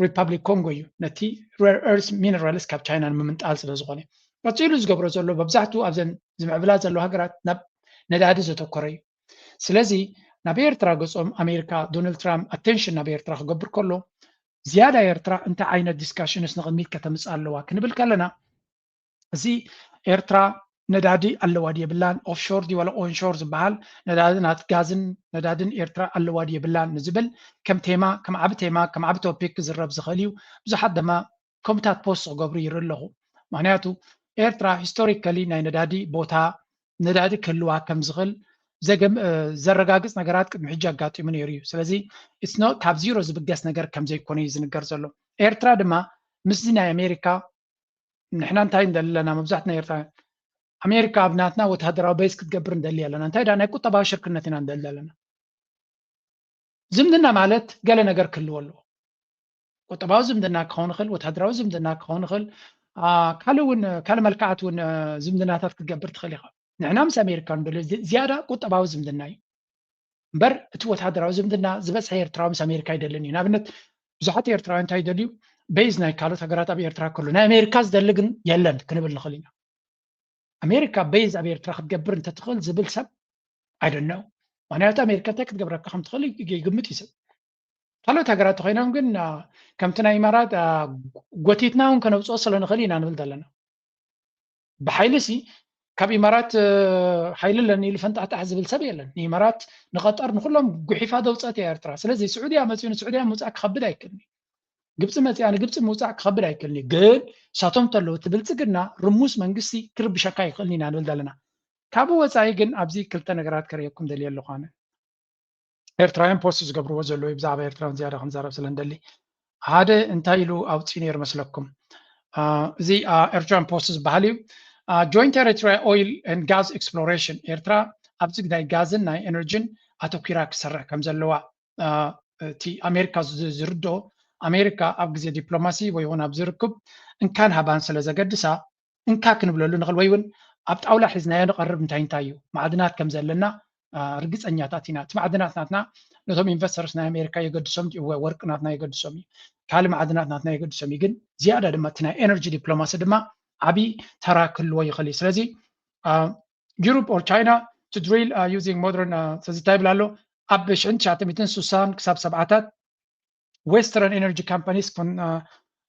ሪፓብሊክ ኮንጎ እዩ፣ ነቲ ሬር ኤርት ሚነራልስ ካብ ቻይና ንምምንጣል ስለ ዝኾነ። ቀፂሉ ዝገብሮ ዘሎ፣ መብዛሕትኡ ኣብዘን ዝምዕብላ ዘለዋ ሃገራት ናብ ነዳዲ ዘተኮረ እዩ። ስለዚ ናብ ኤርትራ ገፆም ኣሜሪካ፣ ዶናልድ ትራምፕ ኣቴንሽን ናብ ኤርትራ ክገብር ከሎ፣ ዝያዳ ኤርትራ እንታይ ዓይነት ዲስካሽንስ ንቕድሚት ከተምፅእ ኣለዋ ክንብል ከለና፣ እዚ ኤርትራ ነዳዲ ኣለዋ ድዩ የብላን፣ ኦፍሾር ድዩ ዋላ ኦንሾር ዝበሃል ነዳዲ ናት ጋዝን ነዳድን ኤርትራ ኣለዋ ድዩ የብላን ንዝብል ከም ቴማ፣ ከም ዓቢ ቴማ፣ ከም ዓቢ ቶፒክ ክዝረብ ዝኽእል እዩ። ብዙሓት ድማ ከምታት ፖስት ክገብሩ ይርኢ ኣለኹ። ምክንያቱ ኤርትራ ሂስቶሪካሊ ናይ ነዳዲ ቦታ፣ ነዳዲ ክህልዋ ከም ዝኽእል ዘገም-፣ እ፣ ዘረጋግጽ ነገራት ቅድሚ ሕጂ ኣጋጢሙ ነይሩ እዩ። ስለዚ it's not፣ ካብ ዚሮ ዝብገስ ነገር ከም ዘይኮነ እዩ ዝንገር ዘሎ። ኤርትራ ድማ ምስዚ ናይ ኣሜሪካ፣ ንሕና እንታይ ንደሊ ኣለና? መብዛሕትና ኤርትራ፣ ኣሜሪካ ኣብ ናትና ወተሃደራዊ ቤዝ ክትገብር ንደሊ ኣለና። እንታይ ደኣ ናይ ቁጠባዊ ሽርክነት ኢና ንደሊ ኣለና። ዝምድና ማለት ገለ ነገር ክህልዎ ኣለዎ። ቁጠባዊ ዝምድና ክኸውን ይኽእል፣ ወተሃደራዊ ዝምድና ክኸውን ይኽእል፣ አ፣ ካልእ እውን፣ ካልእ መልክዓት እውን፣ አ፣ ዝምድናታት ክትገብር ትኽእል ኢኻ። ንሕና ምስ ኣሜሪካ ንደልዮ ዝ-፣ ዝያዳ ቁጠባዊ ዝምድና እዩ። እምበር እቲ ወተሃደራዊ ዝምድና ዝበዝሐ ኤርትራዊ ምስ ኣሜሪካ ኣይደልን እዩ። ንኣብነት ብዙሓት ኤርትራውያን እንታይ ይደልዩ? ቤዝ ናይ ካልኦት ሃገራት ኣብ ኤርትራ ከሎ፣ ናይ ኣሜሪካ ዝደሊ ግን የለን ክንብል ንኽእል ኢና። ኣሜሪካ ቤዝ ኣብ ኤርትራ ክትገብር እንተትኽእል ዝብል ሰብ I don't know። ምክንያቱ ኣሜሪካ እንታይ ክትገብረካ ከም ትኽእል ይ-፣ ይግምት እዩ ሰብ። ካልኦት ሃገራት ተኾይኖም ግን፣ አ፣ ከምቲ ናይ ኢማራት፣ አ፣ ጎቲትና እውን ከነውፅኦ ስለ ንኽእል ኢና ንብል ዘለና። ብሓይሊ ሲ ካብ ኢማራት፣ እ፣ ሓይሊ ኣለኒ ኢሉ ፈንጣሕጣሕ ዝብል ሰብ የለን። ንኢማራት፣ ንቐጠር፣ ንኩሎም ጉሒፋ ዘውፀት እያ ኤርትራ። ስለዚ ስዑድያ መፂኡ ንስዑድያ ምውፃእ ክኸብድ ኣይክእልን እዩ። ግብፂ መፂኣ ንግብፂ ምውፃእ ክኸብድ ኣይክእልን እዩ። ግን እሳቶም እንተለዉ እቲ ብልፅግና ርሙስ መንግስቲ ክርብሸካ ይኽእልን ኢና ንብል ዘለና። ካብኡ ወፃኢ ግን ኣብዚ ክልተ ነገራት ከርእየኩም ደልየ ኣለኹ ኣነ። ኤርትራውያን ፖስት ዝገብርዎ ዘለዉ ብዛዕባ ኤርትራውያን ዝያዳ ክንዛረብ ስለ ንደሊ። ሓደ እንታይ ኢሉ ኣውፂኡ ነይሩ መስለኩም? አ፣ እዚ፣ አ፣ ኤርትራውያን ፖስት ዝበሃል እዩ። አ፣ Joint Eritrea oil and gas exploration፣ ኤርትራ ኣብዚ ናይ ጋዝን ናይ ኤነርጂን ኣተኲራ ክሰርሕ ከም ዘለዋ፣ አ፣ እቲ ኣሜሪካ ዝ-፣ ዝርድኦ፣ ኣሜሪካ ኣብ ግዜ ዲፕሎማሲ ወይ እውን ኣብ ዝርክብ እንካን ሃባን ስለ ዘገድሳ፣ እንካ ክንብለሉ ንኽእል፣ ወይ እውን ኣብ ጣውላ ሒዝናዮ ንቐርብ እንታይ እንታይ እዩ፣ ማዕድናት ከም ዘለና፣ አ፣ ርግፀኛታት ኢና። እቲ ማዕድናት ናትና ነቶም ኢንቨስተርስ ናይ ኣሜሪካ የገድሶም ድዩ? እወ፣ ወርቂ ናትና የገድሶም እዩ። ካልእ ማዕድናት ናትና የገድሶም እዩ። ግን ዝያዳ ድማ እቲ ናይ ኤነርጂ ዲፕሎማሲ ድማ ዓብዪ ተራ ክህልዎ ይኽእል እዩ። ስለዚ፣ አ፣ Europe or China to drill, አ፣ using modern፣ አ፣ ስለዚ እንታይ ይብል ኣሎ? ኣብ ሽሕን ትሽዓተ ሚእትን ስሳን ክሳብ ሰብዓታት Western energy companies con-, uh,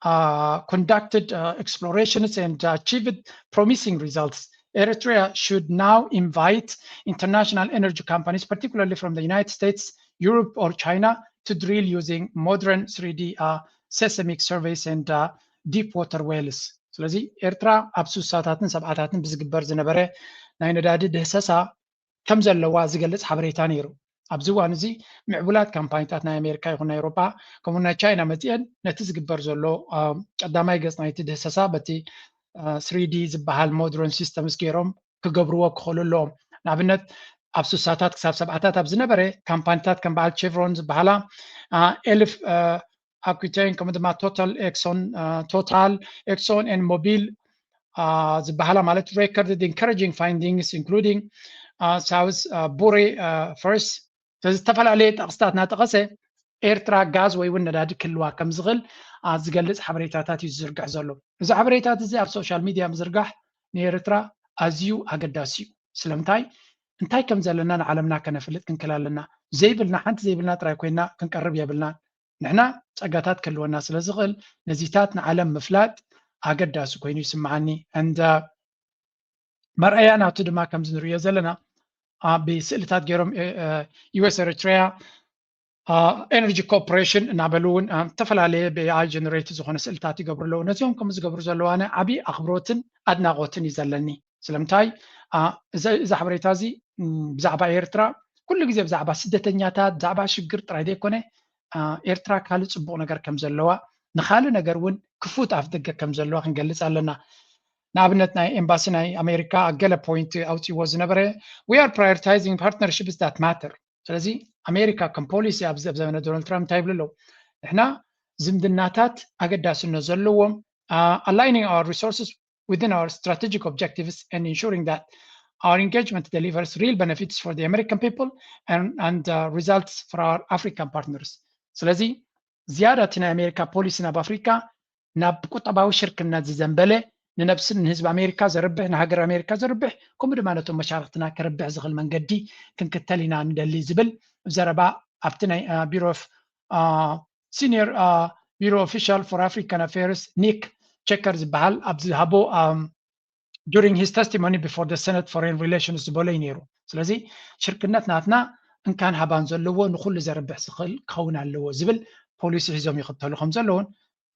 uh, conducted, uh, explorations and achieved promising results. Eritrea should now invite international energy companies, particularly from the United States, Europe, or China, to drill using modern three D, uh, seismic surveys and, uh, deep water wells. ስለዚ ኤርትራ ኣብ ስሳታትን ሰብዓታትን ብዝግበር ዝነበረ ናይ ነዳዲ ድህሰሳ ከም ዘለዋ ዝገልጽ ሓበሬታ ነይሩ። ኣብዚ እዋን እዚ ምዕቡላት ካምፓኒታት ናይ ኣሜሪካ ይኹን ናይ ኤውሮጳ፣ ከምኡ ናይ ቻይና መጺአን ነቲ ዝግበር ዘሎ፣ አ፣ ቀዳማይ ገጽ ናይቲ ድህሰሳ በቲ፣ አ፣ ስሪ ዲ ዝበሃል ሞድረን ሲስተምስ ገይሮም ክገብርዎ ክኽእሉ ኣለዎም። ንኣብነት ኣብ ስሳታት ክሳብ ሰብዓታት ኣብ ዝነበረ ካምፓኒታት ከም በዓል ቼቭሮን ዝበሃላ፣ አ፣ ኤልፍ፣ አ፣ ኣኩቴን ከምኡ ድማ ቶታል ኤክሶን፣ አ፣ ቶታል ኤክሶን ኤን ሞቢል፣ አ፣ ዝበሃላ ማለት recorded encouraging findings including፣ አ፣ ሳውዝ፣ አ፣ ቡሬ፣ አ፣ ፈርስ። ስለዚ ዝተፈላለየ ጠቕስታት እናጠቐሰ ኤርትራ ጋዝ ወይ እውን ነዳዲ ክህልዋ ከም ዝኽእል፣ አ፣ ዝገልጽ ሓበሬታታት እዩ ዝዝርግሕ ዘሎ። እዚ ሓበሬታት እዚ ኣብ ሶሻል ሚድያ ምዝርጋሕ ንኤርትራ ኣዝዩ ኣገዳሲ እዩ። ስለምንታይ? እንታይ ከም ዘለና ንዓለምና ከነፍልጥ ክንክእል ኣለና። ዘይብልና፣ ሓንቲ ዘይብልና ጥራይ ኮይና ክንቀርብ የብልናን። ንሕና ጸጋታት ክህልወና ስለ ዝኽእል፣ ነዚታት ንዓለም ምፍላጥ ኣገዳሲ ኮይኑ ይስምዓኒ። And, uh, መርኣያ ናቱ ድማ ከምዚ ንሪኦ ዘለና ኣብ ስእልታት ገይሮም US ኤሪትሪያ ኤነርጂ ኮርፖሬሽን እናበሉ እውን ዝተፈላለየ ብኤኣይ ጀነሬት ዝኾነ ስእልታት ይገብሩ ኣለዉ። ነዚኦም ከም ዝገብሩ ዘለዋነ ዓብዪ ኣኽብሮትን ኣድናቖትን እዩ ዘለኒ። ስለምንታይ እዛ ሓበሬታ እዚ ብዛዕባ ኤርትራ ኩሉ ግዜ ብዛዕባ ስደተኛታት ብዛዕባ ሽግር ጥራይ ዘይኮነ ኤርትራ ካልእ ፅቡቕ ነገር ከም ዘለዋ ንካልእ ነገር እውን ክፉት ኣፍ ደገ ከም ዘለዋ ክንገልፅ ኣለና። ንኣብነት ናይ ኤምባሲ ናይ ኣሜሪካ ኣብ ገለ ፖይንት ኣውፅዎ ዝነበረ we are prioritizing partnerships that matter። ስለዚ ኣሜሪካ ከም ፖሊሲ ኣብዚ ኣብ ዘመነ ዶናልድ ትራምፕ እንታይ ይብሉ ኣለዉ? ንሕና ዝምድናታት ኣገዳስነት ዘለዎም aligning our resources within our strategic objectives and ensuring that our engagement delivers real benefits for the American people and, and uh, results for our African partners። ስለዚ ዝያዳ እቲ ናይ ኣሜሪካ ፖሊሲ ናብ ኣፍሪካ ናብ ቁጠባዊ ሽርክነት ዝዘንበለ ንነብስን ንህዝቢ ኣሜሪካ ዘርብሕ ንሃገር ኣሜሪካ ዘርብሕ ከምኡ ድማ ነቶም መሻርክትና ክርብሕ ዝኽእል መንገዲ ክንክተል ኢና ንደሊ ዝብል ዘረባ ኣብቲ ናይ ቢሮ senior bureau official for African Affairs Nick Checker ዝበሃል ኣብ ዝሃቦ during his testimony before the Senate Foreign Relations ዝበሎ እዩ ነይሩ። ስለዚ ሽርክነት ናትና እንካን ሃባን ዘለዎ ንኩሉ ዘርብሕ ዝኽእል ክኸውን ኣለዎ ዝብል ፖሊሲ ሒዞም ይኽተሉ ከም ዘለውን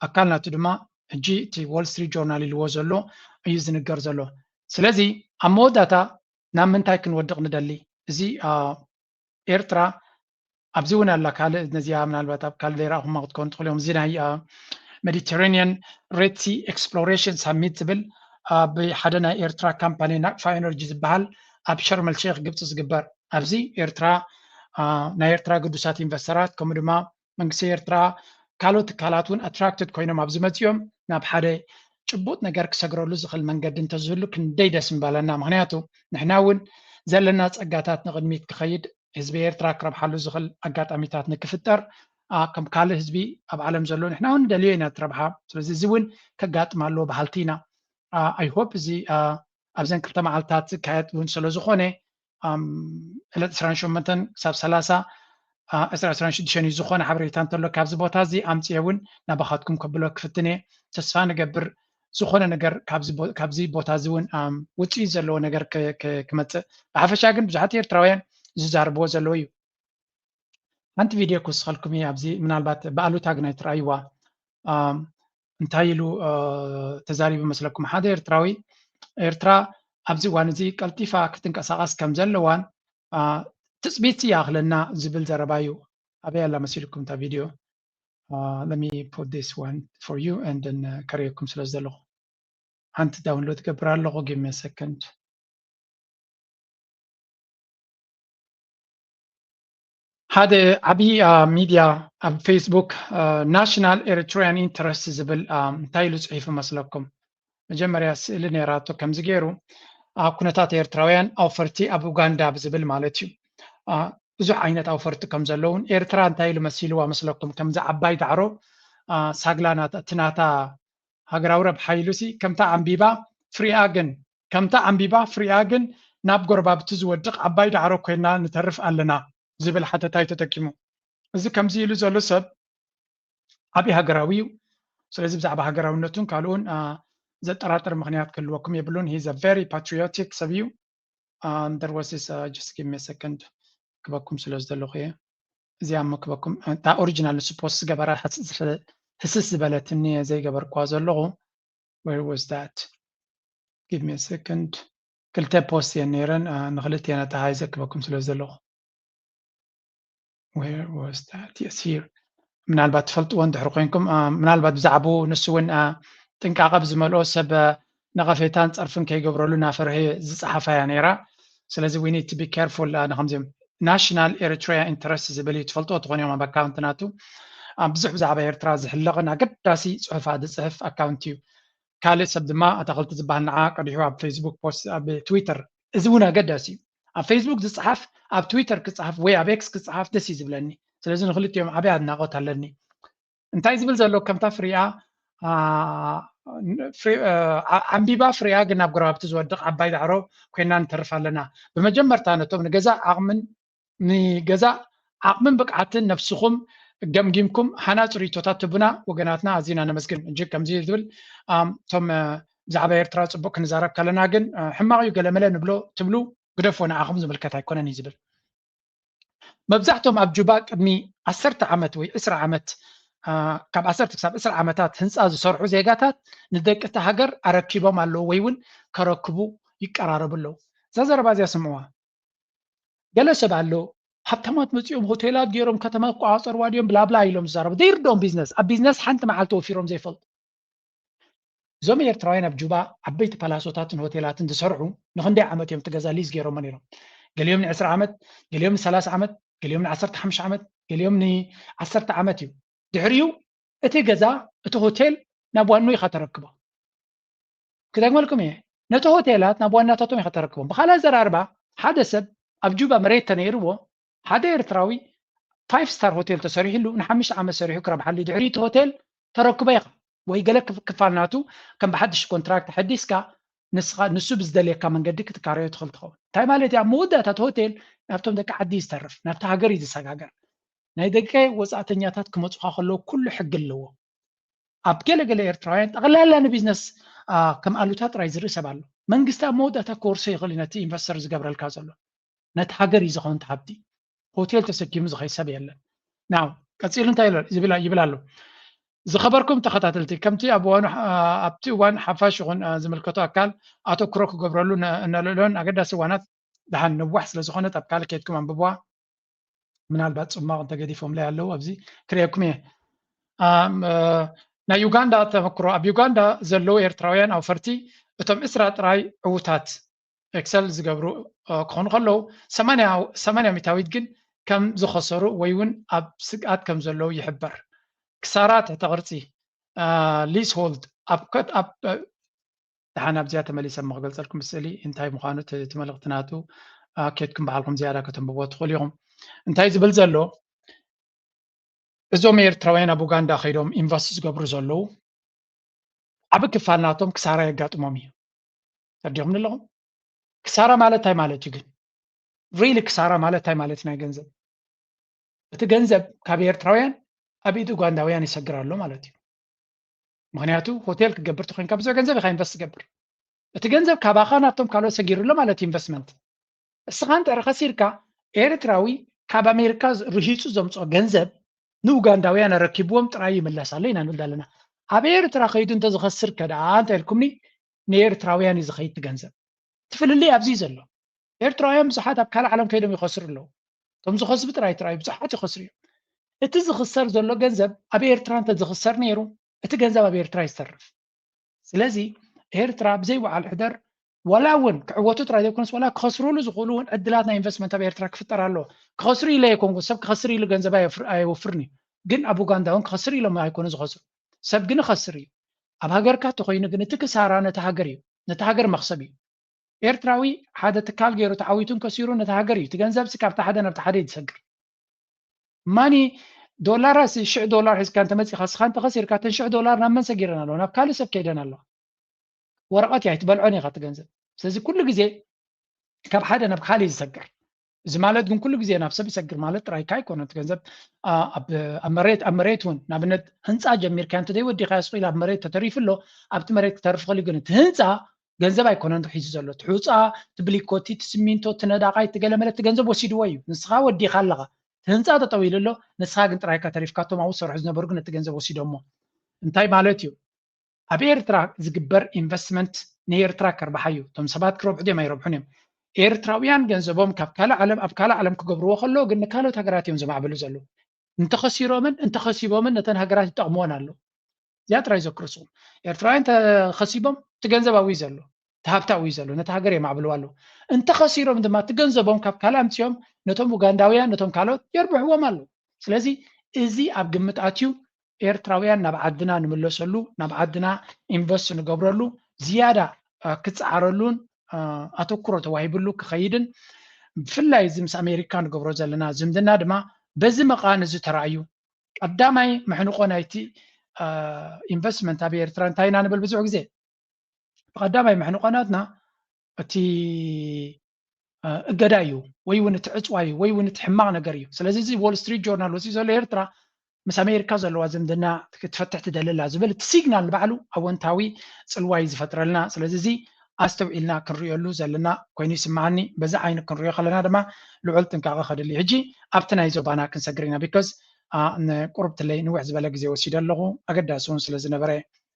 ኣካል ናቱ ድማ ሕጂ እቲ Wall Street Journal ኢልዎ ዘሎ እዩ ዝንገር ዘሎ። ስለዚ ኣብ መወዳእታ ናብ ምንታይ ክንወድቕ ንደሊ? እዚ ኤርትራ ኣብዚ እውን ኣላ ካልእ ነዚኣ ምናልባት ኣብ ካልእ ዘይረኣኹማ ክትኮኑ ትኽእሉ እዮም። እዚ ናይ Mediterranean Red Sea Exploration Summit ዝብል ብሓደ ናይ ኤርትራ ካምፓኒ ናቅፋ ኤነርጂ ዝበሃል ኣብ ሸርመል ሼክ ግብፂ ዝግበር ኣብዚ ኤርትራ ናይ ኤርትራ ግዱሳት ኢንቨስተራት ከምኡ ድማ መንግስቲ ኤርትራ ካልኦት ትካላት እውን ኣትራክትድ ኮይኖም ኣብዚ መፂኦም ናብ ሓደ ጭቡጥ ነገር ክሰግረሉ ዝኽእል መንገዲ እንተዝህሉ ክንደይ ደስ ምበለና። ምክንያቱ ንሕና እውን ዘለና ፀጋታት ንቕድሚት ክኸይድ ህዝቢ ኤርትራ ክረብሓሉ ዝኽእል ኣጋጣሚታት ንክፍጠር ከም ካልእ ህዝቢ ኣብ ዓለም ዘሎ ንሕና እውን ንደልዮ ኢና እቲ ረብሓ። ስለዚ እዚ እውን ከጋጥም ኣለዎ በሃልቲ ኢና። I hope እዚ ኣብዘን ክልተ መዓልትታት ዝካየድ እውን ስለ ዝኾነ ዕለት ዕስራን ሸሞንተን ክሳብ ሰላሳ ዕስራ ዕስራን ሽዱሽተን እዩ። ዝኾነ ሓበሬታ እንተሎ ካብዚ ቦታ እዚ ኣምፅኤ እውን ናባኻትኩም ከብሎ ክፍትን እየ። ተስፋ ንገብር ዝኾነ ነገር ካብዚ ቦታ እዚ እውን ውፅኢት ዘለዎ ነገር ክመፅእ። ብሓፈሻ ግን ብዙሓት ኤርትራውያን ዝዛረብዎ ዘለዎ እዩ። ሓንቲ ቪድዮ ክውስኸልኩም እየ ኣብዚ ምናልባት ብኣሉታ ግን ኣይትረኣይዋ። እንታይ ኢሉ ተዛሪቡ መስለኩም? ሓደ ኤርትራዊ ኤርትራ ኣብዚ እዋን እዚ ቀልጢፋ ክትንቀሳቐስ ከም ዘለዋን ትፅቢት ይኣኽለና ዝብል ዘረባ እዩ። ኣበይ ኣላ መሲልኩም እታ ቪድዮ? Let me put this one for you and then ከርእየኩም ስለ ዘለኹ ሓንቲ download ገብር ኣለኹ። Give me a second። ሓደ ዓብዪ ሚድያ ኣብ ፌስቡክ ናሽናል ኤሪትሪያን ኢንተረስት ዝብል እንታይ ኢሉ ፅሒፉ መስለኩም? መጀመርያ ስእሊ ነይራቶ ከምዚ ገይሩ ኣብ ኩነታት ኤርትራውያን ኣውፈርቲ ኣብ ኡጋንዳ ብዝብል ማለት እዩ። ብዙሕ ዓይነት ኣውፈርቲ ከም ዘለውን ኤርትራ እንታይ ኢሉ መሲልዋ መስለኩም? ከምዚ ዓባይ ዳዕሮ ሳግላ ናታ እቲ ናታ ሃገራዊ ረብሓ ኢሉሲ ከምታ ዓንቢባ ፍሪኣ ግን ከምታ ዓንቢባ ፍሪኣ ግን ናብ ጎረባብቲ ዝወድቕ ዓባይ ዳዕሮ ኮይና ንተርፍ ኣለና ዝብል ሓተታ እዩ ተጠቂሙ። እዚ ከምዚ ኢሉ ዘሎ ሰብ ዓብዪ ሃገራዊ እዩ። ስለዚ ብዛዕባ ሃገራውነቱን ካልኡን ዘጠራጥር ምኽንያት ክህልወኩም የብሉን። He's a very patriotic ሰብ እዩ። There was this just give me a second ክበኩም ስለ ዝደለኹ እየ። እዚኣ እሞ ክበኩም እታ ኦሪጂናል ንሱ ፖስት ዝገበራ ህስስ ዝበለትኒ ዘይገበርኳ ዘለኹ። Where was that? Give me a second። ክልተ ፖስት እየን ነይረን ንክልተ እየን ኣተሃይዘ ክበኩም ስለ ዘለኹ። Where was that? Yes, here. ምናልባት ትፈልጥዎ እንድሕር ኮይንኩም ምናልባት ብዛዕባኡ ንሱ እውን ጥንቃቐ ብዝመልኦ ሰብ ነቐፌታን ፀርፍን ከይገብረሉ እናፈርሀ ዝፀሓፋ እያ ነይራ። ስለዚ we need to be careful ንከምዚኦም ናሽናል ኤሪትሪያ ኢንተረስት ዝብል እዩ። ትፈልጥዎ ትኾኑ እዮም ኣብ ኣካውንት ናቱ ብዙሕ ብዛዕባ ኤርትራ ዝሕለቕን ኣገዳሲ ፅሑፋት ዝፅሕፍ ኣካውንት እዩ። ካልእ ሰብ ድማ ኣታኽልቲ ዝበሃል ንዓ ቀዲሑ ኣብ ፌስቡክ ፖስት ኣብ ትዊተር እዚ እውን ኣገዳሲ እዩ። ኣብ ፌስቡክ ዝፀሓፍ ኣብ ትዊተር ክፀሓፍ ወይ ኣብ ኤክስ ክፀሓፍ ደስ እዩ ዝብለኒ። ስለዚ ንክልቲኦም ዓብዪ ኣድናቖት ኣለኒ። እንታይ ዝብል ዘሎ ከምታ ፍሪኣ ዓንቢባ ፍሪኣ ግን ናብ ጎረባብቲ ዝወድቕ ዓባይ ዳዕሮ ኮይና ንተርፍ ኣለና። ብመጀመርታ ነቶም ንገዛ ዓቕምን ንገዛ ዓቕምን ብቕዓትን ነብስኹም ገምጊምኩም ሃናፂ ርእይቶታት ትቡና ወገናትና ኣዚና ነመስግን። እጅግ ከምዚ ዝብል እቶም ብዛዕባ ኤርትራ ጽቡቅ ክንዛረብ ከለና ግን ሕማቅ እዩ ገለመለ ንብሎ ትብሉ፣ ግደፎ፣ ንዓኹም ዝምልከት ኣይኮነን እዩ ዝብል። መብዛሕቶም ኣብ ጁባ ቅድሚ ዓሰርተ ዓመት ወይ ዕስራ ዓመት፣ ካብ ዓሰርተ ክሳብ ዕስራ ዓመታት ህንፃ ዝሰርሑ ዜጋታት ንደቂ እቲ ሃገር ኣረኪቦም ኣለዉ ወይ እውን ከረክቡ ይቀራረቡ ኣለዉ። እዛ ዘረባ እዚኣ ስምዕዋ። ገለ ሰብ ኣሎ፣ ሃብታማት መፂኦም ሆቴላት ገይሮም ከተማ ዝቆፃፀርዋ ድዮም ብላብላ ኢሎም ዝዛረቡ። They don't business። ኣብ ቢዝነስ ሓንቲ መዓልቲ ወፊሮም ዘይፈልጡ። እዞም ኤርትራውያን ኣብ ጁባ ዓበይቲ ፓላሶታትን ሆቴላትን ዝሰርሑ ንክንደይ ዓመት እዮም እቲ ገዛ ሊዝ ገይሮሞ ነይሮም? ገሊኦም ንዕስራ ዓመት፣ ገሊኦም ንሰላሳ ዓመት፣ ገሊኦም ንዓሰርተ ሓሙሽተ ዓመት፣ ገሊኦም ንዓሰርተ ዓመት እዩ። ድሕሪኡ እቲ ገዛ፣ እቲ ሆቴል ናብ ዋኑ ኢኻ ተረክቦ። ክደግመልኩም እየ፣ ነቲ ሆቴላት ናብ ዋናታቶም ኢኻ ተረክቦም። ብካልእ ኣዘራርባ፣ ሓደ ሰብ ኣብ ጁባ መሬት ተነይርዎ፣ ሓደ ኤርትራዊ ፋይቭ ስታር ሆቴል ተሰሪሕሉ ንሓሙሽተ ዓመት ሰሪሑ ክረብሓሉ፣ ድሕሪ እቲ ሆቴል ተረክቦ ኢኻ ወይ ገለ ክፍ- ክፋል ናቱ ከም ብሓድሽ ኮንትራክት ሓዲስካ ንስኻ ንሱ ብዝደልየካ መንገዲ ክትካረዮ ትኽእል ትኸውን። እንታይ ማለት እዩ? ኣብ መወዳእታ እቲ ሆቴል ናብቶም ደቂ ዓዲ እዩ ዝተርፍ፣ ናብቲ ሃገር እዩ ዝሰጋገር። ናይ ደቂ ወፃእተኛታት ክመፁኻ ከለዉ ኩሉ ሕጊ ኣለዎ። ኣብ ገለገለ ኤርትራውያን ጠቕላላ ንቢዝነስ ከም ኣሉታ ጥራይ ዝርኢ ሰብ ኣሎ። መንግስቲ ኣብ መወዳእታ ክወርሶ ይኽእል እዩ ነቲ ኢንቨስተር ዝገብረልካ ዘሎ፣ ነቲ ሃገር እዩ ዝኸውን ሃብቲ። ሆቴል ተሰኪሙ ዝኸይድ ሰብ የለን። ናው ቀፂሉ እንታይ ይብል ኣሎ? ዝኸበርኩም ተኸታተልቲ፣ ከምቲ ኣብ እዋኑ ኣብቲ እዋን ሓፋሽ ይኹን ዝምልከቶ ኣካል ኣተኩሮ ክገብረሉ እነልዕሎን ኣገዳሲ እዋናት፣ ደሓን ነዋሕ ስለ ዝኾነት ኣብ ካልእ ከይድኩም ኣንብብዋ። ምናልባት ጽማቕ እንተገዲፎምለይ ኣለዉ ኣብዚ ክርእየኩም እየ። ናይ ዩጋንዳ ተመክሮ፣ ኣብ ዩጋንዳ ዘለዉ ኤርትራውያን ኣውፈርቲ እቶም ዕስራ ጥራይ ዕዉታት ኤክሰል ዝገብሩ ክኾኑ ከለዉ፣ ሰማንያ ሚታዊት ግን ከም ዝኸሰሩ ወይ እውን ኣብ ስግኣት ከም ዘለዉ ይሕበር። ክሳራ ትሕተ ቅርጺ፣ ሊስ ሆልድ ኣብ ደሓን ኣብዚኣ ተመሊሰ እሞ ክገልጸልኩም ብስእሊ እንታይ ምዃኑ እቲ መልእኽቲ ናቱ ኬድኩም ባዕልኩም ዝያዳ ከተንብቦ ትኽእሉ ኢኹም። እንታይ ዝብል ዘሎ፣ እዞም ኤርትራውያን ኣብ ኡጋንዳ ከይዶም ኢንቨስት ዝገብሩ ዘለዉ ዓቢ ክፋል ናቶም ክሳራ የጋጥሞም እዩ። ተረዲኹም ኣለኹም? ክሳራ ማለት እንታይ ማለት እዩ ግን? ሪሊ ክሳራ ማለት እንታይ ማለት እዩ? ናይ ገንዘብ፣ እቲ ገንዘብ ካብ ኤርትራውያን ኣብ ኢድ ኡጋንዳውያን ይሰግር ኣሎ ማለት እዩ። ምክንያቱ ሆቴል ክትገብር ተኮይንካ ብዙሕ ገንዘብ ኢካ ኢንቨስት ትገብር። እቲ ገንዘብ ካባካ ናብቶም ካልኦት ሰጊሩ ኣሎ ማለት እዩ ኢንቨስትመንት። እስኻ እንተ ከሲርካ ኤርትራዊ ካብ ኣሜሪካ ርሂፁ ዘምፅኦ ገንዘብ ንኡጋንዳውያን ኣረኪብዎም ጥራይ ይምለስ ኣሎ ኢና ንብል ኣለና። ኣብ ኤርትራ ከይዱ እንተዝኸስር ከ ደኣ እንተ ኢልኩምኒ ንኤርትራውያን እዩ ዝኸይድ እቲ ገንዘብ። እቲ ፍልልይ ኣብዚ እዩ ዘሎ። ኤርትራውያን ብዙሓት ኣብ ካልእ ዓለም ከይዶም ይኸስሩ ኣለዉ። እቶም ዝኸስቡ ጥራይ ጥራይ ብዙሓት ይኸስሩ እዮም። እቲ ዝኽሰር ዘሎ ገንዘብ ኣብ ኤርትራ እንተ ዝኽሰር ነይሩ እቲ ገንዘብ ኣብ ኤርትራ ይዝተርፍ። ስለዚ ኤርትራ ብዘይ ወዓል ሕደር ዋላ እውን ክዕወቱ ጥራይ ዘይኮነስ ዋላ ክኸስሩሉ ዝኽእሉ እውን ዕድላት ናይ ኢንቨስትመንት ኣብ ኤርትራ ክፍጠር ኣለዎ። ክኸስሩ ኢለ ኣይኮንኩ፣ ሰብ ክኸስር ኢሉ ገንዘብ ኣየወፍርን እዩ። ግን ኣብ ኡጋንዳ እውን ክኸስር ኢሎም ኣይኮኑ ዝኸስሩ፣ ሰብ ግን ይኸስር እዩ። ኣብ ሃገርካ ተኮይኑ ግን እቲ ክሳራ ነቲ ሃገር እዩ፣ ነቲ ሃገር መኽሰብ እዩ። ኤርትራዊ ሓደ ትካል ገይሩ ተዓዊቱን ከሲሩ ነቲ ሃገር እዩ። እቲ ገንዘብ ሲ ካብቲ ሓደ ናብቲ ሓደ እዩ ዝሰግር። ማኒ ዶላራ ሲ ሽሕ ዶላር ሒዝካ እንተመፂኻ ስኻ እንተኸሲርካ እተን ሽሕ ዶላር ናብ መን ሰጊረን ኣለዋ? ናብ ካልእ ሰብ ከይደን ኣለዋ። ወረቐት እያ ኣይትበልዖን ኢኻ እቲ ገንዘብ። ስለዚ ኩሉ ግዜ ካብ ሓደ ናብ ካልእ እዩ ዝሰግር። እዚ ማለት ግን ኩሉ ግዜ ናብ ሰብ ይሰግር ማለት ጥራይካ ኣይኮነን። እቲ ገንዘብ ኣብ መሬት ኣብ መሬት እውን ንኣብነት ህንፃ ጀሚርካ እንተ ዘይወዲኻዮ ስቕ ኢሉ ኣብ መሬት ተተሪፉ ኣሎ። ኣብቲ መሬት ክተርፍ ክእል ግን እቲ ህንፃ ገንዘብ ኣይኮነን ሒዙ ዘሎ። እቲ ሑፃ፣ እቲ ብሊኮቲ፣ እቲ ስሚንቶ፣ እቲ ነዳቓይ፣ እቲ ገለመለ እቲ ገንዘብ ወሲድዎ እዩ። ንስኻ ወዲኻ ኣለኻ። እቲ ህንፃ ጠጠው ኢሉ ኣሎ። ንስኻ ግን ጥራይካ ተሪፍካ። እቶም ኣብኡ ዝሰርሑ ዝነበሩ ግን እቲ ገንዘብ ወሲዶሞ። እንታይ ማለት እዩ? ኣብ ኤርትራ ዝግበር ኢንቨስትመንት ንኤርትራ ከርብሓ እዩ። እቶም ሰባት ክረብሑ ድዮም ኣይረብሑን እዮም። ኤርትራውያን ገንዘቦም ካብ ካልእ ዓለም ኣብ ካልእ ዓለም ክገብርዎ ከለዉ ግን ንካልኦት ሃገራት እዮም ዘማዕብሉ ዘለዉ። እንተኸሲሮምን እንተኸሲቦምን ነተን ሃገራት ይጠቕምወን ኣለዉ። እዚኣ ጥራይ ዘክሩ ስኹም። ኤርትራውያን ተኸሲቦም እቲ ገንዘብ ኣብኡ እዩ ዘሎ፣ እቲ ሃብቲ ኣብኡ እዩ ዘሎ፣ ነቲ ሃገር የማዕብልዋ ኣለዉ። እንተኸሲሮም ድማ እቲ ገንዘቦም ካብ ካልእ ኣምፅኦም ነቶም ኡጋንዳውያን ነቶም ካልኦት የርብሕዎም ኣለዉ። ስለዚ እዚ ኣብ ግምት ኣትዩ ኤርትራውያን ናብ ዓድና ንምለሰሉ፣ ናብ ዓድና ኢንቨስት ንገብረሉ፣ ዝያዳ ክፀዓረሉን ኣተኩሮ ተዋሂብሉ ክኸይድን ብፍላይ እዚ ምስ ኣሜሪካ ንገብሮ ዘለና ዝምድና ድማ በዚ መቓን እዚ ተራእዩ። ቀዳማይ መሕንቆ ናይቲ ኢንቨስትመንት ኣብ ኤርትራ እንታይ ኢና ንብል ብዙሕ ግዜ? ብቐዳማይ መሕንቆ ናትና እቲ እገዳ እዩ ወይ እውን እቲ ዕፅዋ እዩ ወይ እውን እቲ ሕማቕ ነገር እዩ። ስለዚ እዚ ዎል ስትሪት ጆርናል ወፂኡ ዘሎ ኤርትራ ምስ ኣሜሪካ ዘለዋ ዝምድና ክትፈትሕ ትደሊ ኣላ ዝብል እቲ ሲግናል ንባዕሉ ኣወንታዊ ጽልዋ እዩ ዝፈጥረልና። ስለዚ እዚ ኣስተውዒልና ክንሪኦሉ ዘለና ኮይኑ ይስምዓኒ። በዚ ዓይኒ ክንሪኦ ከለና ድማ ልዑል ጥንቃቐ ከድሊ። ሕጂ ኣብቲ ናይ ዞባና ክንሰግር ኢና። ቢኮዝ ንቁርብትለይ ንውሕ ዝበለ ግዜ ወሲደ ኣለኹ፣ ኣገዳሲ እውን ስለ ዝነበረ።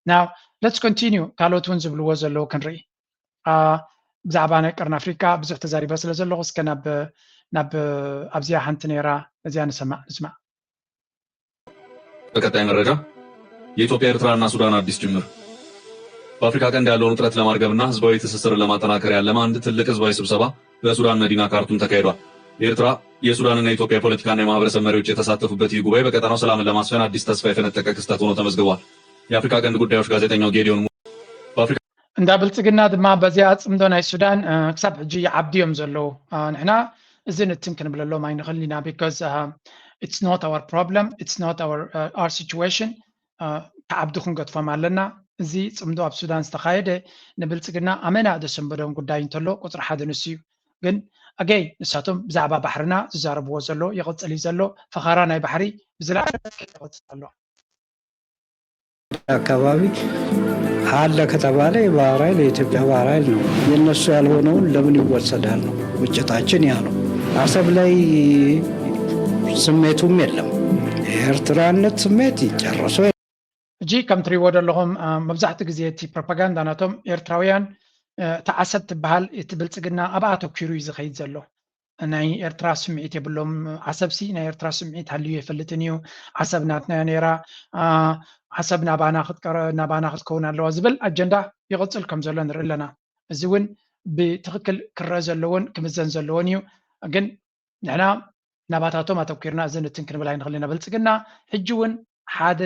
Now let's continue። ካልኦት እውን ዝብልዎ ዘለዉ ክንርኢ። ብዛዕባ ናይ ቀርኒ ኣፍሪቃ ብዙሕ ተዛሪበ ስለ ዘለኹ እስከ ናብ ኣብዚኣ ሓንቲ ነይራ፣ እዚኣ ንሰማዕ ንስማዕ። በቀጣይ መረጃ የኢትዮጵያ ኤርትራና ሱዳን አዲስ ጅምር። በአፍሪካ ቀንድ ያለውን ውጥረት ለማርገብና ህዝባዊ ትስስርን ለማጠናከር ያለመ አንድ ትልቅ ህዝባዊ ስብሰባ በሱዳን መዲና ካርቱም ተካሂዷል። የኤርትራ፣ የሱዳንና የኢትዮጵያ የፖለቲካና የማህበረሰብ መሪዎች የተሳተፉበት ይህ ጉባኤ በቀጠናው ሰላምን ለማስፈን አዲስ ተስፋ የፈነጠቀ ክስተት ሆኖ ተመዝግቧል። የአፍሪካ ቀንድ ጉዳዮች ጋዜጠኛው ጌዲዮን በአፍሪካ እንዳ ብልጽግና ድማ በዚኣ ጽምዶ ናይ ሱዳን ክሳብ ሕጂ ይዓብዱ እዮም ዘለዉ። ንሕና እዚ ንትን ክንብለሎም ኣይንኽእል ኢና። Because it's not our problem, it's not our situation። ክዓብዱ ክንገጥፎም ኣለና። እዚ ጽምዶ ኣብ ሱዳን ዝተኻየደ ንብልጽግና ኣመና ዘሰንበዶም ጉዳይ እንተሎ ቁፅሪ ሓደ ንሱ እዩ። ግን ኣገይ ንሳቶም ብዛዕባ ባሕርና ዝዛረብዎ ዘሎ ይቕፅል እዩ ዘሎ። ፈኸራ ናይ ባሕሪ ብዝለዓለ ይቕፅል ኣሎ። አካባቢ አለ ከተባለ የባህር ኃይል የኢትዮጵያ ባህር ኃይል ነው። የእነሱ ያልሆነውን ለምን ይወሰዳል ነው ግጭታችን፣ ያ ነው። አሰብ ላይ ስሜቱም የለም። የኤርትራነት ስሜት ጨርሶ ሕጂ ከም ትሪእዎ ዘለኹም መብዛሕትኡ ግዜ እቲ ፕሮፓጋንዳ ናቶም ኤርትራውያን እታ ዓሰብ ትበሃል እቲ ብልጽግና ኣብኣ ኣተኲሩ እዩ ዝኸይድ ዘሎ። ናይ ኤርትራ ስምዒት የብሎም። ዓሰብሲ ናይ ኤርትራ ስምዒት ሃልዩ የፈልጥን እዩ። ዓሰብ ናትና እያ ነይራ። ዓሰብ ናባና ክትቀረ ናባና ክትከውን ኣለዋ ዝብል ኣጀንዳ ይቕጽል ከም ዘሎ ንርኢ ኣለና። እዚ እውን ብትኽክል ክረአ ዘለዎን ክምዘን ዘለዎን እዩ። ግን ንሕና ናባታቶም ኣተኲርና እዚ ንትን ክንብል ኣይንኽእል ኢና። ብልጽግና ሕጂ እውን ሓደ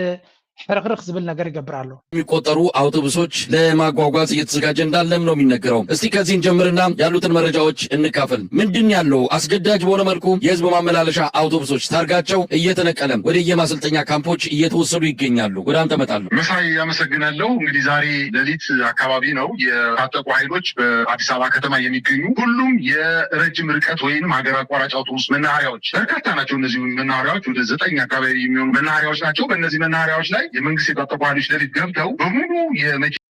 ሕርኽርኽ ዝብል ነገር ይገብር ኣሎ። የሚቆጠሩ አውቶቡሶች ለማጓጓዝ እየተዘጋጀ እንዳለም ነው የሚነገረው። እስቲ ከዚህ እንጀምርና ያሉትን መረጃዎች እንካፈል። ምንድን ያለው አስገዳጅ በሆነ መልኩ የህዝብ ማመላለሻ አውቶቡሶች ታርጋቸው እየተነቀለ ወደ የማሰልጠኛ ካምፖች እየተወሰዱ ይገኛሉ። ወደ አንተ እመጣለሁ። መሳይ አመሰግናለሁ። እንግዲህ ዛሬ ሌሊት አካባቢ ነው የታጠቁ ኃይሎች በአዲስ አበባ ከተማ የሚገኙ ሁሉም የረጅም ርቀት ወይንም ሀገር አቋራጭ አውቶቡስ መናኸሪያዎች፣ በርካታ ናቸው እነዚህ መናኸሪያዎች፣ ወደ ዘጠኝ አካባቢ የሚሆኑ መናኸሪያዎች ናቸው። በእነዚህ መናኸሪያዎች ላይ የመንግስት የታጠቁ ኃይሎች ሌሊት ገብተው በሙሉ የመኪና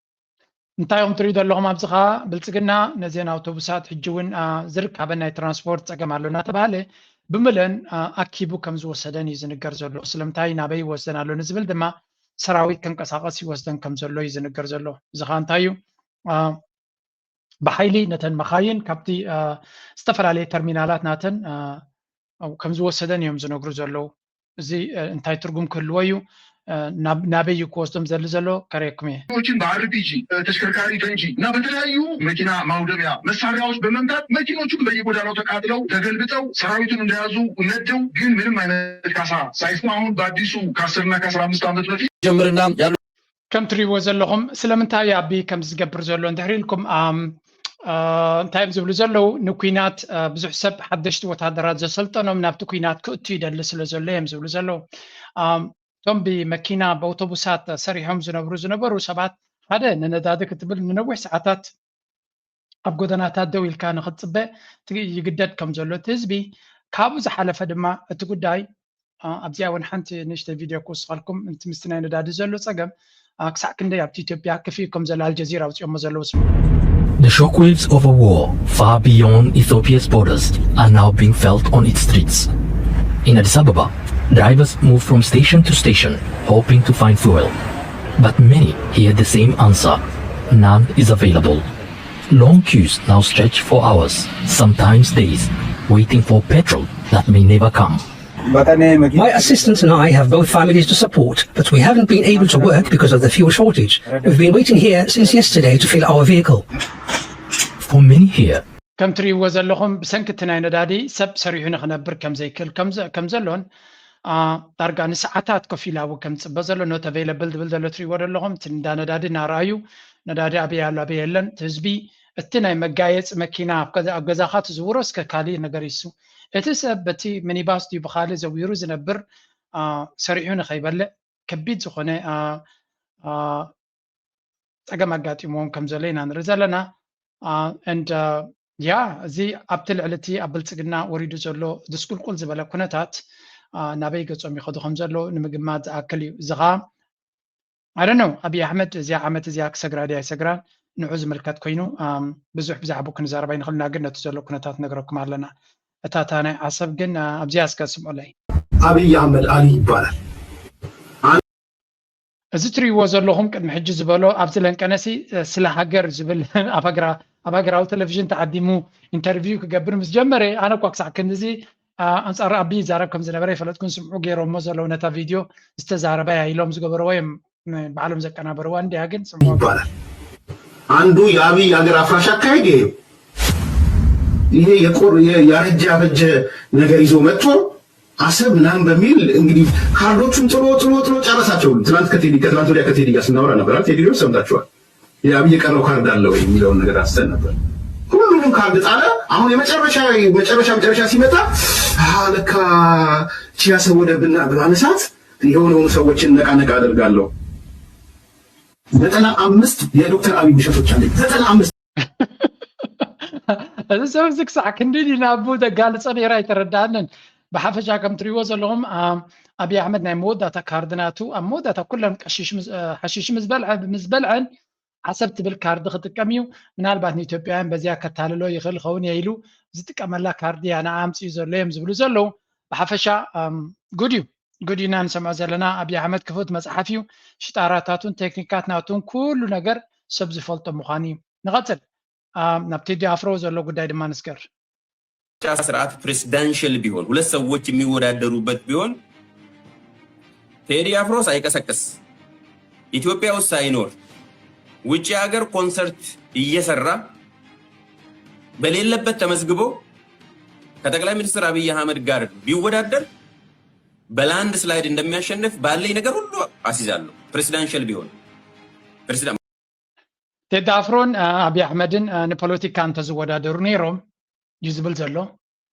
እንታይ እዮም ትሪኡ ዘለኹም? ኣብዚ ኸዓ ብልጽግና ነዘን ኣውቶቡሳት ሕጂ እውን ዝርካበን ናይ ትራንስፖርት ጸገም ኣሎ እናተባህለ ብምለን ኣኪቡ ከም ዝወሰደን እዩ ዝንገር ዘሎ። ስለምንታይ ናበይ ይወስደን ኣሎ ንዝብል ድማ ሰራዊት ከንቀሳቐስ ይወስደን ከም ዘሎ እዩ ዝንገር ዘሎ። እዚ ኸዓ እንታይ እዩ? ብሓይሊ ነተን መኻይን ካብቲ ዝተፈላለየ ተርሚናላት ናተን ከም ዝወሰደን እዮም ዝነግሩ ዘለዉ። እዚ እንታይ ትርጉም ክህልዎ እዩ? ናበይ እዩ ክወስዶም ዘሊ ዘሎ? ከርእየኩም እየ። ችን በአርፒጂ ተሽከርካሪ ፈንጂ እና በተለያዩ መኪና ማውደሚያ መሳሪያዎች በመምታት መኪኖቹም በየጎዳናው ተቃጥለው ተገልብጠው ሰራዊቱን እንደያዙ ነደው፣ ግን ምንም አይነት ካሳ ሳይስሙ አሁን በአዲሱ ከአስርና ከአስራ አምስት ዓመት በፊት ጀምርና ያሉ ከም ትሪእዎ ዘለኹም ስለምንታይ ኣቢ ከም ዝገብር ዘሎ እንድሕሪ ኢልኩም እንታይ እዮም ዝብሉ ዘለዉ? ንኲናት ብዙሕ ሰብ ሓደሽቲ ወታደራት ዘሰልጠኖም ናብቲ ኲናት ክእቱ ይደሊ ስለ ዘሎ እዮም ዝብሉ ዘለዉ። እቶም ብመኪና ብኣውቶቡሳት ሰሪሖም ዝነብሩ ዝነበሩ ሰባት ሓደ ንነዳዲ ክትብል ንነዊሕ ሰዓታት ኣብ ጎደናታት ደው ኢልካ ንኽትጽበ ይግደድ ከም ዘሎ እቲ ህዝቢ፣ ካብኡ ዝሓለፈ ድማ እቲ ጉዳይ ኣብዚኣ እውን ሓንቲ ንእሽተይ ቪድዮ ክውስኸልኩም። እቲ ምስቲ ናይ ነዳዲ ዘሎ ጸገም ክሳዕ ክንደይ ኣብቲ ኢትዮጵያ ክፍእ ከም ዘሎ ኣልጀዚራ ኣውጺኦሞ ዘለዉ ስሙ። The shockwaves of a war far beyond Ethiopia's borders are now being felt on its streets. In Addis Ababa, drivers move from station to station hoping to find fuel. But many hear the same answer: none is available. Long queues now stretch for hours, sometimes days, waiting for petrol that may never come. My assistant and I have both families to support, but we haven't been able to work because of the fuel shortage. We've been waiting here since yesterday to fill our vehicle. For many here, ከም ትርእይዎ ዘለኹም ብሰንኪ እቲ ናይ ነዳዲ ሰብ ሰሪሑ ንኽነብር ከም ዘይክእል ከም ዘ- ከም ዘሎን አ፣ ዳርጋ ንሰዓታት ኮፍ ኢላ እውን ከም ዝፅበ ዘሎ not available ዝብል ዘሎ ትርእይዎ ዘለኹም እቲ እንዳ ነዳዲ እናረኣዩ ነዳዲ ኣበይ ኣሎ ኣበይ የለን እቲ ህዝቢ እቲ ናይ መጋየፂ መኪና ኣብ ገዛ- ኣብ ገዛኻ ትዝውሮ እስከ ካሊእ ነገር ይሱ እቲ ሰብ በቲ ሚኒባስ ድዩ ብኻሊእ ዘዊሩ ዝነብር አ፣ ሰሪሑ ንኸይበልዕ ከቢድ ዝኾነ አ፣ አ፣ ፀገም ኣጋጢምዎም ከም ዘሎ ኢና ንርኢ ዘለና and yeah እዚ ኣብቲ ልዕሊ እቲ ኣብ ብልፅግና ወሪዱ ዘሎ ድስቁልቁል ዝበለ ኩነታት ናበይ ገጾም ይኸዱ ከም ዘለዉ ንምግማት ዝኣክል እዩ። እዚ ኸዓ I don't know፣ ኣብይ ኣሕመድ እዚኣ ዓመት እዚኣ ክሰግራ ድያ ኣይሰግራን ንዑ ዝምልከት ኮይኑ፣ ብዙሕ ብዛዕባኡ ክንዛረብ ኣይንኽእልና፣ ግን ነቲ ዘሎ ኩነታት ነግረኩም ኣለና። እታ እታ ናይ ዓሰብ ግን ኣብዚኣ እስከ ስምዑለይ። ኣብይ ኣሕመድ ኣሊ ይባላል። እዚ ትሪእዎ ዘለኹም ቅድሚ ሕጂ ዝበሎ ኣብዚ ለንቀነሲ ስለ ሃገር ዝብል ኣብ ሃገራዊ ቴሌቪዥን ተዓዲሙ ኢንተርቪው ክገብር ምስ ጀመረ፣ ኣነ እኳ ክሳዕ ክንድዚ ኣንጻር ኣቢ ይዛረብ ከም ዝነበረ ይፈለጥኩን ስምዑ ገይሮሞ ዘለዉ ነታ ቪድዮ ዝተዛረበያ ኢሎም ዝገበርዎ እዮም ባዕሎም ዘቀናበርዋ እንዲያ ግን ስምዑ ይባላል። አንዱ የአብይ ሀገር አፍራሽ አካሄድ ይሄ ነው። ይሄ የቆር ያረጀ ያረጀ ነገር ይዞ መጥቶ አሰብ ምናምን በሚል እንግዲህ ካርዶቹን ጥሎ ጥሎ ጥሎ ጨረሳቸው። ትናንት ከቴዲ ከትናንት ወዲያ ከቴዲ ጋር ስናወራ ነበር። ቴዲ ሰምታችኋል። የአብይ የቀረው ካርድ አለ ወይ የሚለውን ነገር አንስተን ነበር። ሁሉንም ካርድ ጣለ። አሁን የመጨረሻ መጨረሻ መጨረሻ ሲመጣ ለካ ቺ አሰብ ወደብ ብናነሳት የሆነ የሆኑ ሰዎችን ነቃ ነቃ አደርጋለሁ። ዘጠና አምስት የዶክተር አብይ ውሸቶች አለ። ዘጠና አምስት እዚ ሰብ እዚ ክሳዕ ክንዲ ድዩ ንኣቦኡ ዘጋልጾ ነይሩ ኣይተረድኣንን። ብሓፈሻ ከም ትሪእዎ ዘለኹም ኣብይ ኣሕመድ ናይ መወዳእታ ካርድ ናቱ ኣብ መወዳእታ ኩለን ሓሽሽ ምስ በልዐ ምስ በልዐን ዓሰብ ትብል ካርዲ ክጥቀም እዩ። ምናልባት ንኢትዮጵያውያን በዚኣ ከታልሎ ይኽእል ኸውን እየ ኢሉ ዝጥቀመላ ካርዲ እያ ንዓ ኣምፅኡ ዘሎ እዮም ዝብሉ ዘለዉ። ብሓፈሻ ጉድ እዩ ጉድ ኢና ንሰምዖ ዘለና። ኣብይ ኣሕመድ ክፉት መፅሓፍ እዩ። ሽጣራታቱን ቴክኒካት ናቱን ኩሉ ነገር ሰብ ዝፈልጦ ምዃኑ እዩ። ንቐፅል። ናብ ቴዲ ኣፍሮ ዘሎ ጉዳይ ድማ ንስገር። ምርጫ ስርዓት ፕሬዚዳንሽል ቢሆን ሁለት ሰዎች የሚወዳደሩበት ቢሆን ቴዲ አፍሮ ሳይቀሰቅስ ኢትዮጵያ ውስጥ ሳይኖር ውጭ ሀገር ኮንሰርት እየሰራ በሌለበት ተመዝግቦ ከጠቅላይ ሚኒስትር አብይ አህመድ ጋር ቢወዳደር በላንድ ስላይድ እንደሚያሸንፍ ባለኝ ነገር ሁሉ አስይዛለሁ። ፕሬዚዳንሽል ቢሆን ፕሬዚዳንት ቴዲ ኣፍሮን ኣብይ ኣሕመድን ንፖለቲካ እንተዝወዳደሩ ነይሮም እዩ ዝብል ዘሎ።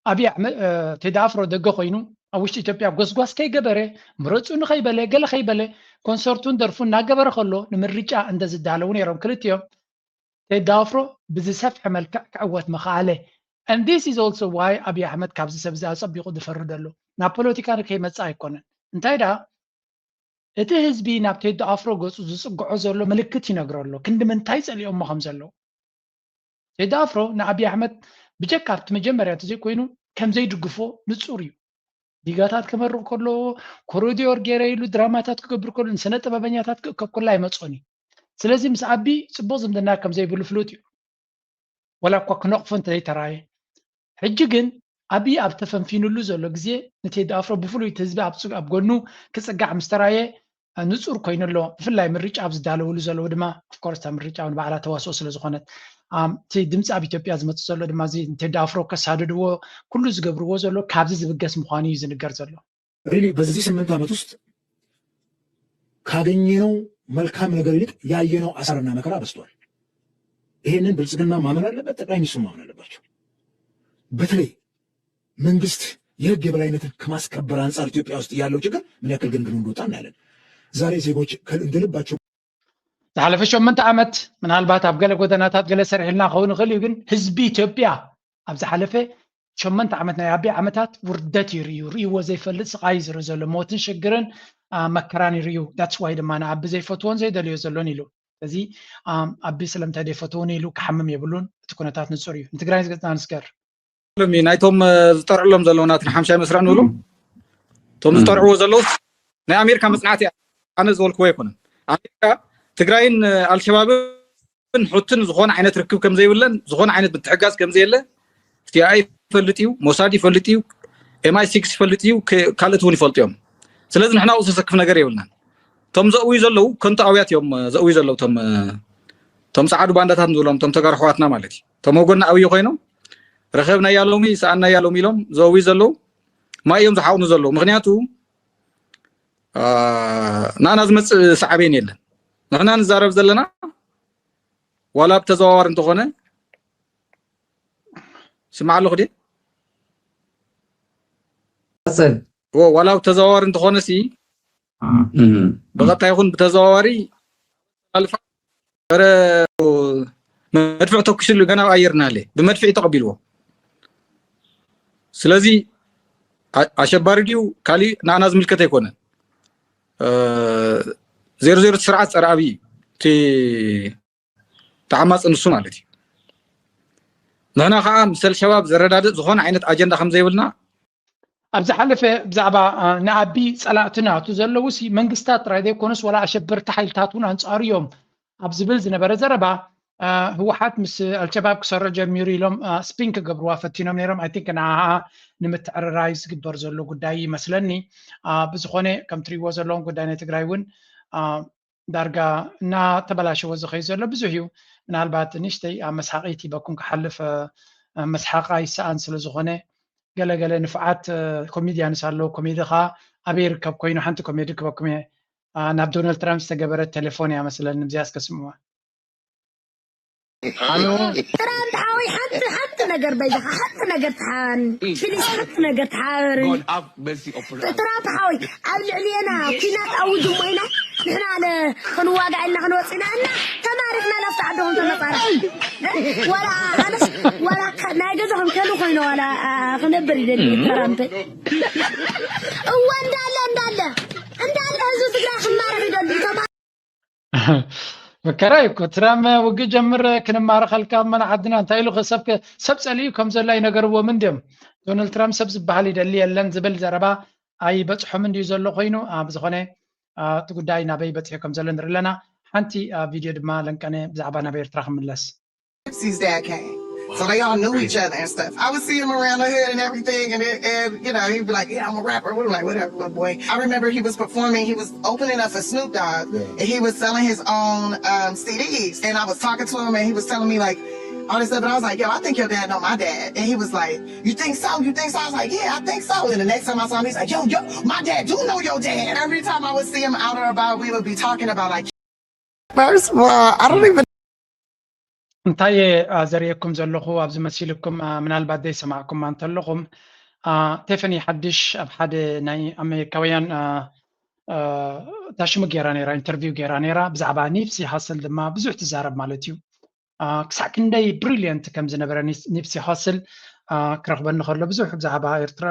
ኣብይ ኣሕመድ ቴዲ ኣፍሮ ደገ ኮይኑ ኣብ ውሽጢ ኢትዮጵያ ጎስጓስ ከይገበረ ምረፁኒ ከይበለ ገለ ከይበለ ኮንሰርቱን ደርፉን እናገበረ ከሎ ንምርጫ እንተዝዳለዉ ነይሮም ክልቲኦም። ቴዲ ኣፍሮ ብዝሰፍሐ መልክዕ ክዕወት ምኸኣለ። And this is also why ኣብይ ኣሕመድ ካብዚ ሰብ እዚ ኣፀቢቑ ዝፈሪ ዘሎ ናብ ፖለቲካ ከይመፅእ ኣይኮነን። እንታይ ደኣ እቲ ህዝቢ ናብ ቴዲ ኣፍሮ ገፁ ዝፅግዖ ዘሎ ምልክት ይነግሮ ኣሎ ክንዲ ምንታይ ፀሊኦሞ ከም ዘለዉ። ቴዲ ኣፍሮ ንኣብይ ኣሕመድ ብጀካ ኣብቲ መጀመርያ እንተዘይኮይኑ ከም ዘይድግፎ ንፁር እዩ። ዲጋታት ክመርቕ ከሎ ኮሪዶር ገይረ ኢሉ ድራማታት ክገብር ከሎ ንስነ ጥበበኛታት ክእከብ ከሎ ኣይመፅኦን እዩ። ስለዚ ምስ ኣቢ ፅቡቕ ዝምድና ከም ዘይብሉ ፍሉጥ እዩ። ወላ እኳ ክነቕፎ እንተዘይተራየ ሕጂ ግን ኣብይ ኣብ ተፈንፊኑሉ ዘሎ ግዜ ንቴዲ ኣፍሮ ብፍሉይ እቲ ህዝቢ ኣብ ጎኑ ክፅጋዕ ምስ ተራየ ንፁር ኮይኑ ኣሎ። ብፍላይ ምርጫ ኣብ ዝዳለውሉ ዘለዉ ድማ ኦፍኮርስ እታ ምርጫ እውን ባዕላ ተዋስኦ ስለ ዝኾነት እቲ ድምፂ ኣብ ኢትዮጵያ ዝመፅእ ዘሎ ድማ እዚ ንቴዲ ኣፍሮ ከሳድድዎ ኩሉ ዝገብርዎ ዘሎ ካብዚ ዝብገስ ምዃኑ እዩ ዝንገር ዘሎ። ሪሊ በዚህ ስምንት ዓመት ውስጥ ካገኘነው መልካም ነገር ይልቅ ያየነው አሳርና መከራ በዝቷል። ይሄንን ብልጽግና ማመን አለበት፣ ጠቅላይ ሚኒስትሩ ማመን አለባቸው። በተለይ መንግስት የህግ የበላይነትን ከማስከበር አንጻር ኢትዮጵያ ውስጥ ያለው ችግር ምን ያክል ግን ግን እንደወጣ እናያለን። ዛሬ ዜጎች እንደ ልባቸው ዝሓለፈ ሸመንተ ዓመት ምናልባት ኣብ ገለ ጎደናታት ገለ ሰሪሕልና ክኸውን ይኽእል እዩ፣ ግን ህዝቢ ኢትዮጵያ ኣብ ዝሓለፈ ሸመንተ ዓመት ናይ ኣቢ ዓመታት ውርደት እዩ ርእዩ። ርእይዎ ዘይፈልጥ ስቓይ እዩ ዝርኢ ዘሎ፣ ሞትን ሽግርን መከራን እዩ ርእዩ። That's why ድማ ንኣቢ ዘይፈትዎን ዘይደልዮ ዘሎን ኢሉ። ስለዚ ኣቢ ስለምንታይ ዘይፈትዎን ኢሉ ክሓምም የብሉን። እቲ ኩነታት ንጹር እዩ። ንትግራይ ዝገጽና ንስገር። ሎሚ ናይቶም ዝጠርዕሎም ዘለዉ ናትን ሓምሻይ መስርዕ ንብሎም እቶም ዝጠርዕዎ ዘለዉ ናይ ኣሜሪካ መጽናዕቲ እያ። ኣነ ዝበልክዎ ኣይኮነን። ኣሜሪካ ትግራይን ኣልሸባብን ሑትን ዝኾነ ዓይነት ርክብ ከም ዘይብለን ዝኾነ ዓይነት ምትሕጋዝ ከም ዘየለ ሲኣይኤ ይፈልጥ እዩ፣ ሞሳድ ይፈልጥ እዩ፣ ኤምኣይ ሲክስ ይፈልጥ እዩ፣ ካልኦት እውን ይፈልጡ እዮም። ስለዚ ንሕና ኣብኡ ዘሰክፍ ነገር የብልናን። እቶም ዘእውዩ ዘለዉ ከንቱ ኣውያት እዮም ዘእውዩ ዘለዉ እቶም እቶም ጸዓዱ ባንዳታት ንብሎም እቶም ተጋሩ ኣሕዋትና ማለት እዩ። እቶም ወገንና ኣብዩ ኮይኖም ረኸብናያ ሎሚ ሰኣናያ ሎሚ ኢሎም ዘእውዩ ዘለዉ ማይ እዮም ዝሓቕኑ ዘለዉ። ምኽንያቱ ናና ዝመፅእ ሳዕቤን የለን። ንሕና ንዛረብ ዘለና ዋላ ብተዘዋዋሪ እንተኾነ ስማዕ ኣለኹ ድየ? ዋላ ብተዘዋዋሪ እንተኾነ ሲ ብቐጥታ ይኹን ብተዘዋዋሪ ኣልፋ መድፍዕ ተኩስሉ ገና ኣብ ኣየር እናሃለ ብመድፍዕ ተቐቢልዎ። ስለዚ ኣሸባሪ ድዩ ካሊእ ንኣና ዝምልከት ኣይኮነን። ዜሮ ዜሮ ስርዓት ጸረ ኣብይ እዩ። እቲ ተዓማፂ ንሱ ማለት እዩ። ንሕና ከዓ ምስ ኣልሸባብ ዘረዳድእ ዝኾነ ዓይነት ኣጀንዳ ከም ዘይብልና ኣብ ዝሓለፈ ብዛዕባ ንኣቢ ጸላእትና እቲ ዘለዉ ሲ መንግስታት ጥራይ ዘይኮኑስ ወላ ኣሸበርቲ ሓይልታት እውን ኣንጻሩ እዮም ኣብ ዝብል ዝነበረ ዘረባ ህወሓት ምስ ኣልሸባብ ክሰርሕ ጀሚሩ ኢሎም ስፒን ክገብርዋ ፈቲኖም ነይሮም። ኣይ ቲንክ ንዓኣ ንምትዕርራይ ዝግበር ዘሎ ጉዳይ ይመስለኒ። ብዝኾነ ከም ትሪእዎ ዘለኹም ጉዳይ ናይ ትግራይ እውን ዳርጋ እናተበላሸወ ዝኸይ ዘሎ ብዙሕ እዩ። ምናልባት ንእሽተይ ኣብ መስሓቂ ቲበኩም ክሓልፍ መስሓቃ ይሰኣን ስለ ዝኾነ ገለገለ ንፍዓት ኮሜድያንስ ኣለዉ። ኮሜዲ ኸዓ ኣበይ ይርከብ ኮይኑ ሓንቲ ኮሜዲ ክበኩም እየ። ናብ ዶናልድ ትራምፕ ዝተገበረ ቴሌፎን እያ መስለኒ። ብዚኣ እስከ ስምዋ። ትራምፕ ሓወይ ሓንቲ ሓንቲ ነገር በጃኻ ሓንቲ ነገር ተሓባኒ ፕሊስ ሓንቲ ነገር ተሓባበረኒ። ትራምፕ ሓወይ ኣብ ልዕሊና ኩናት ኣውጅ እሞ ኢና ንሕና ክንዋጋዕ ኢልና ክንወፅና እና ተማሪኽና ላፍታ ዓድኹም ተመፃረ ዋላ ኣነስ ዋላ ናይ ገዛኹም ከሉ ኮይኑ ዋላ ክነብር ይደሊ ትራምፕ እዋ እንዳለ እንዳለ እንዳለ ህዝቢ ትግራይ ክማረኽ ይደሊ ተማ መከራ እዩ እኮ ትራም ውግእ ጀምር ክንማረኸልካ መን ዓድና እንታይ ኢሉ ሰብ ሰብ ጸሊኡ ከም ዘሎ ኣይነገርዎምን ድዮም። ዶናልድ ትራምፕ ሰብ ዝበሃል ይደሊ የለን ዝብል ዘረባ ኣይበጽሖምን ድዩ ዘሎ ኮይኑ ኣብ ዝኾነ እቲ ጉዳይ ናበይ በጺሑ ከም ዘሎ ንርኢ ኣለና። ሓንቲ ቪድዮ ድማ ለንቀነ ብዛዕባ ናብ ኤርትራ ክምለስ። Gypsy's dad came. So they all knew each other and stuff. I would see him around the hood and everything, and, it, and you know, he'd be like, "Yeah, I'm a rapper." We were like, "Whatever, little boy." I remember he was performing. He was opening up for Snoop Dogg, yeah. And he was selling his own um, C Ds. And I was talking to him, and he was telling me like all this stuff. And I was like, "Yo, I think your dad know my dad." And he was like, "You think so? You think so?" I was like, "Yeah, I think so." And the next time I saw him, he's like, "Yo, yo, my dad do know your dad." Every time I would see him out or about, we would be talking about like. First of all, I don't even. እንታይ ዘርእየኩም ዘለኹ ኣብዚ መሲልኩም ምናልባት ዘይሰማዕኩማ እንተለኹም ቴፈኒ ሓድሽ ኣብ ሓደ ናይ ኣሜሪካውያን ታሽሙ ገይራ ነራ ኢንተርቪው ገይራ ነራ ብዛዕባ ኒፕሲ ሃስል ድማ ብዙሕ ትዛረብ ማለት እዩ። ክሳዕ ክንደይ ብሪልየንት ከም ዝነበረ ኒፕሲ ሃስል ክረኽበኒ ከሎ ብዙሕ ብዛዕባ ኤርትራ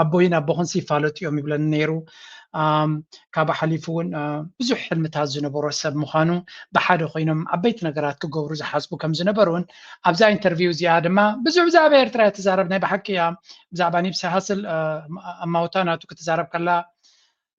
ኣቦይን ኣቦኽንሲ ይፋለጡ እዮም ይብለኒ ነይሩ። ካብ ሓሊፉ እውን ብዙሕ ሕልምታት ዝነበሮ ሰብ ምዃኑ ብሓደ ኮይኖም ዓበይቲ ነገራት ክገብሩ ዝሓስቡ ከም ዝነበሩ እውን ኣብዛ ኢንተርቪው እዚኣ ድማ ብዙሕ ብዛዕባ ኤርትራ እያ ትዛረብ። ናይ ብሓቂ እያ ብዛዕባ ኒፕሲ ሃስል ኣማውታ ናቱ ክትዛረብ ከላ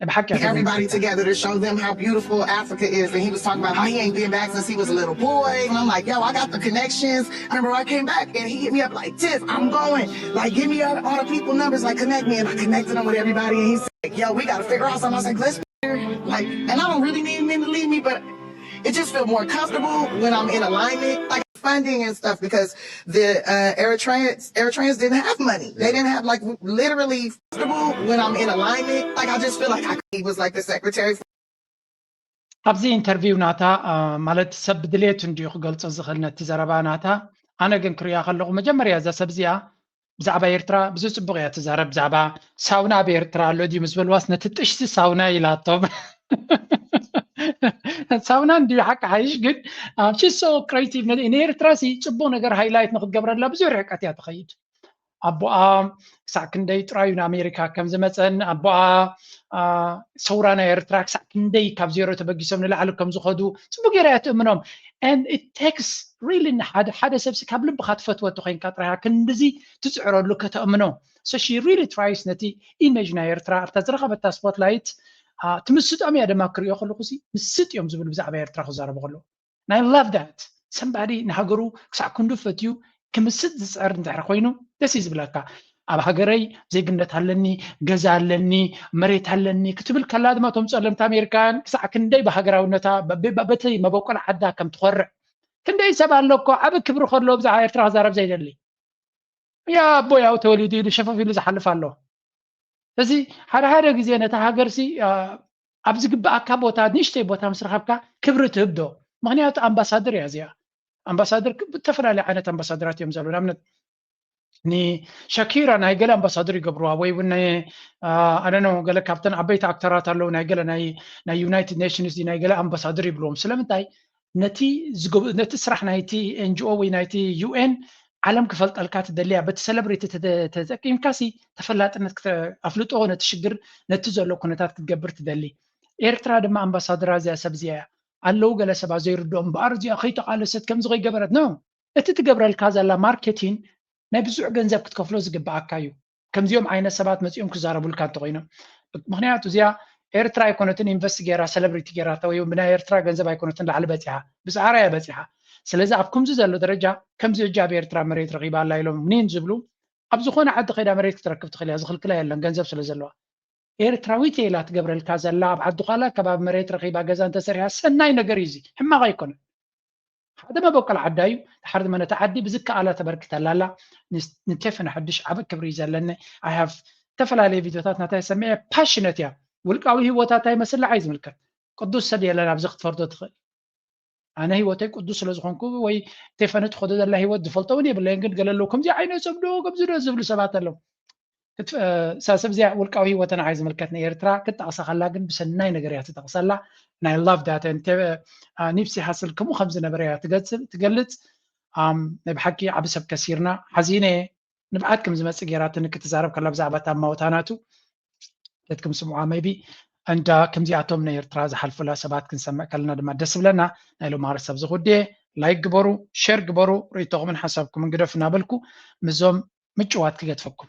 ናይ ብሓቂ እያ Everybody together to show them how beautiful Africa is. And he was talking about how he ain't been back since he was a little boy. And I'm like, "Yo, I got the connections." I remember I came back and he hit me up like, "Tiff, I'm going. Like, give me all, all the people numbers, like, connect me." And I connected him with everybody. And he's like, "Yo, we got to figure out something." I was like, "Let's," like, and I don't really need men to lead me, but it just felt more comfortable when I'm in alignment, like funding and stuff, because the uh, Eritreans, Eritreans didn't have money. They didn't have like literally comfortable when I'm in alignment. Like I just feel like I, he was like the secretary. For ኣብዚ ኢንተርቪው ናታ ማለት ሰብ ብድሌቱ እንድዩ ክገልጾ ዝኽእል ነቲ ዘረባ ናታ። ኣነ ግን ክሪኣ ከለኹ መጀመርያ እዛ ሰብ እዚኣ ብዛዕባ ኤርትራ ብዙሕ ጽቡቕ እያ ትዛረብ። ብዛዕባ ሳውና ኣብ ኤርትራ ኣሎ ድዩ ምስ በልዋስ ነቲ ጥሽቲ ሳውና ኢላቶም። ሳውና እንድዩ ሓቂ ሓይሽ ግን she's so creative። ንኤርትራ ሲ ጽቡቕ ነገር ሃይላይት ንክትገብረላ ብዙሕ ርሕቀት እያ ትኸይድ። ኣቦኣ ክሳዕ ክንደይ ጥራዩ ንኣሜሪካ ከም ዝመፀን ኣቦኣ ሰውራ ናይ ኤርትራ ክሳዕ ክንደይ ካብ ዜሮ ተበጊሶም ንላዕሊ ከም ዝኸዱ ፅቡቅ ገይራ እያ ትእምኖም። And it takes really ንሓደ ሓደ ሰብሲ ካብ ልብካ ትፈትወ ተኮይንካ ጥራይ ክንድዚ ትፅዕረሉ ከተእምኖ። So she really tries ነቲ ኢሜጅ ናይ ኤርትራ ኣብታ ዝረኸበታ ስፖትላይት ትምስጦም እያ ድማ ክሪኦ ከለኩ ሲ ምስጥ እዮም ዝብሉ ብዛዕባ ኤርትራ ክዛረቡ ከለዉ ናይ love that somebody ንሃገሩ ክሳዕ ክንዱ ፈትዩ ክምስጥ ዝፅዕር እንድሕር ኮይኑ ደስ እዩ ዝብለካ። ኣብ ሃገረይ ዜግነት ኣለኒ፣ ገዛ ኣለኒ፣ መሬት ኣለኒ ክትብል ከላ ድማ እቶም ፀለምቲ ኣሜሪካውያን ክሳዕ ክንደይ ብሃገራውነታ በቲ መበቆል ዓዳ ከም ትኮርዕ ክንደይ ሰብ ኣሎ እኮ ዓብ ክብሪ ከሎ ብዛዕባ ኤርትራ ክዛረብ ዘይደሊ። ያ ኣቦይ ኣብኡ ተወሊዱ ኢሉ ሸፈፍ ኢሉ ዝሓልፍ ኣሎ። እዚ ሓደ ሓደ ግዜ ነታ ሃገርሲ ኣብ ዝግበኣካ ቦታ ንእሽተይ ቦታ ምስ ረኸብካ ክብሪ ትህብ ዶ? ምኽንያቱ ኣምባሳደር እያ እዚኣ። ኣምባሳደር ዝተፈላለዩ ዓይነት ኣምባሳደራት እዮም ዘለዉ። ንኣብነት ንሸኪራ ናይ ገለ ኣምባሳደር ይገብርዋ ወይ እውን ናይ ኣደነ ገለ ካብተን ዓበይቲ ኣክተራት ኣለዉ ናይ ገለ ናይ ዩናይትድ ኔሽንስ ናይ ገለ ኣምባሳደር ይብልዎም። ስለምንታይ ነቲ ነቲ ስራሕ ናይቲ ኤንጂኦ ወይ ናይቲ ዩኤን ዓለም ክፈልጠልካ ትደልያ። በቲ ሰለብሪቲ ተጠቂምካ ሲ ተፈላጥነት ኣፍልጦ ነቲ ሽግር ነቲ ዘሎ ኩነታት ክትገብር ትደሊ። ኤርትራ ድማ ኣምባሳደራ እዚኣ ሰብ እዚኣ እያ። ኣለዉ ገለ ሰባት ዘይርድኦም እምበኣር እዚኣ ከይተቓለሰት ከምዚ ከይገበረት ነው። እቲ ትገብረልካ ዘላ ማርኬቲን ናይ ብዙሕ ገንዘብ ክትከፍሎ ዝግብኣካ እዩ። ከምዚኦም ዓይነት ሰባት መፂኦም ክዛረቡልካ እንተኮይኖም። ምክንያቱ እዚኣ ኤርትራ ኣይኮነትን ኢንቨስት ገይራ ሰለብሪቲ ገይራታ ወይ ብናይ ኤርትራ ገንዘብ ኣይኮነትን ላዕሊ በፂሓ፣ ብፃዕራ እያ በፂሓ። ስለዚ ኣብ ከምዚ ዘሎ ደረጃ ከምዚ እጃ ኣብ ኤርትራ መሬት ረኺባ ኣላ ኢሎም ምኒን ዝብሉ ኣብ ዝኾነ ዓዲ ከይዳ መሬት ክትረክብ ትኽእል እያ፣ ዝኽልክላ የለን ገንዘብ ስለ ዘለዋ። ኤርትራዊት እየ ኢላ ትገብረልካ ዘላ ኣብ ዓዲ ኳላ ከባቢ መሬት ረኺባ ገዛ እንተሰሪሓ ሰናይ ነገር እዩ። እዚ ሕማቕ ኣይኮነን። ሓደ መበቆል ዓዳ እዩ። ድሓር ድማ ነቲ ዓዲ ብዝከኣላ ተበርክተላ ኣላ። ንቴፈን ሓድሽ ዓቢ ክብሪ እዩ ዘለኒ። ኣይ ሃቭ ዝተፈላለዩ ቪድዮታት ናታይ ሰሚዐ ፓሽነት እያ። ውልቃዊ ህይወታ እንታይ ይመስል ንዓይ ዝምልከት ቅዱስ ሰብ የለን ኣብዚ ክትፈርዶ ትኽእል። ኣነ ህይወተይ ቅዱስ ስለ ዝኾንኩ ወይ ቴፈን ትኸዶ ዘላ ህይወት ዝፈልጦ እውን የብለይን። ግን ገለ ኣለዉ ከምዚ ዓይነት ሰብ ዶ ከምዚ ዶ ዝብሉ ሰባት ኣለዉ። ሳሰብ እዚኣ ውልቃዊ ህይወተ ንዓይ ዝምልከት ንኤርትራ ክትጠቕሳ ከላ ግን ብሰናይ ነገር እያ ትጠቕሰላ። ናይ ላቭ ዳት ኒፕሲ ሃስል ከምኡ ከም ዝነበረ እያ ትገልጽ። ናይ ብሓቂ ዓቢ ሰብ ከሲርና ሓዚነ። ንብዓት ከም ዝመጽእ ገይራትኒ ክትዛረብ ከላ ብዛዕባ ታማውታ ናቱ ክትክም ስምዓ maybe እንዳ ከምዚኣቶም ናይ ኤርትራ ዝሓልፉላ ሰባት ክንሰምዕ ከለና ድማ ደስ ብለና። ናይ ሎማሪ ሰብ ዝኹዴ ላይክ ግበሩ፣ ሼር ግበሩ፣ ርእይቶኹምን ሓሳብኩምን ግደፉ እናበልኩ ምዞም ምጭዋት ክገድፈኩም።